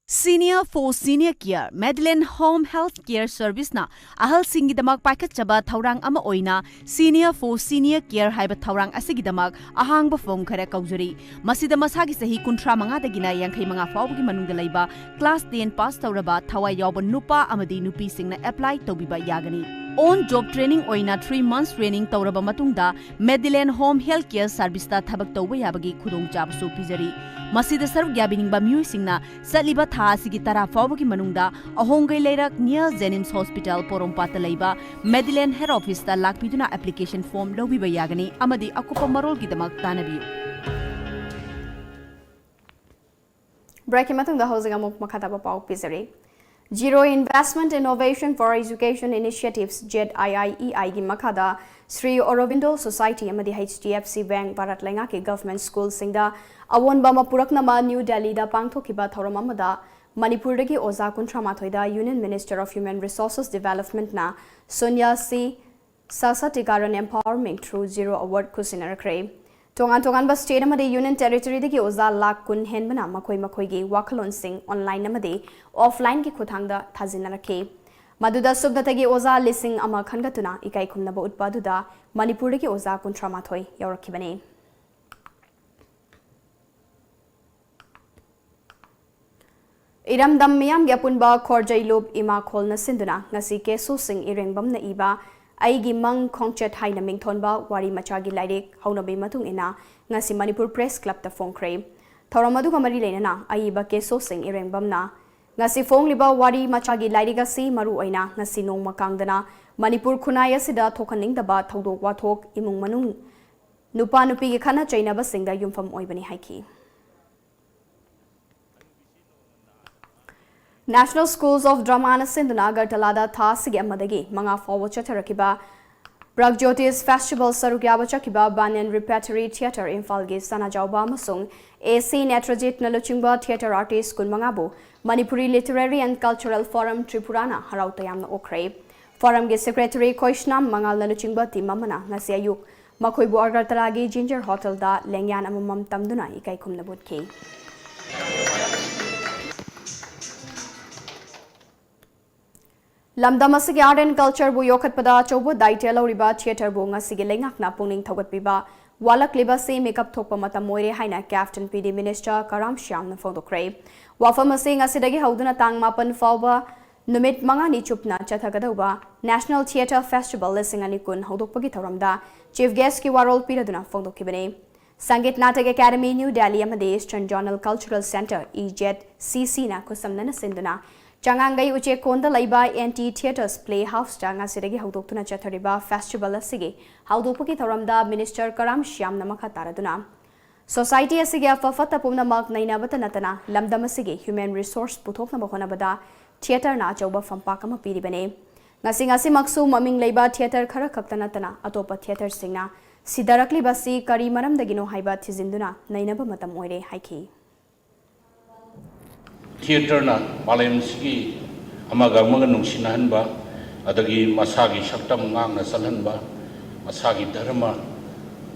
Senior for Senior Care, Medland Home Health Care Service ꯅ ꯑꯍꯜꯁꯤꯡꯒꯤꯗꯃꯛ ꯄꯥꯏꯈꯠꯆꯕ ꯊꯧꯔꯥꯡ ꯑꯃ ꯑꯣꯏꯅ Senior for Senior Care ꯍꯥꯏꯕ ꯊꯧꯔꯥꯡ ꯑꯁꯤꯒꯤꯗꯃꯛ ꯑꯍꯥꯡꯕ ꯐꯣꯔꯝ ꯈꯔ ꯀꯧꯖꯔꯤ꯫ ꯃꯁꯤꯗ ꯃꯁꯥꯒꯤ ꯆꯍꯤ ꯀꯨꯟꯊ꯭ꯔꯥ ꯃꯉꯥꯗꯒꯤꯅ ꯌꯥꯡꯈꯩ ꯃꯉꯥ ꯐꯥꯎꯕꯒꯤ ꯃꯅꯨꯡꯗ ꯂꯩꯕ class ten pass ꯇꯧꯔꯕ ꯊꯋꯥꯏ ꯌꯥꯎꯕ ꯅꯨꯄꯥ ꯑꯃꯗꯤ ꯅꯨꯄꯤꯁꯤꯡꯅ apply ꯇꯧꯕꯤꯕ ꯌꯥꯒꯅꯤ꯫ On job training ꯑꯣꯏꯅ three months training ꯇꯧꯔꯕ ꯃꯇꯨꯡꯗ Medland Home Health Care Service ꯇ ꯊꯕꯛ ꯇꯧꯕ ꯌꯥꯕꯒꯤ ꯈꯨꯗꯣꯡꯆꯥꯕꯁꯨ ꯄꯤꯖꯔꯤ꯫ ꯃꯁꯤꯗ ꯁꯔꯨꯛ ꯌꯥꯕꯤꯅꯤꯡꯕ ꯃꯤꯑꯣꯏꯁꯤꯡꯅ ꯆꯠꯂꯤꯕ ꯊꯥ ꯑꯁꯤꯒꯤ ꯇꯔꯥ ꯐꯥꯎꯕꯒꯤ ꯃꯅꯨꯡꯗ ꯑꯍꯣꯡꯒꯩ ꯂꯩꯔꯛ near JNIMS Hospital, ꯄꯣꯔꯣꯝꯄꯥꯠꯇ ꯂꯩꯕ Medland Head Office ꯇ ꯂꯥꯛꯄꯤꯗꯨꯅ application form ꯂꯧꯕꯤꯕ ꯌꯥꯒꯅꯤ ꯑꯃꯗꯤ ꯑꯀꯨꯞꯄ ꯃꯔꯣꯜꯒꯤꯗꯃꯛ ꯇꯥꯟꯅꯕꯤꯌꯨ꯫ Break ꯀꯤ ꯃꯇꯨꯡꯗ ꯍꯧꯖꯤꯛ ꯑꯃꯨꯛ ꯃꯈꯥ ꯇꯥꯕ ꯄꯥꯎ ꯄꯤꯖꯔꯤ꯫ Zero Investment Innovation for Education Initiatives, Z I I E I ꯒꯤ ꯃꯈꯥꯗ ꯁ꯭ꯔꯤ ꯑꯣꯔꯣꯕꯤꯟꯗꯣ ꯁꯣꯁꯥꯏꯇꯤ ꯑꯃꯗꯤ H D F C Bank, Bharat ꯂꯩꯉꯥꯛꯀꯤ ꯒꯚꯔꯟꯃꯦꯟꯠ ꯁ꯭ꯀꯨꯜꯁꯤꯡꯗ ꯑꯑꯣꯟꯕ ꯑꯃ ꯄꯨꯔꯛꯅꯕ ꯅ꯭ꯌꯨ ꯗꯦꯜꯂꯤꯗ ꯄꯥꯡꯊꯣꯛꯈꯤꯕ ꯊꯧꯔꯝ ꯑꯃꯗ ꯃꯅꯤꯄꯨꯔꯗꯒꯤ ꯑꯣꯖꯥ ꯀꯨꯟꯊ꯭ꯔꯥ ꯃꯥꯊꯣꯏꯗ Union Minister of Human Resources Development ꯅ ꯁꯣꯅꯤꯌꯥ ꯁꯤ ꯁꯥꯁꯛꯇꯤꯀꯥꯔꯟ, Empowerment Through Zero Award ꯈꯨꯠꯁꯤꯟꯅꯔꯛꯈ꯭ꯔꯦ꯫ ꯇꯣꯉꯥꯟ ꯇꯣꯉꯥꯟꯕ ꯁ꯭ꯇꯦꯠ ꯑꯃꯗꯤ ꯌꯨꯅꯤꯌꯟ ꯇꯦꯔꯤꯇꯣꯔꯤꯗꯒꯤ ꯑꯣꯖꯥ ꯂꯥꯈ ꯀꯨꯟ ꯍꯦꯟꯕꯅ ꯃꯈꯣꯏ ꯃꯈꯣꯏꯒꯤ ꯋꯥꯈꯜꯂꯣꯟꯁꯤꯡ ꯑꯣꯟꯂꯥꯏꯟ ꯑꯃꯗꯤ ꯑꯣꯐꯂꯥꯏꯟꯒꯤ ꯈꯨꯠꯊꯥꯡꯗ ꯊꯥꯖꯤꯟꯅꯔꯛꯈꯤ꯫ ꯃꯗꯨꯗ ꯁꯨꯞꯅꯇꯒꯤ ꯑꯣꯖꯥ ꯂꯤꯁꯤꯡ ꯑꯃ ꯈꯟꯒꯠꯇꯨꯅ ꯏꯀꯥꯏ ꯈꯨꯝꯅꯕ ꯎꯠꯄ ꯑꯗꯨꯗ ꯃꯅꯤꯄꯨꯔꯗꯒꯤ ꯑꯣꯖꯥ ꯀꯨꯟꯊ꯭ꯔꯥ ꯃꯥꯊꯣꯏ ꯌꯥꯎꯔꯛꯈꯤꯕꯅꯤ꯫ ꯏꯔꯝꯗꯝ ꯃꯤꯌꯥꯝꯒꯤ ꯑꯄꯨꯟꯕ ꯈꯣꯔꯖꯩꯂꯨꯞ ꯏꯃꯥ ꯈꯣꯜꯅ ꯁꯤꯟꯗꯨꯅ ꯉꯁꯤ ꯀꯦꯁꯣ ꯁꯤꯡ ꯏꯔꯦꯡꯕꯝꯅ ꯏꯕ ꯑꯩꯒꯤ ꯃꯪ ꯈꯣꯡꯆꯠ ꯍꯥꯏꯅ ꯃꯤꯡꯊꯣꯟꯕ ꯋꯥꯔꯤ ꯃꯆꯥꯒꯤ ꯂꯥꯏꯔꯤꯛ ꯍꯧꯅꯕꯤ ꯃꯇꯨꯡ ꯏꯟꯅ ꯉꯁꯤ ꯃꯅꯤꯄꯨꯔ ꯄ꯭ꯔꯦꯁ ꯀ꯭ꯂꯕꯇ ꯐꯣꯡꯈ꯭ꯔꯦ꯫ ꯊꯧꯔꯝ ꯑꯗꯨꯒ ꯃꯔꯤ ꯂꯩꯅꯅ ꯑꯏꯕ ꯀꯦꯁꯣ ꯁꯤꯡ ꯏꯔꯦꯡꯕꯝꯅ ꯉꯁꯤ ꯐꯣꯡꯂꯤꯕ ꯋꯥꯔꯤ ꯃꯆꯥꯒꯤ ꯂꯥꯏꯔꯤꯛ ꯑꯁꯤ ꯃꯔꯨ ꯑꯣꯏꯅ ꯉꯁꯤ ꯅꯣꯡꯃ ꯀꯥꯡꯗꯅ ꯃꯅꯤꯄꯨꯔ ꯈꯨꯟꯅꯥꯏ ꯑꯁꯤꯗ ꯊꯣꯛꯍꯟꯅꯤꯡꯗꯕ ꯊꯧꯗꯣꯛ ꯋꯥꯊꯣꯛ, ꯏꯃꯨꯡ ꯃꯅꯨꯡ, ꯅꯨꯄꯥ ꯅꯨꯄꯤꯒꯤ ꯈꯠꯅ ꯆꯩꯅꯕꯁꯤꯡꯗ ꯌꯨꯝꯐꯝ ꯑꯣꯏꯕꯅꯤ ꯍꯥꯏꯈꯤ꯫ National Schools of Dramaꯅ ꯁꯤꯟꯗꯨꯅ ꯑꯒꯔꯇꯂꯥꯗ ꯊꯥ ꯑꯁꯤꯒꯤ ꯑꯃꯗꯒꯤ ꯃꯉꯥ ꯐꯥꯎꯕ ꯆꯠꯊꯔꯛꯈꯤꯕ ꯄ꯭ꯔꯒꯖꯣꯇꯤꯁ ꯐꯦꯁꯇꯤꯚꯦꯜ ꯁꯔꯨꯛ ꯌꯥꯕ ꯆꯠꯈꯤꯕ Banyan Repertory Theatre ꯏꯝꯐꯥꯜꯒꯤ ꯁꯅꯥꯖꯥꯎꯕ ꯑꯃꯁꯨꯡ A C ꯅꯦꯇ꯭ꯔꯖꯤꯠꯅ ꯂꯨꯆꯤꯡꯕ theatre artist ꯀꯨꯟꯃꯉꯥꯕꯨ Manipuri Literary and Cultural Forum ꯇ꯭ꯔꯤꯄꯨꯔꯥꯅ ꯍꯔꯥꯎ ꯇꯌꯥꯝꯅ ꯑꯣꯛꯈ꯭ꯔꯦ꯫ Forumꯒꯤ secretary ꯈꯣꯏꯁꯅꯥꯝ ꯃꯉꯥꯜꯅ ꯂꯨꯆꯤꯡꯕ team ꯑꯃꯅ ꯉꯁꯤ ꯑꯌꯨꯛ ꯃꯈꯣꯏꯕꯨ ꯑꯒꯔꯇꯂꯥꯒꯤ ꯖꯤꯟꯖꯔ ꯍꯣꯇꯦꯜꯗ ꯂꯦꯡꯌꯥꯟ ꯑꯃꯃꯝ ꯇꯝꯗꯨꯅ ꯏꯀꯥꯏ ꯈꯨꯝꯅꯕ ꯎꯠꯈꯤ꯫ ꯂꯝꯗꯝ ꯑꯁꯤꯒꯤ art and cultureꯕꯨ ꯌꯣꯛꯈꯠꯄꯗ ꯑꯆꯧꯕ ꯗꯥꯏꯇ꯭ꯌ ꯂꯧꯔꯤꯕ theatreꯕꯨ ꯉꯁꯤꯒꯤ ꯂꯩꯉꯥꯛꯅ ꯄꯨꯛꯅꯤꯡ ꯊꯧꯒꯠꯄꯤꯕ ꯋꯥꯠꯂꯛꯂꯤꯕ ꯑꯁꯤ ꯃꯤꯀꯞ ꯊꯣꯛꯄ ꯃꯇꯝ ꯑꯣꯏꯔꯦ ꯍꯥꯏꯅ CAPT and PD minister ꯀꯔꯥꯝ ꯁ꯭ꯌꯥꯝꯅ ꯐꯣꯡꯗꯣꯛꯈ꯭ꯔꯦ꯫ ꯋꯥꯐꯝ ꯑꯁꯤ ꯉꯁꯤꯗꯒꯤ ꯍꯧꯗꯨꯅ ꯇꯥꯡ ꯃꯥꯄꯟ ꯐꯥꯎꯕ ꯅꯨꯃꯤꯠ ꯃꯉꯥꯅꯤ ꯆꯨꯞꯅ ꯆꯠꯊꯒꯗꯧꯕ National Theatre Festival ꯂꯤꯁꯤꯡ ꯑꯅꯤ ꯀꯨꯟ ꯍꯧꯗꯣꯛꯄꯒꯤ ꯊꯧꯔꯝꯗ chief guestꯀꯤ ꯋꯥꯔꯣꯜ ꯄꯤꯔꯗꯨꯅ ꯐꯣꯡꯗꯣꯛꯈꯤꯕꯅꯤ꯫ Sangeet Natak Academy, New Delhi ꯑꯃꯗꯤ Eastern Zonal Cultural Centre, E Z C Cna ꯈꯨꯠꯁꯝꯅꯅ ꯁꯤꯟꯗꯨꯅ ꯆꯉꯥꯡꯒꯩ ꯎꯆꯦꯛꯀꯣꯟꯗ ꯂꯩꯕ Anti Theatres Playhouseꯇ ꯉꯁꯤꯗꯒꯤ ꯍꯧꯗꯣꯛꯇꯨꯅ ꯆꯠꯊꯔꯤꯕ festival ꯑꯁꯤꯒꯤ ꯍꯧꯗꯣꯛꯄꯒꯤ ꯊꯧꯔꯝꯗ minister ꯀꯔꯥꯝ ꯁ꯭ꯌꯥꯝꯅ ꯃꯈꯥ ꯇꯥꯔꯗꯨꯅ society ꯑꯁꯤꯒꯤ ꯑꯐ ꯐꯠꯇ ꯄꯨꯝꯅꯃꯛ ꯅꯩꯅꯕꯇ ꯅꯠꯇꯅ ꯂꯝꯗꯝ ꯑꯁꯤꯒꯤ human resource ꯄꯨꯊꯣꯛꯅꯕ ꯍꯣꯠꯅꯕꯗ theatreꯅ ꯑꯆꯧꯕ ꯐꯝꯄꯥꯛ ꯑꯃ ꯄꯤꯔꯤꯕꯅꯤ꯫ ꯉꯁꯤ ꯉꯁꯤꯃꯛꯁꯨ ꯃꯃꯤꯡ ꯂꯩꯕ theatre ꯈꯔ ꯈꯛꯇ ꯅꯠꯇꯅ ꯑꯇꯣꯞꯄ theatreꯁꯤꯡꯅ ꯁꯤꯊꯔꯛꯂꯤꯕ ꯑꯁꯤ ꯀꯔꯤ ꯃꯔꯝꯗꯒꯤꯅꯣ ꯍꯥꯏꯕ ꯊꯤꯖꯤꯟꯗꯨꯅ ꯅꯩꯅꯕ ꯃꯇꯝ ꯑꯣꯏꯔꯦ ꯍꯥꯏꯈꯤ꯫ Theatreꯅ ꯃꯥꯂꯦꯝꯁꯤꯒꯤ ꯑꯃꯒ ꯑꯃꯒ ꯅꯨꯡꯁꯤꯅꯍꯟꯕ, ꯑꯗꯒꯤ ꯃꯁꯥꯒꯤ ꯁꯛꯇꯝ ꯉꯥꯛꯅ ꯆꯠꯍꯟꯕ, ꯃꯁꯥꯒꯤ ꯙꯔꯃ,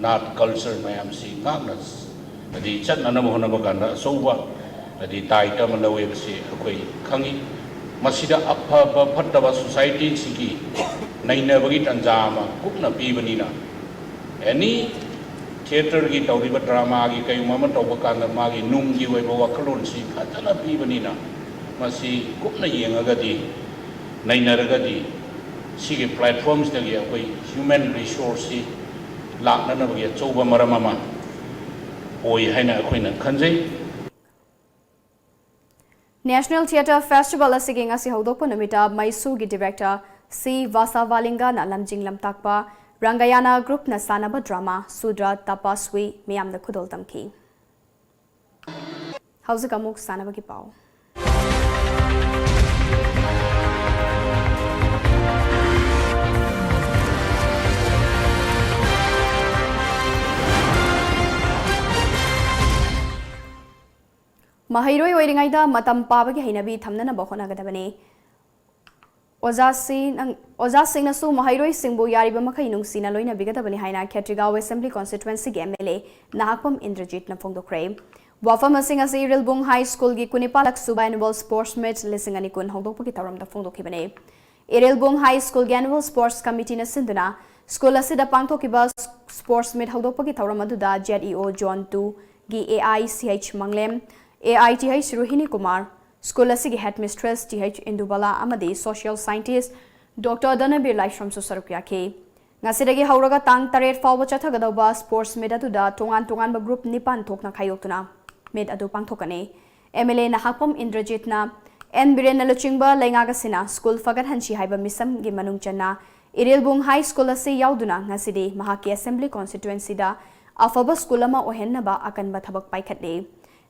ꯅꯥꯠ, culture ꯃꯌꯥꯝꯁꯤ ꯉꯥꯛꯅ, ꯍꯥꯏꯗꯤ, ꯆꯠꯅꯅꯕ ꯍꯣꯠꯅꯕ ꯀꯥꯟꯗ ꯑꯆꯧꯕ, ꯍꯥꯏꯗꯤ, ꯗꯥꯏꯇ ꯑꯃ ꯂꯧꯋꯦꯕꯁꯤ ꯑꯩꯈꯣꯏ ꯈꯪꯉꯤ꯫ ꯃꯁꯤꯗ ꯑꯐꯕ ꯐꯠꯇꯕ societyꯁꯤꯒꯤ ꯅꯩꯅꯕꯒꯤ ꯇꯥꯟꯖꯥ ꯑꯃ ꯀꯨꯞꯅ ꯄꯤꯕꯅꯤꯅ, any theatreꯒꯤ ꯇꯧꯔꯤꯕ dramaꯒꯤ ꯀꯩꯒꯨꯝꯕ ꯑꯃ ꯇꯧꯕ ꯀꯥꯟꯗ ꯃꯥꯒꯤ ꯅꯨꯡꯒꯤ ꯑꯣꯏꯕ ꯋꯥꯈꯜꯂꯣꯟꯁꯤ ꯐꯖꯅ ꯄꯤꯕꯅꯤꯅ, ꯃꯁꯤ ꯀꯨꯞꯅ ꯌꯦꯡꯉꯒꯗꯤ, ꯅꯩꯅꯔꯒꯗꯤ, ꯁꯤꯒꯤ ꯄ꯭ꯂꯦꯠꯐꯣꯝꯁꯤꯗꯒꯤ ꯑꯩꯈꯣꯏ ꯍ꯭ꯌꯨꯃꯦꯟ ꯔꯤꯁꯣꯔꯁꯁꯤ ꯂꯥꯛꯅꯅꯕꯒꯤ ꯑꯆꯧꯕ ꯃꯔꯝ ꯑꯃ ꯑꯣꯏ ꯍꯥꯏꯅ ꯑꯩꯈꯣꯏꯅ ꯈꯟꯖꯩ꯫ National Theatre Festival ꯑꯁꯤꯒꯤ ꯉꯁꯤ ꯍꯧꯗꯣꯛꯄ ꯅꯨꯃꯤꯠꯇ ꯃꯩꯁꯨꯒꯤ director ꯁꯤ ꯚꯥꯁꯥꯚꯥꯂꯤꯡꯒꯅ ꯂꯝꯖꯤꯡ ꯂꯝꯇꯥꯛꯄ ꯔꯪꯒꯌꯥꯅꯥ groupꯅ ꯁꯥꯟꯅꯕ drama ꯁꯨꯗ꯭ꯔ ꯇꯄꯥꯁ꯭ꯋꯤ ꯃꯤꯌꯥꯝꯗ ꯈꯨꯗꯣꯜ ꯇꯝꯈꯤ꯫ ꯍꯧꯖꯤꯛ ꯑꯃꯨꯛ ꯁꯥꯟꯅꯕꯒꯤ ꯄꯥꯎ꯫ ꯃꯍꯩꯔꯣꯏ ꯑꯣꯏꯔꯤꯉꯩꯗ ꯃꯇꯝ ꯄꯥꯕꯒꯤ ꯍꯩꯅꯕꯤ ꯊꯝꯅꯅꯕ ꯍꯣꯠꯅꯒꯗꯕꯅꯤ꯫ ꯑꯣꯖꯥꯁꯤꯡ, ꯑꯣꯖꯥꯁꯤꯡꯅꯁꯨ ꯃꯍꯩꯔꯣꯏꯁꯤꯡꯕꯨ ꯌꯥꯔꯤꯕ ꯃꯈꯩ ꯅꯨꯡꯁꯤꯅ ꯂꯣꯏꯅꯕꯤꯒꯗꯕꯅꯤ ꯍꯥꯏꯅ ꯈꯦꯇ꯭ꯔꯤꯒꯥꯎ Assembly Constituencyꯒꯤ MLA ꯅꯍꯥꯛꯄꯝ ꯏꯟꯗ꯭ꯔꯖꯤꯠꯅ ꯐꯣꯡꯗꯣꯛꯈ꯭ꯔꯦ꯫ ꯋꯥꯐꯝ ꯑꯁꯤꯡ ꯑꯁꯤ ꯏꯔꯤꯜꯕꯨꯡ High Schoolꯒꯤ ꯀꯨꯟꯅꯤꯄꯥꯜꯂꯛ ꯁꯨꯕ Annual Sports Meet ꯂꯤꯁꯤꯡ ꯑꯅꯤ ꯀꯨꯟ ꯍꯧꯗꯣꯛꯄꯒꯤ ꯊꯧꯔꯝꯗ ꯐꯣꯡꯗꯣꯛꯈꯤꯕꯅꯤ꯫ ꯏꯔꯤꯜꯕꯨꯡ High Schoolꯒꯤ Annual Sports Committeeꯅ ꯁꯤꯟꯗꯨꯅ school ꯑꯁꯤꯗ ꯄꯥꯡꯊꯣꯛꯈꯤꯕ Sports Meet ꯍꯧꯗꯣꯛꯄꯒꯤ ꯊꯧꯔꯝ ꯑꯗꯨꯗ ZEO Zone twoꯒꯤ AICH ꯃꯪꯂꯦꯝ, AITH ꯔꯣꯍꯤꯅꯤ Kumar, school ꯑꯁꯤꯒꯤ headmistress th ꯏꯟꯗꯨꯕꯂꯥ ꯑꯃꯗꯤ social scientist Doctor ꯙꯅꯕꯤꯔ ꯂꯥꯏꯁ꯭ꯔꯝꯁꯨ ꯁꯔꯨꯛ ꯌꯥꯈꯤ꯫ ꯉꯁꯤꯗꯒꯤ ꯍꯧꯔꯒ ꯇꯥꯡ ꯇꯔꯦꯠ ꯐꯥꯎꯕ ꯆꯠꯊꯒꯗꯧꯕ Sports Meet ꯑꯗꯨꯗ ꯇꯣꯉꯥꯟ ꯇꯣꯉꯥꯟꯕ group ꯅꯤꯄꯥꯟ ꯊꯣꯛꯅ ꯈꯥꯏꯗꯣꯛꯇꯨꯅ meet ꯑꯗꯨ ꯄꯥꯡꯊꯣꯛꯀꯅꯤ꯫ MLA ꯅꯍꯥꯛꯄꯝ ꯏꯟꯗ꯭ꯔꯖꯤꯠꯅ N ꯕꯤꯔꯦꯟꯅ ꯂꯨꯆꯤꯡꯕ ꯂꯩꯉꯥꯛ ꯑꯁꯤꯅ school ꯐꯒꯠꯍꯟꯁꯤ ꯍꯥꯏꯕ missionꯒꯤ ꯃꯅꯨꯡ ꯆꯟꯅ ꯏꯔꯤꯜꯕꯨꯡ High School ꯑꯁꯤ ꯌꯥꯎꯗꯨꯅ ꯉꯁꯤꯗꯤ ꯃꯍꯥꯛꯀꯤ Assembly Constituencyꯗ ꯑꯐꯕ school ꯑꯃ ꯑꯣꯏꯍꯟꯅꯕ ꯑꯀꯟꯕ ꯊꯕꯛ ꯄꯥꯏꯈꯠꯂꯤ꯫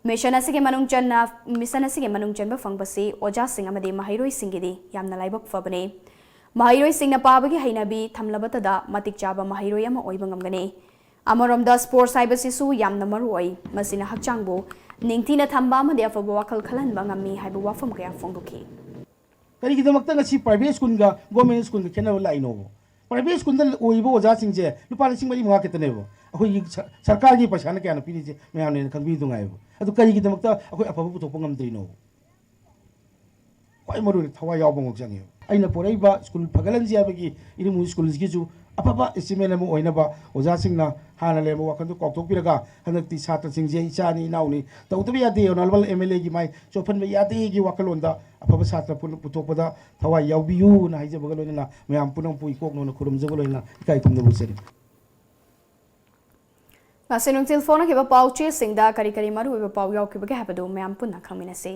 Mission ꯑꯁꯤꯒꯤ ꯃꯅꯨꯡ ꯆꯟꯅ, mission ꯑꯁꯤꯒꯤ ꯃꯅꯨꯡ ꯆꯟꯕ ꯐꯪꯕꯁꯤ ꯑꯣꯖꯥꯁꯤꯡ ꯑꯃꯗꯤ ꯃꯍꯩꯔꯣꯏꯁꯤꯡꯒꯤꯗꯤ ꯌꯥꯝꯅ ꯂꯥꯏꯕꯛ ꯐꯕꯅꯤ꯫ ꯃꯍꯩꯔꯣꯏꯁꯤꯡꯅ ꯄꯥꯕꯒꯤ ꯍꯩꯅꯕꯤ ꯊꯝꯂꯕꯇꯗ ꯃꯇꯤꯛ ꯆꯥꯕ ꯃꯍꯩꯔꯣꯏ ꯑꯃ ꯑꯣꯏꯕ ꯉꯝꯒꯅꯤ꯫ ꯑꯃꯔꯣꯝꯗ sports ꯍꯥꯏꯕꯁꯤꯁꯨ ꯌꯥꯝꯅ ꯃꯔꯨ ꯑꯣꯏ꯫ ꯃꯁꯤꯅ ꯍꯛꯆꯥꯡꯕꯨ ꯅꯤꯡꯊꯤꯅ ꯊꯝꯕ ꯑꯃꯗꯤ ꯑꯐꯕ ꯋꯥꯈꯜ ꯈꯜꯍꯟꯕ ꯉꯝꯃꯤ ꯍꯥꯏꯕ ꯋꯥꯐꯝ ꯀꯌꯥ ꯐꯣꯡꯗꯣꯛꯈꯤ꯫ ꯀꯔꯤꯒꯤꯗꯃꯛꯇ ꯉꯁꯤ private schoolꯒ government schoolꯒ ꯈꯦꯠꯅꯕ ꯂꯥꯛꯏꯅꯣꯕ? Private schoolꯗ ꯑꯣꯏꯕ ꯑꯣꯖꯥꯁꯤꯡꯁꯦ ꯂꯨꯄꯥ ꯂꯤꯁꯤꯡ ꯃꯔꯤ ꯃꯉꯥ ꯈꯛꯇꯅꯦꯕ꯫ ꯑꯩꯈꯣꯏꯒꯤ ꯁ-, ꯁꯔꯀꯥꯔꯒꯤ ꯄꯩꯁꯥꯅ ꯀꯌꯥꯅꯣ ꯄꯤꯔꯤꯁꯦ ꯃꯌꯥꯝꯅ ꯍꯦꯟꯅ ꯈꯪꯕꯤꯗꯨ ꯉꯥꯏꯕ꯫ ꯑꯗꯨ ꯀꯔꯤꯒꯤꯗꯃꯛꯇ ꯑꯩꯈꯣꯏ ꯑꯐꯕ ꯄꯨꯊꯣꯛꯄ ꯉꯝꯗ꯭ꯔꯤꯅꯣꯕ? ꯈ꯭ꯋꯥꯏ ꯃꯔꯨꯑꯣꯏꯅ ꯊꯋꯥꯏ ꯌꯥꯎꯕ ꯑꯃꯈꯛ ꯆꯪꯉꯦꯕ꯫ ꯑꯩꯅ ꯄꯣꯔꯛꯏꯕ school ꯐꯒꯠꯍꯟꯁꯤ ꯍꯥꯏꯕꯒꯤ ꯏꯔꯤꯜꯕꯨꯡ schoolꯁꯤꯒꯤꯁꯨ ꯑꯐꯕ ꯑꯦꯆꯤꯞꯃꯦꯟ ꯑꯃ ꯑꯣꯏꯅꯕ ꯑꯣꯖꯥꯁꯤꯡꯅ ꯍꯥꯟꯅ ꯂꯩꯔꯝꯕ ꯋꯥꯈꯜꯗꯨ ꯀꯥꯎꯊꯣꯛꯄꯤꯔꯒ, ꯍꯟꯗꯛꯇꯤ ꯁꯥꯇ꯭ꯔꯁꯤꯡꯁꯦ ꯏꯆꯥꯅꯤ ꯏꯅꯥꯎꯅꯤ, ꯇꯧꯗꯕ ꯌꯥꯗꯦ, ꯑꯣꯅꯔꯦꯕꯜ ꯑꯦꯝ ꯑꯦꯜ ꯑꯦꯒꯤ ꯃꯥꯏ ꯆꯣꯞꯍꯟꯕ ꯌꯥꯗꯦꯒꯤ ꯋꯥꯈꯜꯂꯣꯟꯗ ꯑꯐꯕ ꯁꯥꯇ꯭ꯔ ꯄꯨꯊꯣꯛꯄꯗ ꯊꯋꯥꯏ ꯌꯥꯎꯕꯤꯌꯨꯅ ꯍꯥꯏꯖꯕꯒ ꯂꯣꯏꯅꯅ ꯃꯌꯥꯝ ꯄꯨꯝꯅꯃꯛꯄꯨ ꯏꯀꯣꯛꯅꯧꯅ ꯈꯨꯔꯨꯝꯖꯕ ꯂꯣꯏꯅꯅ ꯏꯀꯥꯏ ꯈꯨꯝꯅꯕ ꯎꯠꯆꯔꯤ꯫ ꯉꯁꯤ ꯅꯨꯡꯊꯤꯜ ꯐꯣꯡꯅꯈꯤꯕ ꯄꯥꯎ ꯆꯦꯁꯤꯡꯗ ꯀꯔꯤ ꯀꯔꯤ ꯃꯔꯨꯑꯣꯏꯕ ꯄꯥꯎ ꯌꯥꯎꯈꯤꯕꯒꯦ ꯍꯥꯏꯕꯗꯨ ꯃꯌꯥꯝ ꯄꯨꯟꯅ ꯈꯪꯃꯤꯟꯅꯁꯤ꯫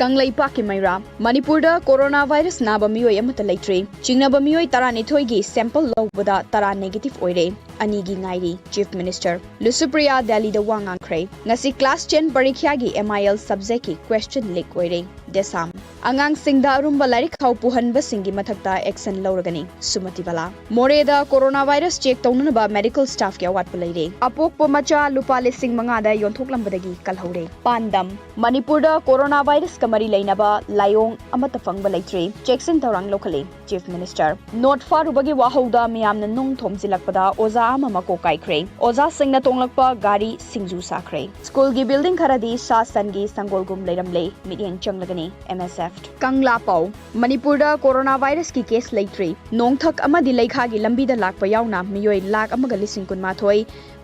ꯀꯪꯂꯩꯄꯥꯛꯀꯤ ꯃꯩꯔꯥ꯫ ꯃꯅꯤꯄꯨꯔꯗ ꯀꯣꯔꯣꯅꯥ ꯚꯥꯏꯔꯁ ꯅꯥꯕ ꯃꯤꯑꯣꯏ ꯑꯃꯠꯇ ꯂꯩꯇ꯭ꯔꯤ꯫ ꯆꯤꯡꯅꯕ ꯃꯤꯑꯣꯏ ꯇꯔꯥꯅꯤꯊꯣꯏꯒꯤ ꯁꯦꯝꯄꯜ ꯂꯧꯕꯗ ꯇꯔꯥ ꯅꯦꯒꯦꯇꯤꯚ ꯑꯣꯏꯔꯦ꯫ ꯑꯅꯤꯒꯤ ꯉꯥꯏꯔꯤ꯫ ꯆꯤꯐ ꯃꯤꯅꯤꯁꯇꯔ ꯂꯨꯁꯨꯄ꯭ꯔꯤꯌꯥ ꯗꯦꯜꯂꯤꯗ ꯋꯥ ꯉꯥꯡꯈ꯭ꯔꯦ꯫ ꯉꯁꯤ ꯀ꯭ꯂꯥꯁ ꯇꯦꯟ ꯄꯔꯤꯈ꯭ꯌꯥꯒꯤ ꯑꯦꯝ ꯑꯥꯏ ꯑꯦꯜ ꯁꯕꯖꯦꯛꯀꯤ ꯀ꯭ꯋꯦꯁꯆꯟ ꯂꯤꯛ ꯑꯣꯏꯔꯦ꯫ ꯗꯦꯁꯥꯝ꯫ ꯑꯉꯥꯡꯁꯤꯡꯗ ꯑꯔꯨꯝꯕ ꯂꯥꯏꯔꯤꯛ ꯈꯥꯎ ꯄꯨꯍꯟꯕꯁꯤꯡꯒꯤ ꯃꯊꯛꯇ ꯑꯦꯛꯁꯟ ꯂꯧꯔꯒꯅꯤ꯫ ꯁꯨꯃꯇꯤ ꯕꯂꯥ꯫ ꯃꯣꯔꯦꯗ ꯀꯣꯔꯣꯅꯥ ꯚꯥꯏꯔꯁ ꯆꯦꯛ ꯇꯧꯅꯅꯕ ꯃꯦꯗꯤꯀꯦꯜ ꯁ꯭ꯇꯥꯐꯀꯤ ꯑꯋꯥꯠꯄ ꯂꯩꯔꯦ꯫ ꯑꯄꯣꯛꯄ ꯃꯆꯥ ꯂꯨꯄꯥ ꯂꯤꯁꯤꯡ ꯃꯉꯥꯗ ꯌꯣꯟꯊꯣꯛꯂꯝꯕꯗꯒꯤ ꯀꯜꯍꯧꯔꯦ꯫ ꯄꯥꯟꯗꯝ꯫ ꯃꯅꯤꯄꯨꯔꯗ ꯀꯣꯔꯣꯅꯥ ꯚꯥꯏꯔꯁꯀ ꯃꯔꯤ ꯂꯩꯅꯕ ꯂꯥꯏꯑꯣꯡ ꯑꯃꯠꯇ ꯐꯪꯕ ꯂꯩꯇ꯭ꯔꯤ꯫ ꯆꯦꯛꯁꯤꯟ ꯊꯧꯔꯥꯡ ꯂꯧꯈꯠꯂꯤ꯫ Chief minister. ꯅꯣꯠ ꯐꯥꯔꯨꯕꯒꯤ ꯋꯥꯍꯧꯗ ꯃꯤꯌꯥꯝꯅ ꯅꯨꯡ ꯊꯣꯝꯖꯤꯜꯂꯛꯄꯗ ꯑꯣꯖꯥ ꯑꯃ ꯃꯀꯣꯛ ꯀꯥꯏꯈ꯭ꯔꯦ꯫ ꯑꯣꯖꯥꯁꯤꯡꯅ ꯇꯣꯡꯂꯛꯄ ꯒꯥꯔꯤ ꯁꯤꯡꯖꯨ ꯁꯥꯈ꯭ꯔꯦ꯫ ꯁ꯭ꯀꯨꯜꯒꯤ ꯕꯤꯜꯗꯤꯡ ꯈꯔꯗꯤ ꯁꯥ ꯁꯟꯒꯤ ꯁꯪꯒꯣꯜꯒꯨꯝ ꯂꯩꯔꯝꯂꯦ꯫ ꯃꯤꯠꯌꯦꯡ ꯆꯪꯂꯒꯅꯤ ꯑꯦꯝ ꯑꯦꯁ ꯑꯦꯐ꯫ ꯀꯪꯂꯥ ꯄꯥꯎ꯫ ꯃꯅꯤꯄꯨꯔꯗ ꯀꯣꯔꯣꯅꯥ ꯚꯥꯏꯔꯁꯀꯤ ꯀꯦꯁ ꯂꯩꯇ꯭ꯔꯤ꯫ ꯅꯣꯡꯊꯛ ꯑꯃꯗꯤ ꯂꯩꯈꯥꯒꯤ ꯂꯝꯕꯤꯗ ꯂꯥꯛꯄ ꯌꯥꯎꯅ ꯃꯤꯑꯣꯏ ꯂꯥꯈ ꯑꯃꯒ ꯂꯤꯁꯤꯡ ꯀꯨꯟꯃꯥꯊꯣꯏ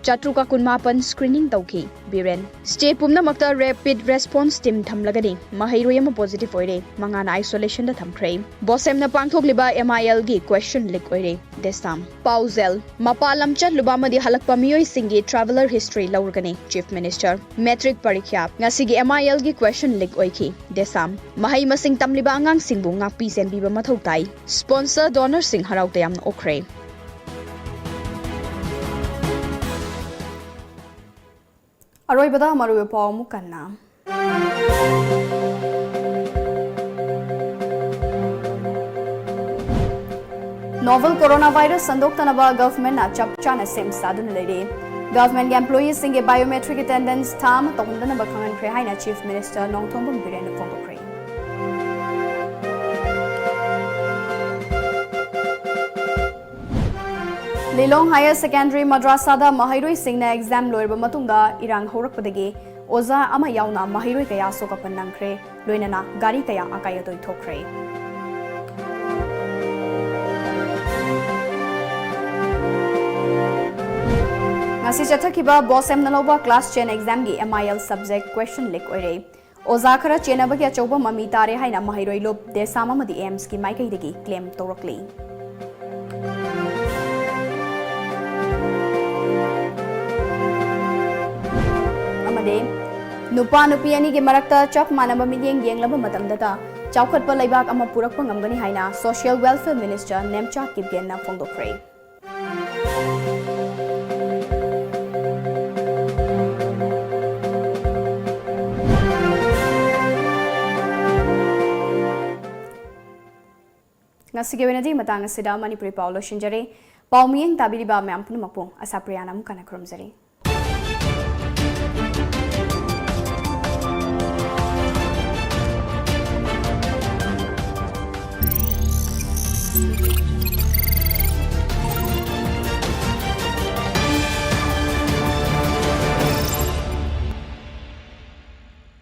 ꯆꯥꯇ꯭ꯔꯨꯛꯀ ꯀꯨꯟꯃꯥꯄꯟ ꯁ꯭ꯀ꯭ꯔꯤꯅꯤꯡ ꯇꯧꯈꯤ꯫ ꯕꯤꯔꯦꯟ꯫ ꯁ꯭ꯇꯦꯠ ꯄꯨꯝꯅꯃꯛꯇ ꯔꯦꯄꯤꯗ ꯔꯦꯁꯄꯣꯟꯁ ꯇꯤꯝ ꯊꯝꯂꯒꯅꯤ꯫ ꯃꯍꯩꯔꯣꯏ ꯑꯃ ꯄꯣꯖꯤꯇꯤꯚ ꯑꯣꯏꯔꯦ, ꯃꯉꯥꯅ ꯑꯥꯏꯁꯣꯂꯦꯁꯟꯗ ꯊꯝꯈ꯭ꯔꯦ꯫ ꯕꯣꯁꯦꯝꯅ ꯄꯥꯡꯊꯣꯛꯂꯤꯕ ꯑꯦꯝ ꯑꯥꯏ ꯑꯦꯜꯒꯤ ꯀ꯭ꯋꯦꯁꯟ ꯂꯤꯛ ꯑꯣꯏꯔꯦ꯫ ꯗꯦꯁꯥꯝ꯫ ꯄꯥꯎꯖꯦꯜ꯫ ꯃꯄꯥꯟ ꯂꯝ ꯆꯠꯂꯨꯕ ꯑꯃꯗꯤ ꯍꯜꯂꯛꯄ ꯃꯤꯑꯣꯏꯁꯤꯡꯒꯤ ꯇ꯭ꯔꯥꯚꯦꯂꯔ ꯍꯤꯁꯇ꯭ꯔꯤ ꯂꯧꯔꯒꯅꯤ꯫ Chief minister. ꯃꯦꯇ꯭ꯔꯤꯛ ꯄꯔꯤꯈ꯭ꯌꯥ꯫ ꯉꯁꯤꯒꯤ ꯑꯦꯝ ꯑꯥꯏ ꯑꯦꯜꯒꯤ ꯀ꯭ꯋꯦꯁꯟ ꯂꯤꯛ ꯑꯣꯏꯈꯤ꯫ ꯗꯦꯁꯥꯝ꯫ ꯃꯍꯩ ꯃꯁꯤꯡ ꯇꯝꯂꯤꯕ ꯑꯉꯥꯡꯁꯤꯡꯕꯨ ꯉꯥꯛꯄꯤ ꯁꯦꯟꯕꯤꯕ ꯃꯊꯧ ꯇꯥꯏ꯫ ꯁ꯭ꯄꯣꯟꯁꯔ ꯗꯣꯅꯔꯁꯤꯡ ꯍꯔꯥꯎ ꯇꯌꯥꯝꯅ ꯑꯣꯛꯈ꯭ꯔꯦ꯫ ꯑꯔꯣꯏꯕꯗ ꯃꯔꯨꯑꯣꯏꯕ ꯄꯥꯎ ꯑꯃꯨꯛ ꯀꯟꯅ꯫ ꯅꯣꯚꯦꯜ ꯀꯣꯔꯣꯅꯥ ꯚꯥꯏꯔꯁ ꯁꯟꯗꯣꯛꯇꯅꯕ ꯒꯚꯔꯟꯃꯦꯟꯠꯅ ꯆꯞ ꯆꯥꯅ ꯁꯦꯝ ꯁꯥꯗꯨꯅ ꯂꯩꯔꯤ꯫ ꯒꯚꯔꯟꯃꯦꯟꯠꯀꯤ ꯑꯦꯝꯄ꯭ꯂꯣꯌꯤꯁꯤꯡꯒꯤ ꯕꯥꯏꯑꯣꯃꯦꯇ꯭ꯔꯤꯛ ꯑꯦꯇꯦꯟꯗꯦꯟꯁ ꯊꯥ ꯑꯃ ꯇꯧꯍꯟꯗꯅꯕ ꯈꯪꯍꯟꯈ꯭ꯔꯦ ꯍꯥꯏꯅ ꯆꯤꯐ ꯃꯤꯅꯤꯁꯇꯔ ꯅꯣꯡꯊꯣꯝꯕꯝ ꯕꯤꯔꯦꯟꯅ ꯐꯣꯡꯗꯣꯛꯈ꯭ꯔꯦ꯫ ꯂꯤꯂꯣꯡ ꯍꯥꯌꯔ ꯁꯦꯀꯦꯟꯗꯔꯤ ꯃꯗ꯭ꯔꯥꯁꯥꯗ ꯃꯍꯩꯔꯣꯏꯁꯤꯡꯅ ꯑꯦꯛꯖꯥꯝ ꯂꯣꯏꯔꯕ ꯃꯇꯨꯡꯗ ꯏꯔꯥꯡ ꯍꯧꯔꯛꯄꯗꯒꯤ ꯑꯣꯖꯥ ꯑꯃ ꯌꯥꯎꯅ ꯃꯍꯩꯔꯣꯏ ꯀꯌꯥ ꯁꯣꯛ ꯑꯄꯟ ꯅꯪꯈ꯭ꯔꯦ, ꯂꯣꯏꯅꯅ ꯒꯥꯔꯤ ꯀꯌꯥ ꯑꯀꯥꯏ ꯑꯇꯣꯏ ꯊꯣꯛꯈ꯭ꯔꯦ꯫ ꯉꯁꯤ ꯆꯠꯊꯈꯤꯕ ꯕꯣꯁꯦꯝꯅ ꯂꯧꯕ class ten examꯒꯤ M I L subject question leak ꯑꯣꯏꯔꯦ꯫ ꯑꯣꯖꯥ ꯈꯔ ꯆꯦꯟꯅꯕꯒꯤ ꯑꯆꯧꯕ ꯃꯃꯤ ꯇꯥꯔꯦ ꯍꯥꯏꯅ ꯃꯍꯩꯔꯣꯏ ꯂꯨꯞ ꯗꯦꯁꯥꯝ ꯑꯃꯗꯤ AIIMSꯀꯤ ꯃꯥꯏꯀꯩꯗꯒꯤ claim ꯇꯧꯔꯛꯂꯤ꯫ ꯑꯃꯗꯤ ꯅꯨꯄꯥ ꯅꯨꯄꯤ ꯑꯅꯤꯒꯤ ꯃꯔꯛꯇ ꯆꯞ ꯃꯥꯟꯅꯕ ꯃꯤꯠꯌꯦꯡ ꯌꯦꯡꯂꯕ ꯃꯇꯝꯗꯇ ꯆꯥꯎꯈꯠꯄ ꯂꯩꯕꯥꯛ ꯑꯃ ꯄꯨꯔꯛꯄ ꯉꯝꯒꯅꯤ ꯍꯥꯏꯅ Social Welfare Minister ꯅꯦꯝꯆꯥ ꯀꯤꯞꯒꯦꯟꯅ ꯐꯣꯡꯗꯣꯛꯈ꯭ꯔꯦ꯫ ꯉꯁꯤꯒꯤ ꯑꯣꯏꯅꯗꯤ ꯃꯇꯥꯡ ꯑꯁꯤꯗ ꯃꯅꯤꯄꯨꯔꯤ ꯄꯥꯎ ꯂꯣꯏꯁꯤꯟꯖꯔꯦ꯫ ꯄꯥꯎ ꯃꯤꯠꯌꯦꯡ ꯇꯥꯕꯤꯔꯤꯕ ꯃꯌꯥꯝ ꯄꯨꯝꯅꯃꯛꯄꯨ ꯑꯁꯥꯄ꯭ꯔꯤꯌꯥꯅ ꯑꯃꯨꯛ ꯍꯟꯅ ꯈꯨꯔꯨꯝꯖꯔꯤ꯫